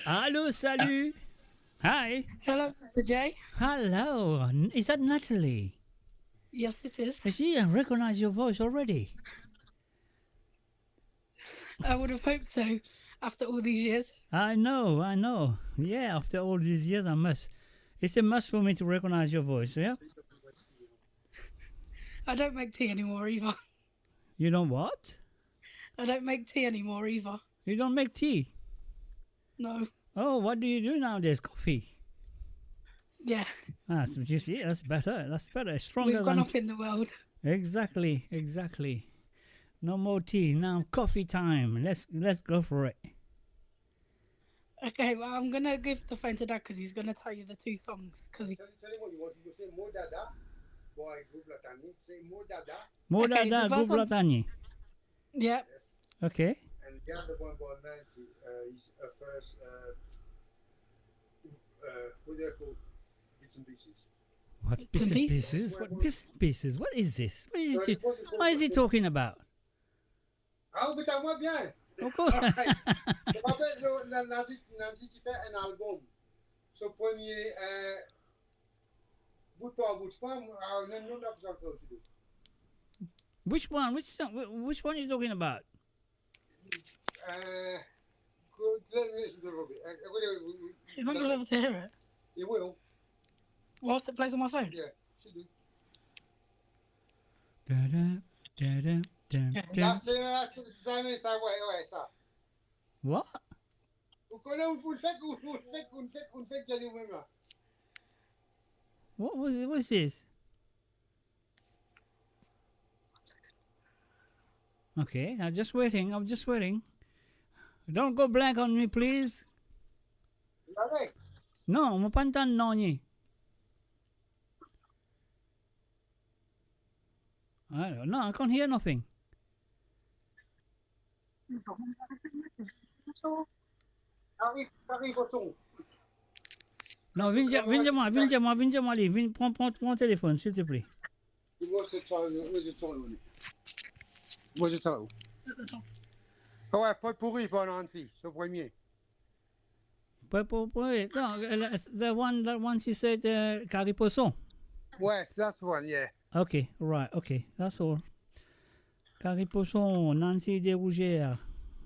Alo, salut. Hi. Hello, Mister J. Hello. Is that Natalie? Yes, it is. You see, I recognize your voice already. I would have hoped so after all these years. I know, I know. Yeah, after all these years, I must. It's a must for me to recognize your voice, yeah? I don't make tea anymore either. You don't what? I don't make tea anymore either. You don't make tea? No. Oh, what do you do nowadays? Coffee? Yeah. Ah, so you see, that's better. That's better. It's stronger. We've gone than off in the world. Exactly, exactly. No more tea. Now coffee time. Let's, let's go for it. Okay, well, I'm gonna give the phone to Dad 'cause he's gonna tell you the two songs. 'Cause he... Tell, tell him what you want. You say Mo Dada, boy, group Latani. Say Mo Dada. Mo Dada, the first group Latani. Yeah. Yes. Okay. And the other one by Nancy, uh, is a first, uh, uh, what do they call bits and pieces? What, bits and pieces? What bits and pieces? What is this? What is he, what is he talking about? Ah, ou pe tann mwa bien. Of course. Alright. Bon, an fet, Nancy, Nancy ti fer enn album. So premie, euh, bout par bout. Which one? Which, which one you talking about? Uh, go, let me listen to it a little bit. Uh, uh, wait, wait, wait, wait. He's not gonna be able to hear it. He will. Whilst it plays on my phone? Yeah, should do. Ta-da, ta-da, ta-da. La, c'est, c'est, c'est, c'est, ouais, ouais, ça. What? Vous connaissez, vous, vous le faites, vous, vous le faites, vous le faites, vous le faites, vous allez vous-même là. What was, what's this? Okay, I'm just waiting, I'm just waiting. Don't go blank on me, please. Vous l'avez? Non, mo pa tann nanye. Alors, non, I can't hear nothing. Arrive, arrive au son. Non, vinn, vinn, vinn, vinn, vinn, vinn, vinn, pran, pran, pran telefon, silteple. Moi, c'est toi, moi, c'est toi, oui. Moi, c'est toi. Ah ouais, pot pourri, pas Nancy, c'est le premier. Pot pourri, non, the one, that one she said, uh, kari poson. Ouais, that's one, yeah. Okay, right, okay, that's all. Kari poson, Nancy Derouzières.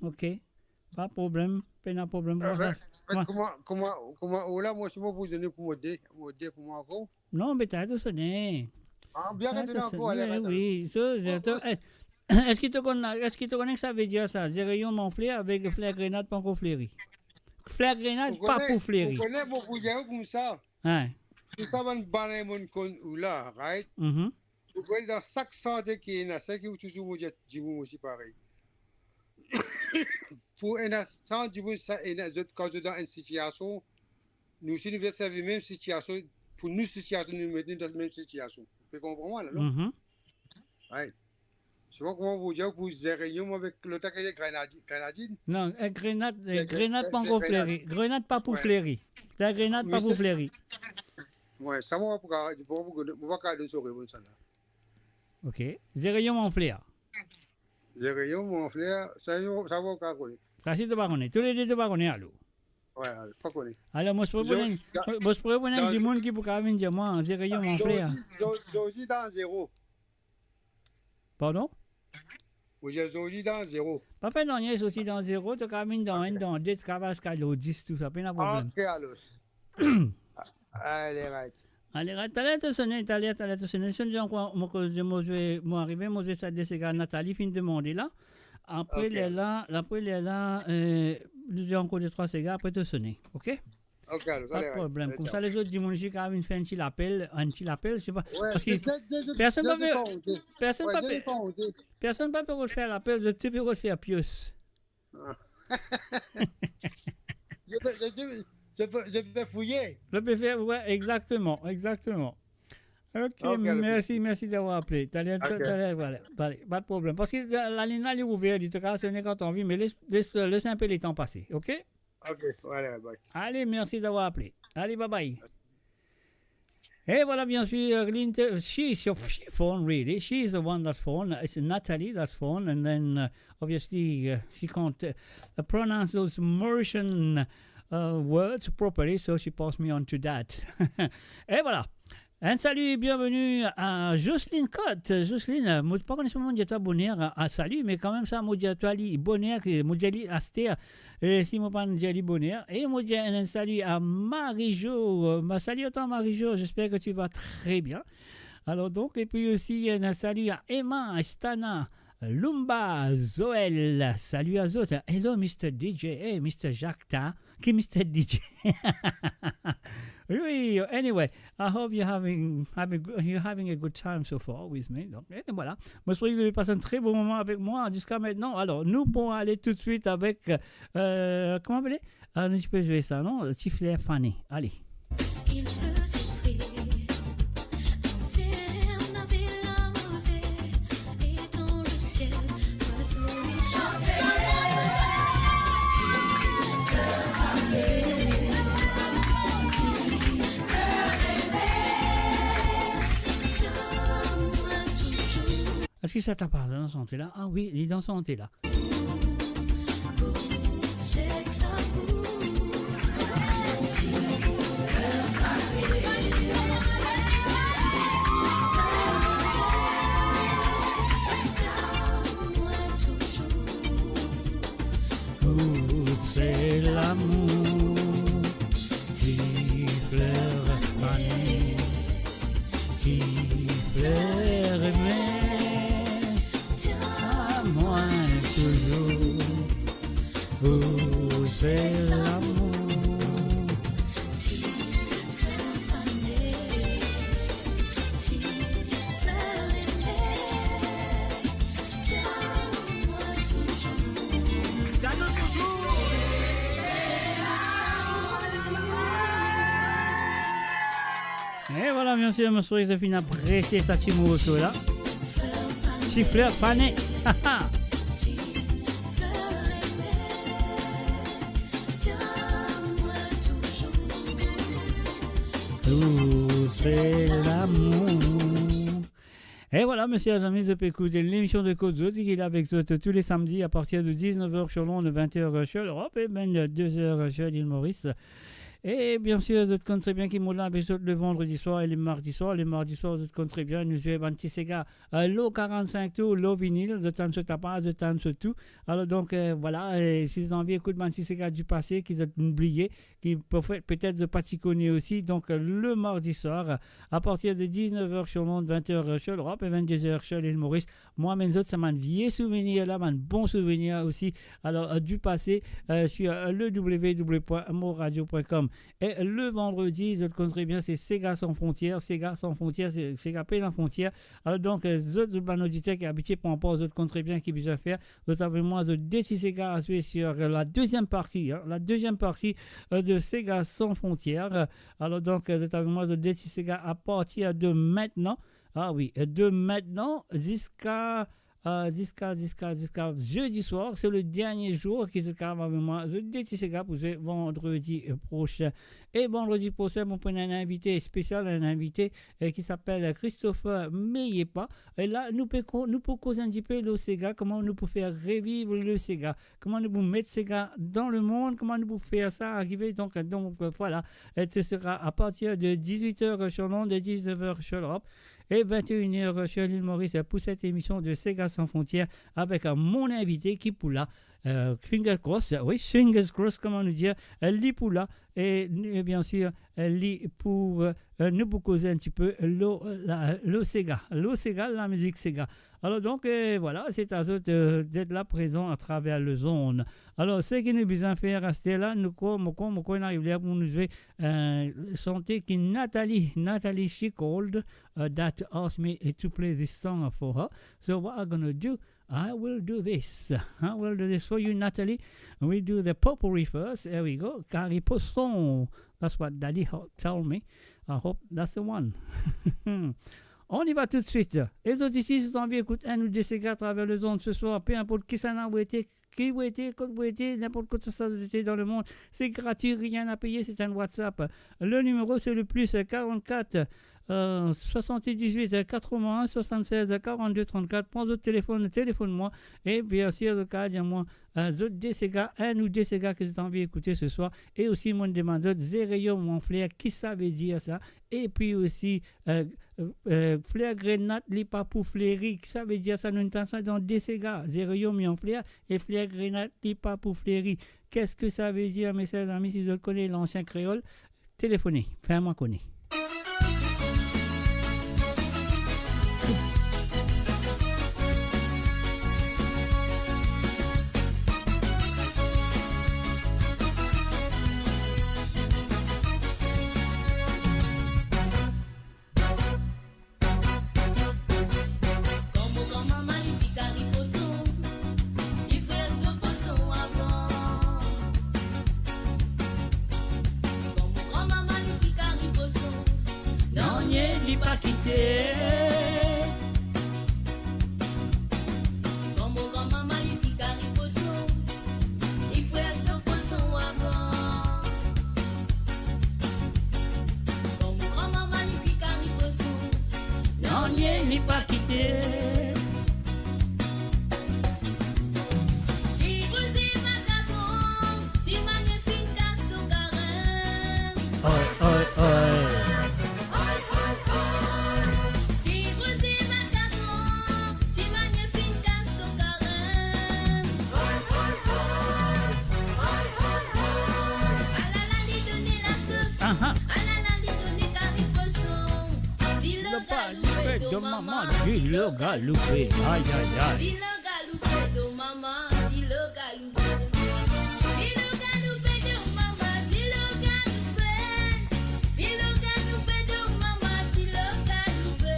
Okay. Pa problem, pena problem. Kouma sa, kouma, kouma, kouma, ou la, mo, si mo pou done pou mo de, mo de pou mo ankor. Non, be to sone. Ah, bien ke to sone ankor, ale, ale. Oui, so, eski to konn, eski to konn ki sa ve dir sa? Zereyonm anfler avek fler grenad pa ankor fleri. Fler grenad pa pou fleri. Ou kone, mo pou dir koumsa. Hein. Tou sa bann, bann lemonn konn ou la, right? Mhm. Ou kone dan sak sante ki ena, sa ki ou touzour mo dir dimoun osi parey. Pou ena san dimoun sa, ena zot, kan zot dan enn sitiasion, nou osi nou pe servi mem sitiasion, pou nou sitiasion, nou met nou dan mem sitiasion. Ou pe konpran mwa la, non? Mhm. Right. Sinon, kouma pou dir, pou zereyonm avek lot la ki grenadi-, grenadinn? Non, eh, grenad, eh, grenad pa ankor fleri. Grenad pa pou fleri. La grenad pa pou fleri. Ouais, sa mo pa pou, mo pa pou, mo pa kapav donn so repons sa la. Ok. Zereyonm anfler. Zereyonm anfler, sa, sa mo pa kone. Sa si to pa kone. Toulede to pa kone, alor. Ouais, pa kone. Alor, mo propoze, mo, mo propoze enn dimoun ki pou kapav vinn dir mwa, zereyonm anfler. Zordi, Zor-, Zordi dan zero. Pardon? Ou dir Zordi dan zero. Pa fer nanye, Zordi dan zero, to kapav vinn dan enn, dan de, to kapav ziska lor dis, tou sa, pena problem. Ok, alor. Ale, right. Ale, right. Taler to sone, taler, taler to sone. Si to dir ankor, mo koz, mo zwe, mo arive, mo zwe sa de sega Nathalie finn demande la. Apre lerla, apre lerla, eh, nou dir ankor de trwa sega, apre to sone. Ok? Ok, alor, pa de problem. Koumsa lezot dimoun isi kapav vinn fer enn ti lapel, enn ti lapel, se pa, ouais, parski personn pa pe, personn pa pe, personn pa pe rod fer lapel, zot tou pe rod fer pios. Ah. Je vais, je, je, je vais, je vais fouiller. Je vais faire, ouais, exactement, exactement. Ok, ok, alor, mersi, mersi d'avoir appelé. Taler, ok, taler, voilà, allez, pas de problème. Parski la, lalinn la, li ouver, li to kapav sone kan to anvi, me les, les, les un peu le temps passer, ok? Ok, voilà, bye. Allez, merci d'avoir appelé. Allez, bye bye. Et voilà, bien sûr, l'inte-, she, she, she phone, really. She is the one that phone. It's Nathalie that phone. And then, uh, obviously, uh, she can't, uh, pronounce those Mauritian, uh, words properly, so she passed me on to that. Et voilà. Enn sali, bienveni a Jocelyne Cotte. Jocelyne, mo pa kone si mo dir twa boner a, a sali, me kanmem sa, mo dir twa li boner, ke mo dir li aster, e si mo pa dir li boner. E mo dir enn sali a Marie-Jo. Ba, salut à toi, Marie-Jo, j'espère que tu vas très bien. Alors donc, et puis aussi, enn sali a Emma, Stana, Lumba, Zoël, salut à zot. Hello, Mister D J. Hey, Mister Jacques, ta, ki Mister D J? Oui, anyway, I hope you're having, having, you're having a good time so far with me. Donc, et voilà. Moi, je crois que vous avez passé un très bon moment avec moi jusqu'à maintenant. Alors, nous pourrons aller tout de suite avec, euh, comment appeler? Ah, nou ti pe zwe sa, non? Ti fler fane. Allez. Il faisait frais, on s'est, on avait la rosée, et dans le ciel, oiseaux et chanteurs. Ti fler fane, ti fler fane, donne-moi toujours. Eski sa ta pa dan sante la? Ah oui, li dan sante la. Kout se lamour, ti fler fane, ti fler eme. E vwala, bien sir, mo swete zot finn apresie sa ti morso la. Ti fler fane. Tou se lamour. E vwala, mesier, zami, zot pe ekoute lemision de Kot Zot, ki la avek zot tou le samdi a partir de diznef er sur Lond, vent er sur Lerop e vennde er sur Lil Moris. E bien sir, zot konn tre bien ki mo la avek zot le vandredi swar e le mardi swar. Le mardi swar, zot konn tre bien, nou zwe bann ti sega, eh, lor karannsink tour, lor vinil, zot tann so tapa, zot tann so tou. Alor donk, eh, vwala, eh, si zot anvi ekout bann ti sega di pase ki zot bliye, ki petet, petet zot pa ti kone osi, donk, eh, le mardi swar, a partir de diznef er sur Lond, vent er sur Lerop e vennde er sur Lil Moris, mo amenn zot sa bann vie souvenir la, bann bon souvenir osi. Alor, eh, di pase, eh, sur, eh, le w w w point moradio point com. E le vandredi, zot konn tre bien, se Sega San Frontier, Sega San Frontier, se, sega pena frontier. Alor donk, eh, zot, zot bann oditer ki abitie pran par, zot konn tre bien ki bizin fer. Zot amenn mwa zot de ti sega a zwe sur la deziem parti, hein, la deziem parti, eh, de Sega San Frontier. Alor donk, eh, zot amenn mwa zot de ti sega a partir de mintnan. Ah wi, eh, de mintnan ziska, eh, ziska, ziska, ziska zedi swar, se le dernie zour ki zot kapav amenn mwa zot de ti sega pou zwe vandredi, eh, prosin. E vandredi prosin, mo pou ena enn invite spesial, enn invite, eh, ki apel Christopher Meyepa. E la, nou pe ko-, nou pou koz enn tipe lor sega, kouma nou pou fer reviv le sega, kouma nou pou met sega dan lemond, kouma nou pou fer sa arive. Donk, donk, vwala, e se sera a partir de dizwit er sur Lond, diznef er sur Lerop e vent e enn er sur Lil Moris pou set emision de Sega San Frontier avek, eh, mon invite ki pou la, eh, fingers crossed, wi, fingers crossed, kouma nou dir, eh, li pou la, e, e bien sir, eh, li pou, eh, nou pou koz enn tipe lor, eh, la, lor sega, lor sega, lamizik sega. Alor donk, eh, vwala, se a zot, eh, d'être là présent à travers les ondes. Alor, seki nou bizin fer aster la, nou krwar, mo krwar, mo krwar inn ariv ler pou nou zwe, eh, sante ki Nathalie, Nathalie, she called, uh, that asked me to play this song for her. So what I'm gonna do, I will do this. I will do this for you, Nathalie. We do the potpourri first. Here we go. Kari Poson. That's what Daddy ho-, told me. I hope that's the one. On y va tout de suite. E zot isi, si zot anvi ekout enn ou de sega a traver lezond se swar, pe inport kisannla ou ete, ki ou ete, kot ou ete, ninport kot sa zot ete dan lemond, se gratwi, rien à payer, se enn WhatsApp. Le nimero, se le plus quarante-quatre, euh, soixante-dix-huit, quatre-vingts, soixante-seize, quarante-deux, trente-quatre. Pran zot telefonn, telefonn mwa, e bien sir, zot kapav dir mwa, euh, zot de sega, enn ou de sega ki zot anvi ekoute se swar. E osi, mo demann zot, Zereyom Manfler, ki sa ve dir sa? Epi osi, euh, euh, euh, fler grenat, li pa pou fleri. Ki sa ve dir sa? Nou tann sa dan de sega, Zereyom Manfler e fler grenat, li pa pou fleri. Qu'est-ce que ça veut dire, mes chers amis? Si zot kone lansien kreol, telefone, fer mwa kone. Kan mo granmama li finn kari poson, li frir so poson avan. Kan mo granmama li finn kari poson, nanye li pa kite. Kan mo granmama li finn kari poson, li frir so poson avan. Kan mo granmama li finn kari poson, nanye li pa kite. Ti bouzi vakabon, ti manie finn kas so karenn. Oy, oy, oy. Oy, oy, oy. Ti bouzi vakabon, ti manie finn kas so karenn. Oy, oy, oy. Oy, oy, oy. Alala, li done lasos. Aha. Alala, li done kari poson. Dilo galoupe, do mama, dilo galoupe. Ay, ay, ay. Dilo galoupe, do mama, dilo galoupe. Dilo galoupe, do mama, dilo galoupe. Dilo galoupe, do mama, dilo galoupe.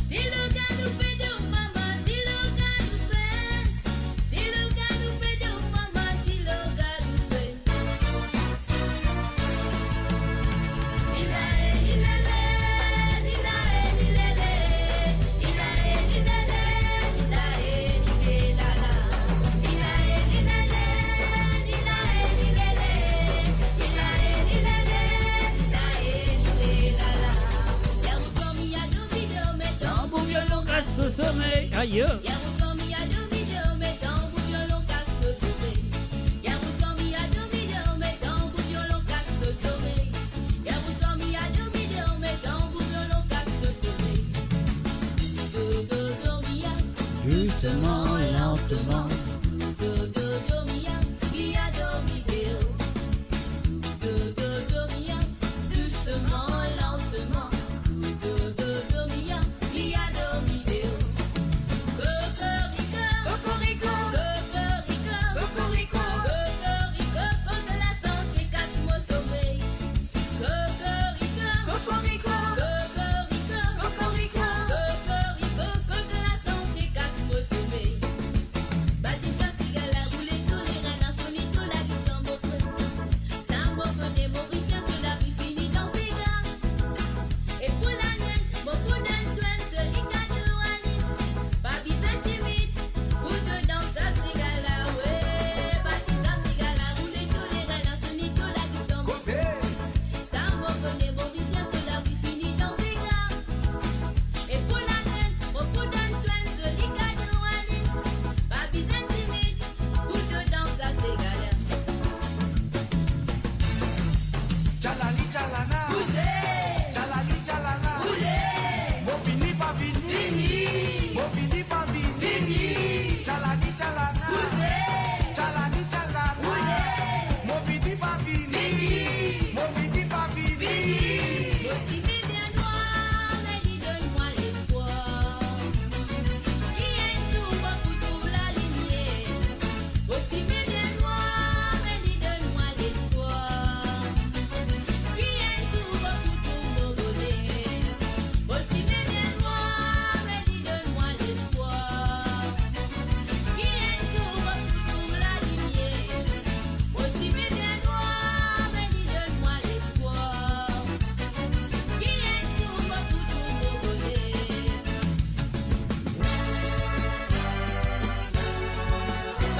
Dilo galoupe, do mama, dilo galoupe. Dilo galoupe, do mama, dilo galoupe. Ilale, ilale. Somey, ayo. Dousman, lantman. Dousman, lantman. Kokoriko, kokoriko, kokoriko, kokoriko, kot lasante kas mo somey. Kokoriko, kokoriko, kokoriko, kokoriko, kot lasante kas mo somey. Batisa siga la, roule toleran, soni to lagitan mo frer. Sa mo kone, Morisien so lavi fini dan siga. E pou lanwit, mo pou donn twa enn soli kado Anis. Pa bizin timid, pou to dans sa siga la, we. Batisa siga la, roule toleran, soni to lagitan mo frer. Sa mo kone, Morisien so lavi fini dan siga. E pou lanwit, mo pou donn twa enn soli kado Anis. Pa bizin timid, pou to dans sa siga la. Tchalali, tchalala. Bouze. Tchalali, tchalala. Boule. Mo vini, pa vini. Vini. Mo vini, pa vini. Vini. Tchalali, tchalala. Bouze. Tchalali, tchalala. Boule. Mo vini, pa vini. Vini. Mo vini, pa vini. Vini. Mo sime bien nwar, me li donn mwa lespwar. Ki enn zour mo pou trouv lalimier. Mo sime bien nwar, me li donn mwa lespwar. Ki enn zour mo pou trouv mo boner. Mo sime bien nwar, me li donn mwa lespwar. Ki enn zour mo pou trouv lalimier. Mo sime bien nwar, me li donn mwa lespwar. Ki enn zour mo pou trouv mo boner.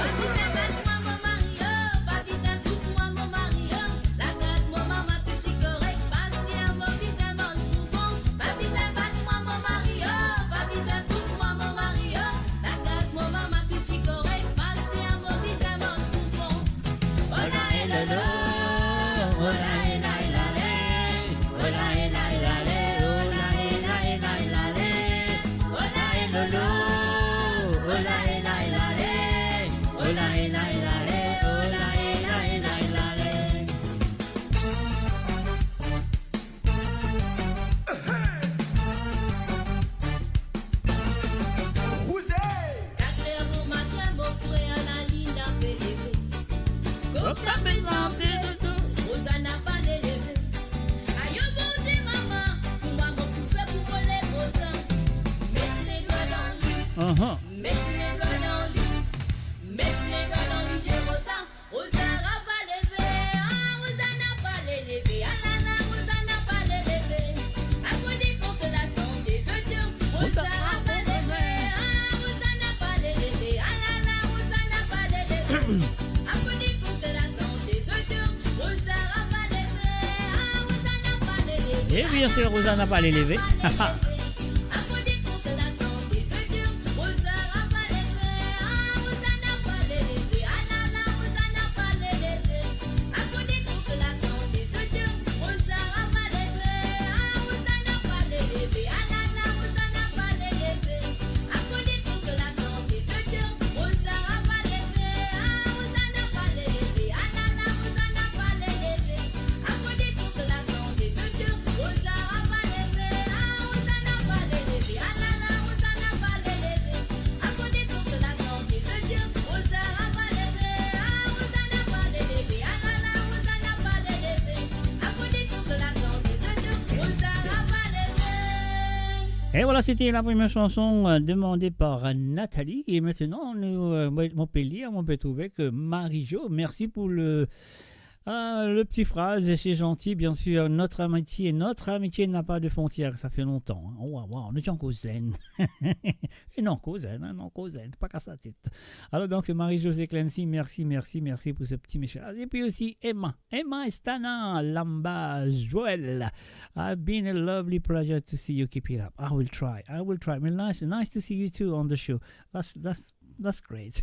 Pa bizin bat mwa, mo mari, oh, pa bizin pous mwa, mo mari, oh. Lakaz mo mama tou ti korek, paski mo bizin manz bouffon. Pa bizin bat mwa, mo mari, oh, pa bizin pous mwa, mo mari, oh. Lakaz mo mama tou ti korek, paski mo bizin manz bouffon. Ola e lolo, ola e la e la le, ola e la e la le, ola e la e la e la le, ola e lolo, ola e la e la le, ola e la e la le, ola e la e la e la le. Kat er bomatin, mo frer, lalinn pe leve. Kok sa pe sante toutou. Rozana pa le leve. Ayo Bondie mama, kouma mo pou fer pou mo lev Roza? Met ledwa dan li. Aha. Met ledwa dan li. Met ledwa dan li, Roza. Roza pa leve, ah, Rozana pa le leve, ah la la, Rozana pa le leve. Akoz li kont lasante zot yo, Roza pa leve, ah, Rozana pa le leve, ah la la, Rozana pa le leve. Akoz li kont lasante zot yo, Roza pa leve, ah, Rozana pa le leve. Eh bien sûr, Rozana pa le leve. Et voilà, c'était la première chanson, euh, demandée par Nathalie. Et maintenant, nous, euh, moi, on peut lire, on peut trouver que Marie-Jo, merci pour le, Ah, le petit phrase, c'est gentil, bien sûr. Notre amitié, notre amitié n'a pas de frontières, ça fait longtemps, hein. Oh, waouh, waouh, nou ti ankor zenn. E nou ankor zenn, hein, nou ankor zenn, pa kas latet. Alors donc, Marie-Josée Clancy, merci, merci, merci pour ce petit message. Et puis aussi Emma, Emma Estana, Lamba Joël. I've been a lovely pleasure to see you. Keep it up. I will try. I will try. Well, nice, nice to see you too on the show. That's, that's, that's great.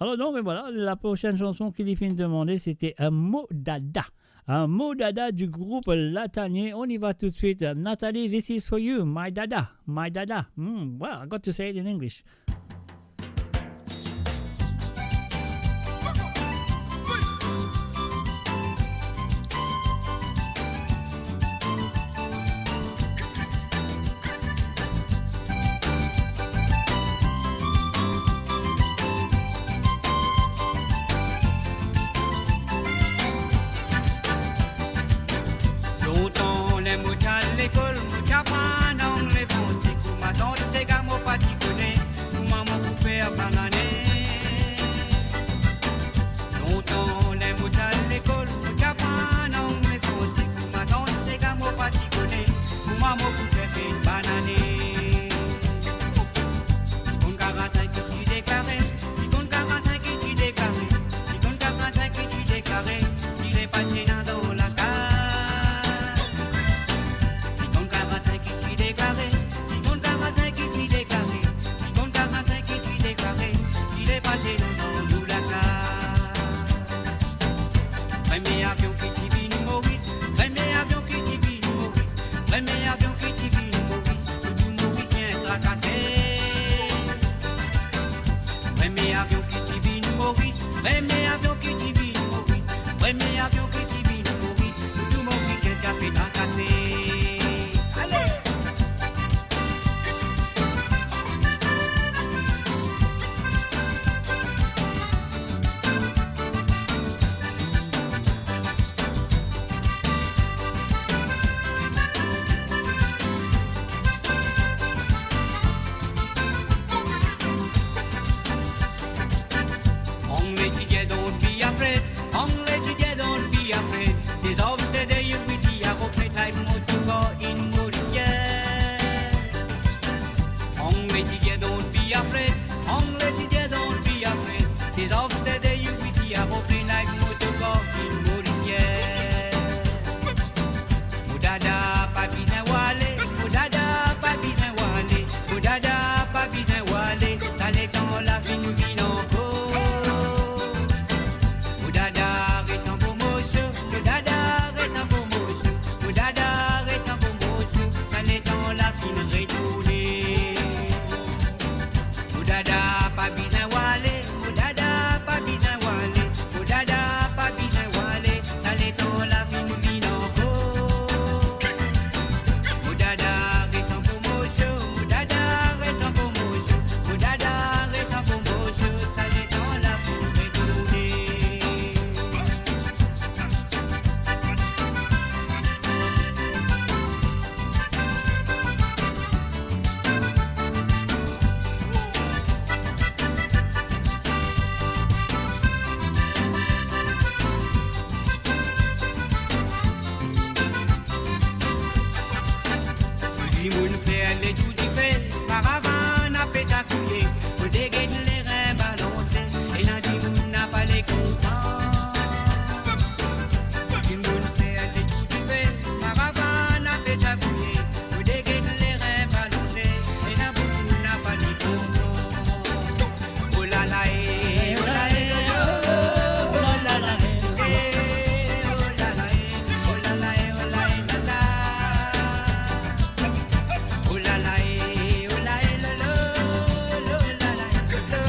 Alors donc, ben voilà, la prochaine chanson ki li finn demande, c'était un mot dada. Un mot dada du groupe Latanier. On y va tout de suite. Nathalie, this is for you. My dada. My dada. Hmm, well, I got to say it in English. Lontan, ler mo ti al lekol, mo ti aprann lang lefranse. Kouma sant sega mo pa ti kone, kouma mo pou fer banane. Lontan, ler mo ti al lekol, mo ti aprann lang lefranse. Kouma sant sega mo pa ti kone, kouma mo pou fer fer banane. Ti konn karansenk ki ti deklare, ti konn karansenk ki ti deklare, ti konn karansenk ki ti deklare, ti le pase dan lakaz. Ti konn karansenk ki ti deklare, ti konn karansenk ki ti deklare, ti konn karansenk ki ti deklare, ti le pase dan nou lakaz. Premie avion ki ti vini Moris, premie avion ki ti vini Moris, premie avion ki ti vini Moris, tou Morisien trakase. Premie avion ki ti vini Moris, premie avion ki ti vini Moris, premie avion ki ti vini Moris, tou Morisien ti ape trakase. Ale! Only to get on be afraid, only to get on be afraid. There's always the day you will see a rocket like motor car in Mauritius. Only to get on be afraid, only to get on be afraid. There's always the day you will see a rocket like motor car in Mauritius. Mo dada pa bizin wale, mo dada pa bizin wale, mo dada pa bizin wale, sa letan la finn vinn ankor. Mo dada res an bon morso, mo dada res an bon morso, mo dada res an bon morso, sa letan la finn retourne. Mo dada pa bizin wale, mo dada pa bizin wale, mo dada pa bizin wale, sa letan la finn vinn ankor. Mo dada res an bon morso, mo dada res an bon morso, mo dada res an bon morso, sa letan la finn retourne. Dimoun fer letour dife, karavann ape sakouye, mo de get lerin balanse, ena dimoun napa le kontan. Dimoun fer letour dife, karavann ape sakouye, mo de get lerin balanse, ena boukou napa le kontan. Oh la la, eh, oh la, eh, oh, oh la la, eh, oh la la, eh, oh la la, eh, oh la, eh, la la. Oh la la, eh, oh la, eh, lo, lo, lo, la la, lo,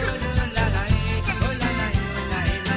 lo, la la, eh, oh la la, eh, oh la, eh, la.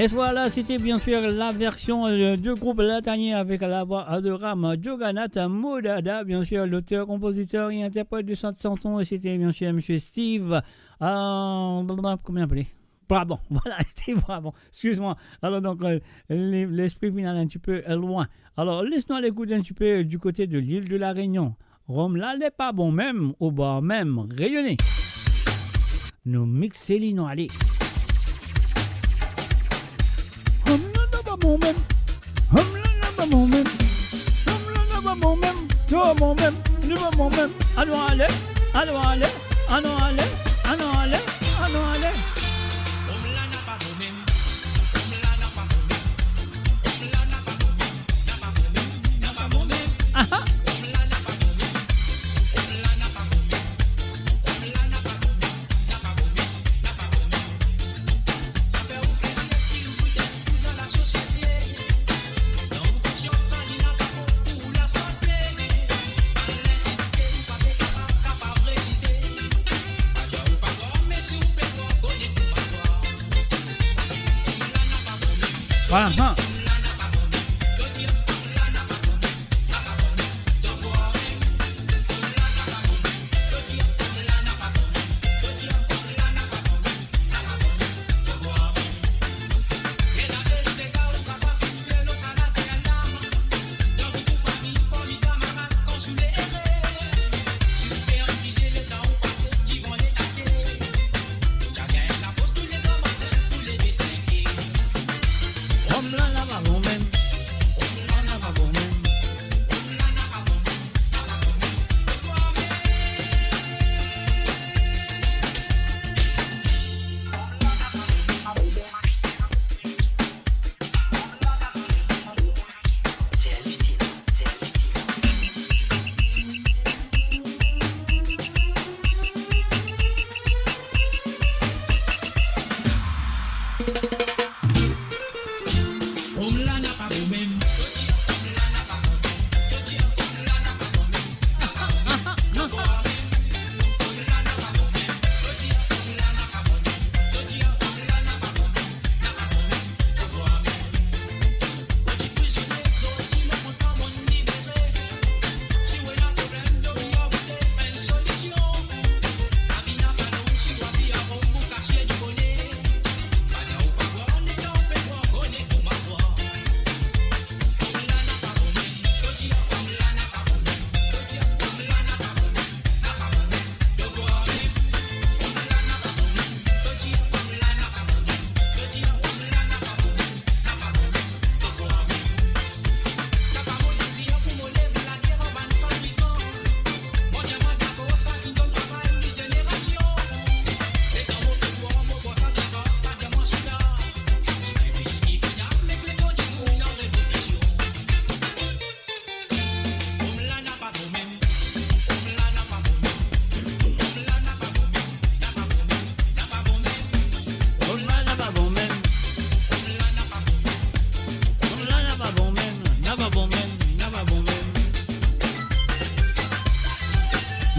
Et voilà, c'était bien sûr la version, euh, du groupe Latanier avec la voix adorable Djouganath Modada, bien sûr, l'auteur, compositeur et interprète de cette chanson, c'était bien sûr monsieur Steve, euh, comment il appelait ? Brabant, voilà, Steve Brabant, excuse-moi. Alors donc, euh, l'es-, l'esprit vient un petit peu, euh, loin. Alors, laisse-nous aller écouter un petit peu du côté de l'île de la Réunion. Rom la, li pa bon mem, ou bwar mem, Reyone. Nou mixe li, nou ale. Rom la, li pa bon mem. Rom la, li pa bon mem. Rom la, li pa bon mem. Li pa bon mem. Li pa bon mem. Anou ale, anou ale, anou ale, anou ale, anou ale. Aha. Aha.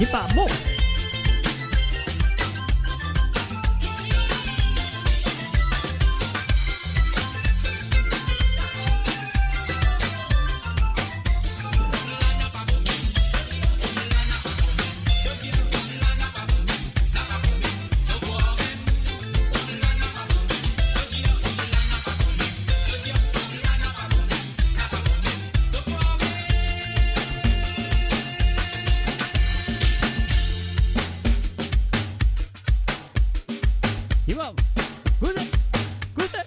Li pa bon. Imam, koute, koute.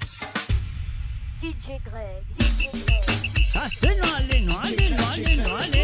D J Greg, D J Greg. Ase, nou ale, nou ale, nou ale, nou ale.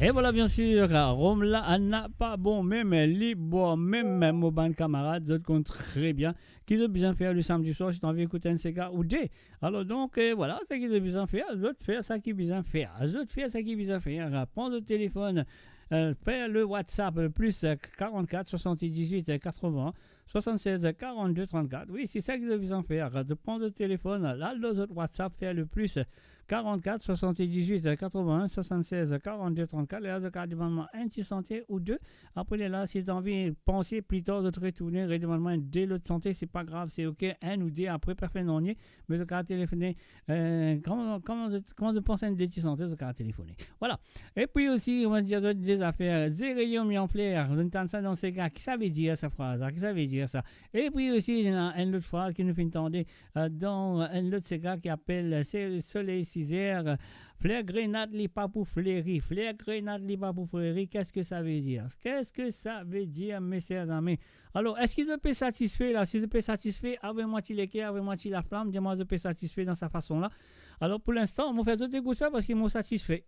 E vwala, bien sir, rom la, a, na pa bon mem, li bwar mem, mo bann kamarad, zot konn tre bien ki zot bizin fer le samedi soir, si to anvi ekout enn sega ou de. Alor donk, eh, vwala, seki zot bizin fer, zot fer seki bizin fer. Zot fer seki bizin fer. Pran zot telefonn, eh, fer le WhatsApp, eh, plus, eh, quarante-quatre soixante-dix-huit quatre-vingts soixante-seize quarante-deux trente-quatre. Wi, se seki zot bizin fer. Zot pran zot telefonn, la, lor zot WhatsApp, fer le plus, eh, quarante-quatre soixante-dix-huit quatre-vingt-un soixante-seize quarante-deux trente-quatre, lerla zot kapav demann mwa enn ti sante ou de. Apre lerla, si zot anvi panse, pli tar zot retourne, redemann mwa enn de lot sante, se pa grav, se ok, enn ou de, apre pa fer nanye, me zot kapav telefone, eh, kouma, kouma zot, kouma zot panse enn de ti sante, zot kapav telefone. Vwala. Epi osi, mo dir zot de zafer, Zereyom Yanfler, zot tann sa dan sega, ki sa ve dir sa fraz la, ki sa ve dir sa? Epi osi, ena enn lot fraz ki nou finn tande, eh, dan enn lot sega ki apel, eh, Se-, Soley Sizer, eh, fler grenad li pa pou fleri, fler grenad li pa pou fleri, qu'est-ce que ça veut dire? Qu'est-ce que ça veut dire, mes chers amis? Alor, eski zot pe satisfe la? Si zot pe satisfe, avoy mwa ti leker, avoy mwa ti laflam, dir mwa zot pe satisfe dan sa fason la. Alor, pou linstan, mo fer zot ekout sa parski mo satisfe.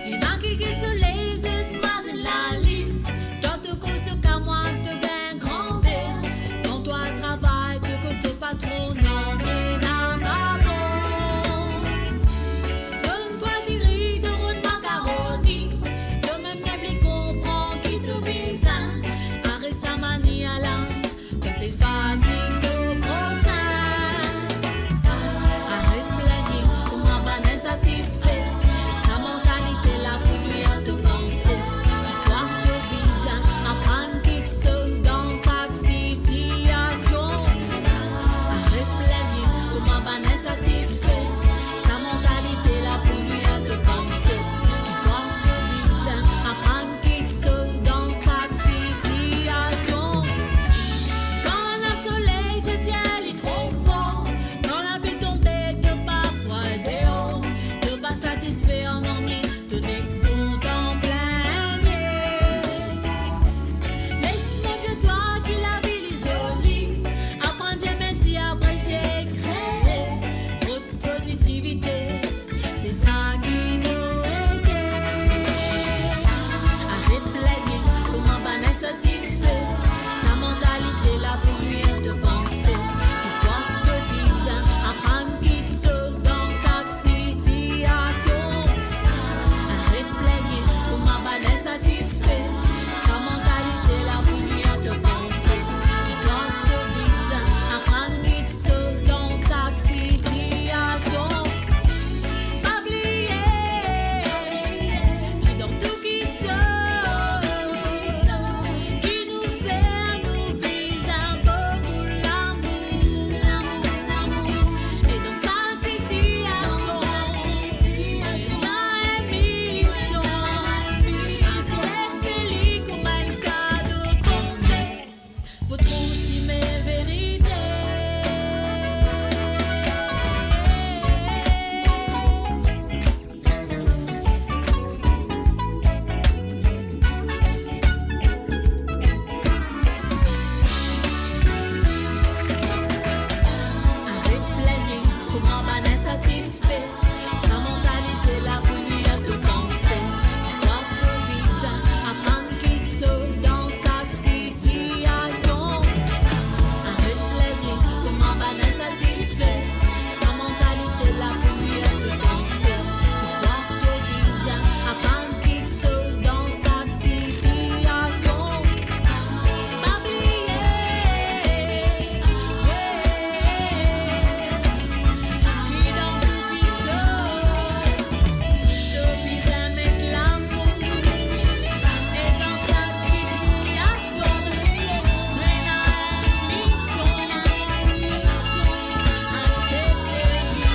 Ena ki get soley, zet mwa zet lalinn, twa to koz to kamwad, to gagn grander, kan twa travay, to koz to patron, nanye napa bon. Donn twa diri, to rod makaroni, to mem nepli konpran ki to bizin. Aret sa mania la, to pe fatig to prosin. Aret plenie kouma bann insatisfe. Sa mantalite la pou nwir to panse. Kikfwa to bizin aprann kiksoz dan sak sitiasion. Aret plenie kouma bann insatisfe. Sa mantalite la pou nwir to panse. Kikfwa to bizin aprann kiksoz dan sak sitiasion. Kan lasoley to tir li tro for, kan lapli tonbe to pa pou al deor, to pa satisfe ar nanye, to nek kontan plinie. Les Bondie twa ki lavi li zoli, aprann dir mersi, apresie, kree, rod pozitivite, se sa ki nou ete. Aret plenie kouma bann insatisfe, sa mantalite la pou nwir to panse. Kikfwa to bizin aprann kiksoz dan sak sitiasion. Aret plenie kouma bann insatisfe, sa mantalite la pou nwir to panse. Kikfwa to bizin aprann kiksoz dan sak sitiasion. Pa bliye ki dan tou kiksoz ki nou fer, nou bizin boukou lamour. E dan sak sitiasion, nou ena enn mision, aksepte li kouma enn kado Bondie. Pou trouv sime verite. Aret plengne kouma bann insatisfe. Sa mantalite la pou nwir to panse. Kikfwa to bizin aprann kiksoz dan sak sitiasion. Aret plengne kouma bann insatisfe. Sa mantalite la pou nwir to panse. Kikfwa to bizin aprann kiksoz dan sak sitiasion. Pa bliye, yeah, ki dan tou kiksoz, to bizin met lamour. E dan sak sitiasion, bliye, nou ena enn mision, ena enn mision, aksepte li.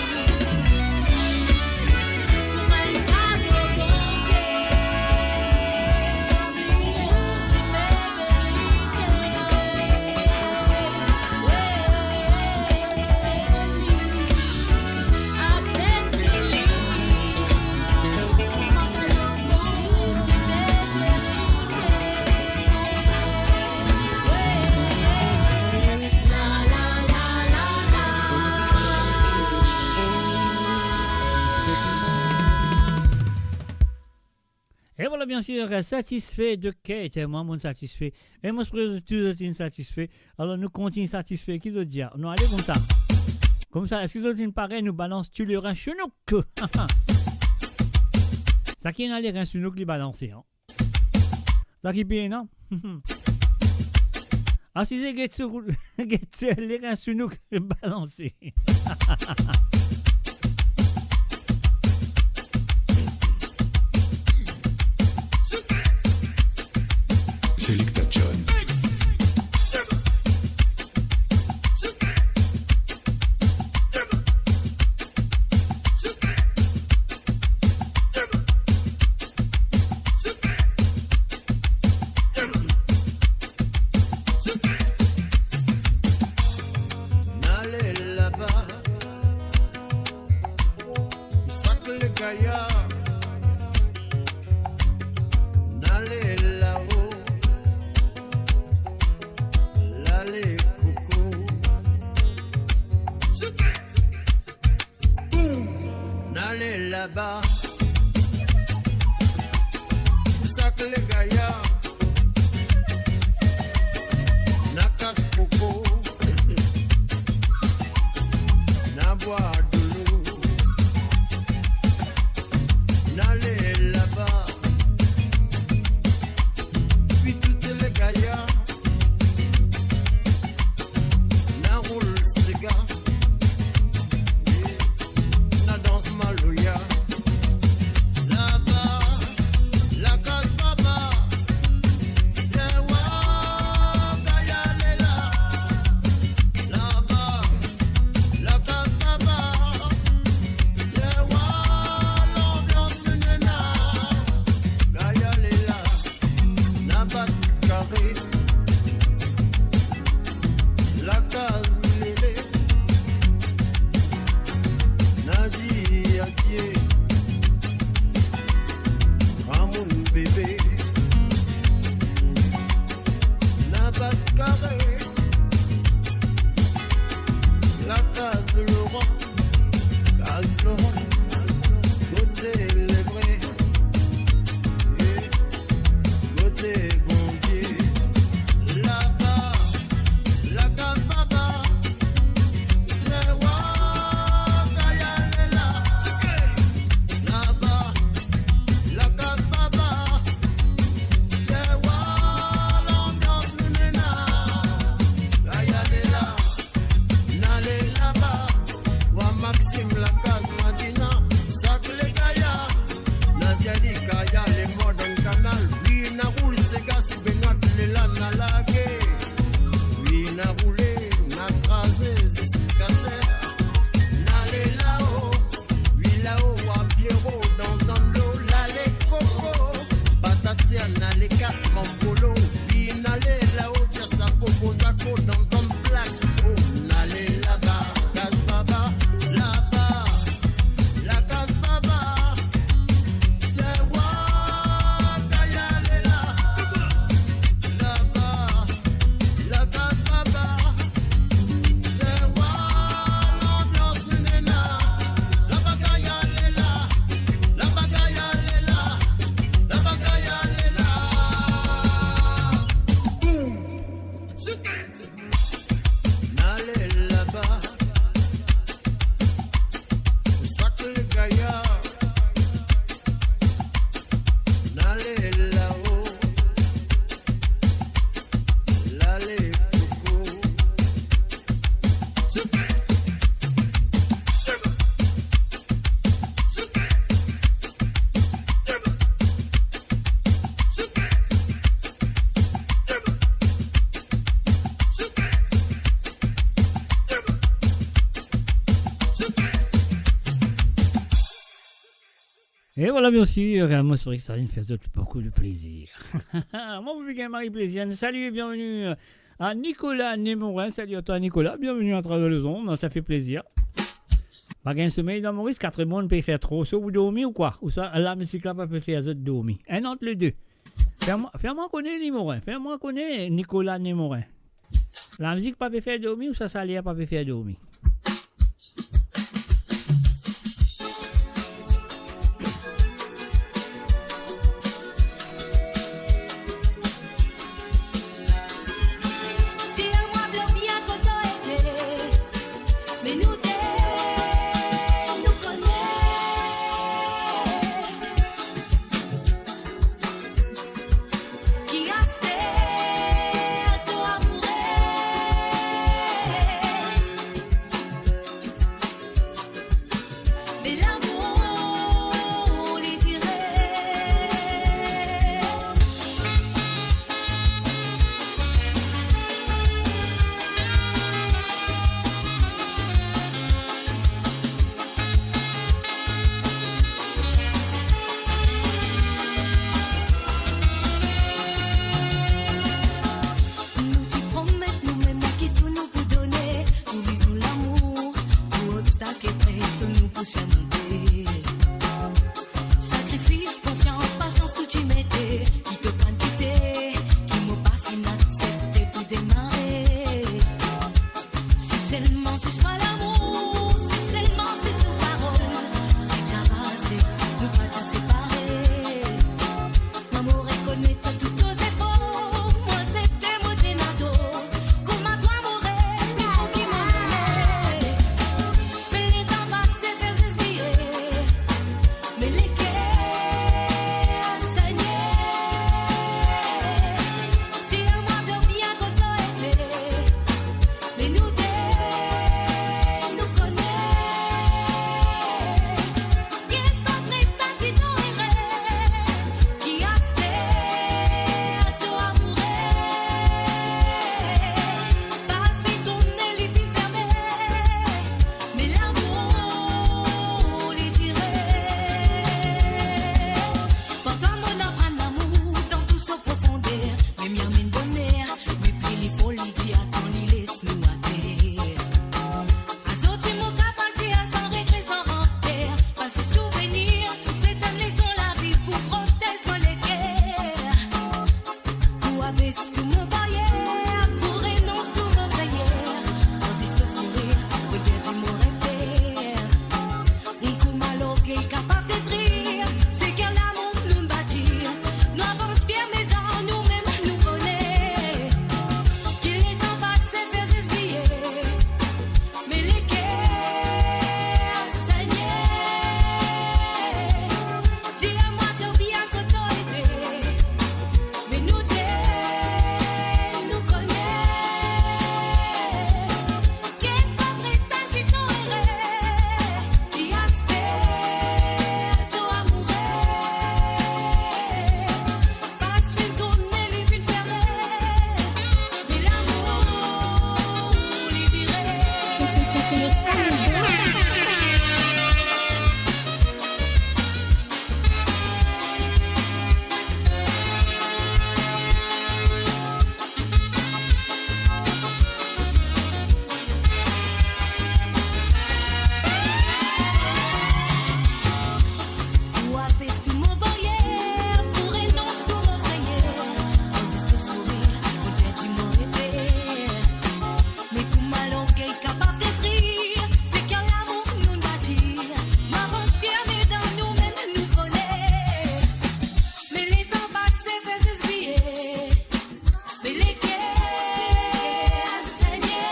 E vwala, bien sir, Satisfe de Kate. Mwa, mo satisfe. E mo sipoze touzour inn satisfe. Alor, nou kontign satisfe. Ki zot dir? Nou ale koumsa. Koumsa, eski zot inn pare, nou balans tou le rin sou nouk? Sa ki ena le rin sou nouk, li balanse, an. Sa ki pena, non? Asize get so, get so, ler enn sounouk balanse. Selecta John. Nale laba, sak le gayar, nale lao, lale koko. Boum! Nale laba, sak le gayar, na kas koko, na bwar dolo. Nale laba, wi, tou le gayar, na roul sega, na dans maloya. Laba, lakaz baba, lerwa gayar le la. Laba, lakaz baba, lerwa lanbians nou ena. Gayar le la, na bat kare, lakaz lele, na dir adie, gramoun bebe, na bat kare, lakaz Laurent, kaz Laurent, kote lebre, eh, kote Bondie. Laba, lakaz baba, lerwa gayar le la. Laba, lakaz baba, lerwa lanbians nou ena. Gayar le la, nale laba, wa Maxime lakaz Madina, sak le gayar, na Diali kaya le mor dan kanal, wi, na roul sega si Benoit le la na lage, wi, na roule, na kraze ziska ter, nale lao, wi, lao, wa Piero dan zando, lale koko, patatia, nale kas manpolo, wi, nale lao, tia sa koko zako dan zando. Plax, oh, nale laba, kaz baba, laba, lakaz baba, lerwa gayar le la. Laba, lakaz baba, lerwa lanbians nou ena. Laba gayar le la, laba gayar le la, laba gayar le la. Boum! Nale laba, sak le gayar, nale lao, lale koko. E vwala, biensir, mo espere ki sa inn fer zot boukou de plezir. Mwa, pou bign mari plezir, salut et bienvenue à Nicolas Némorin. Salut à toi, Nicolas. Bienvenue à travers les ondes. Ça fait plaisir. Pa gagn somey dan Moris, kat moman pe fer tro so pou dormi ou kwa? Ouswa lamizik la pa pe fer zot dormi? Enn ant le de. Fer mwa, fer mwa kone, Némorin. Fer mwa kone, Nicolas Némorin. Lamizik pa pe fer dormi ouswa sa ler pa pe fer dormi? Tir mwa de bien kote ete, me nou de nou kone. Ki aster to amoure Met tou to zefor, mo aksepte, mo dir ena to. Kouma twa mo rev, li fou ki mo none. Me letan pase, fer zis bliye. Me leker segne. Dir mwa to bien kot to ete. Me nou de, nou kone. Get to trist, si to ere, ki aster to amoure. Pas finn tourne, li finn ferme, me lamour, li dire. Parfwa mo'nn aprann lamour dan tou so profonder, me mem enn boner, me pli li foli, dir atann, li les nou ater. Azordi mo kapav dir san regre, san ranker, pas se souvenir, se enn leson lavi pou protez mo leker. Pou abes tou mo baryer, pou renons tou mo frayer, pou zis to sourir, pou perdi mo reper. Kouma lorgey kapav detrir, se ker lamour nou'nn batir. Nou avans fie, me dan nou mem nou kone ki letan pase, fer zis bliye. Me leker segne. Dir mwa to bien kot to ete. Me nou de, nou kone. Get to trist, si to ere, ki aster to amoure. Pas finn tourne, li finn ferme, me lamour, li dire. Pou abes tou mo baryer, pou renons tou mo frayer, pou zis to sourir, pou perdi mo reper. Me kouma lorgey kapav detrir, se ker lamour nou'nn batir. Nou avans fie, me dan nou mem nou kone. Me letan pase, fer zis bliye. Me leker segne.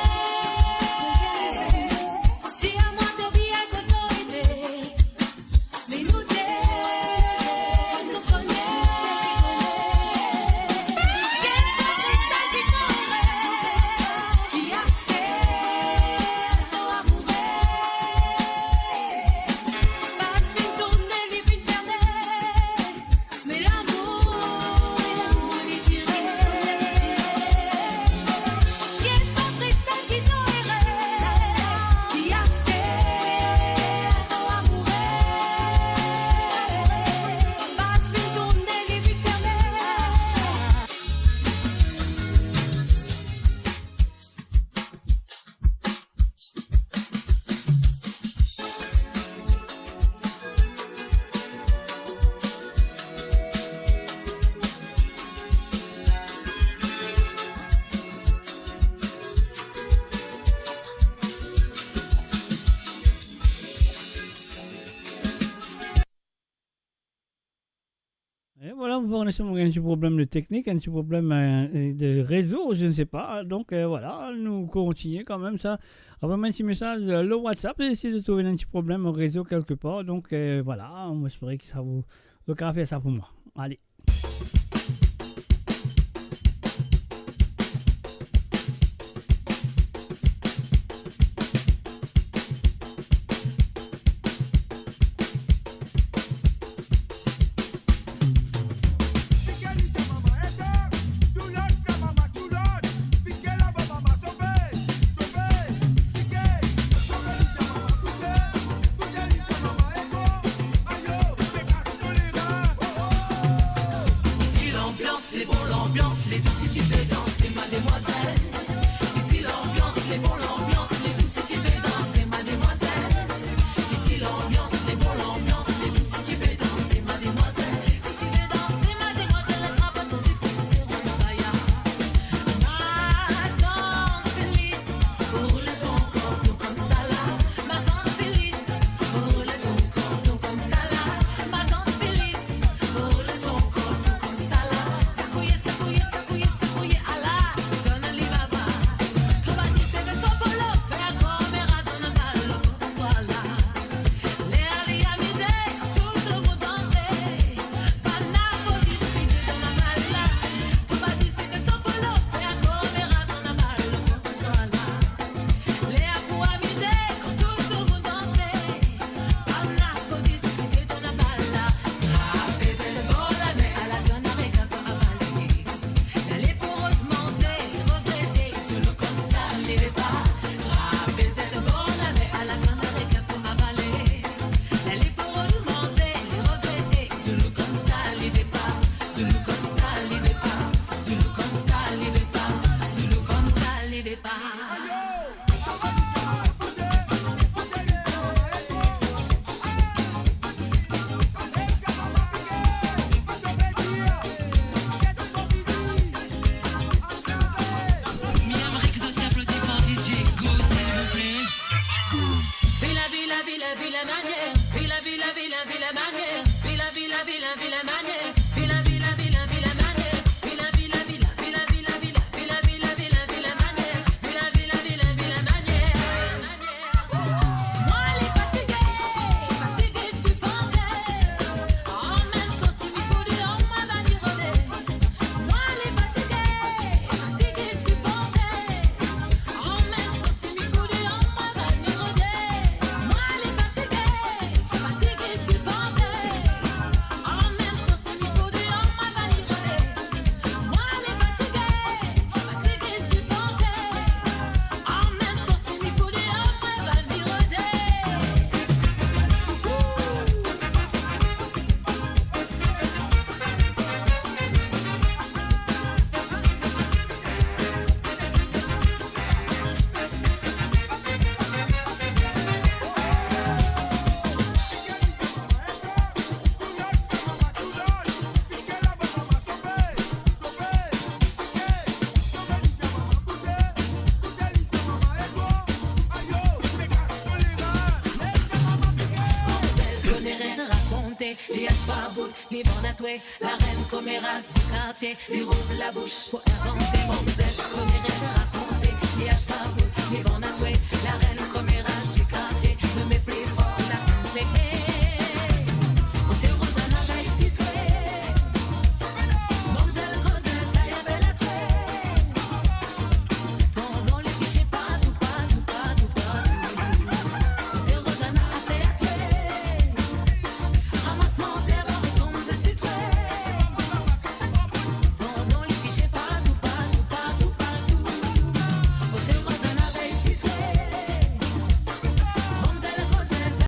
Dir mwa to bien kot to ete. Me nou de, nou kone. Get to trist, si to ere, ki aster to amoure. Pas finn tourne, li finn ferme. Me lamour, li dire. Get to trist, si to ere, ki aster to amoure. Pas finn tourne, li finn ferme. E vwala, nou rekonet nou gagn enn ti problem de teknik, enn ti problem, euh, de rezo, je ne sais pas. Donk, euh, vwala, nou kontinie kanmem sa. Avoy mwa enn ti mesaz, euh, lor WhatsApp, e si zot trouv enn ti problem rezo kelkepar. Donk, euh, vwala, mo espere ki sa, zot kapav fer sa pou mwa. Ale. Isi lanbians, le bon lanbians, le dous si ti pe danse, mademwazel. Isi lanbians, le bon lanbians, le dous si ti pe danse, mademwazel. Isi lanbians, le bon lanbians, le dous si ti pe danse, mademwazel. Si ti pe danse, mademwazel, atrap to zip, serer to baya. Matant Felis, roule ton kor blon koumsa la. Matant Felis, roule ton kor blon koumsa la. Matant Felis, roule ton kor blon koumsa la. Mi enn rik zot ti aplodi for D J Go, silvouple. Vila, vila, vila, vila manière. Vila, vila, vila, vila manière. Vila, vila, vila, vila manière. Vila, vila, vila, vila manière. Vila, vila, vila, vila, vila, vila, vila, vila, vila, vila manière. Vila, vila, vila, vila manière. Mwa le fatige, fatige siporte. An mem tan si mi fou deor, mwa vinn rode. Mwa le fatige, fatige siporte. An mem tan si mi fou deor, mwa vinn rode. Mwa le fatige, fatige siporte. An mem tan si mi fou deor, mwa vinn rode. Mwa le fatige, fatige siporte. An mem tan si mi fou deor, mwa vinn rode. Manzel kone rer rakonte, li al pa bout devan latwe. Larenn komeraz di kartie, li rouv labous pou invante. Manzel kone rer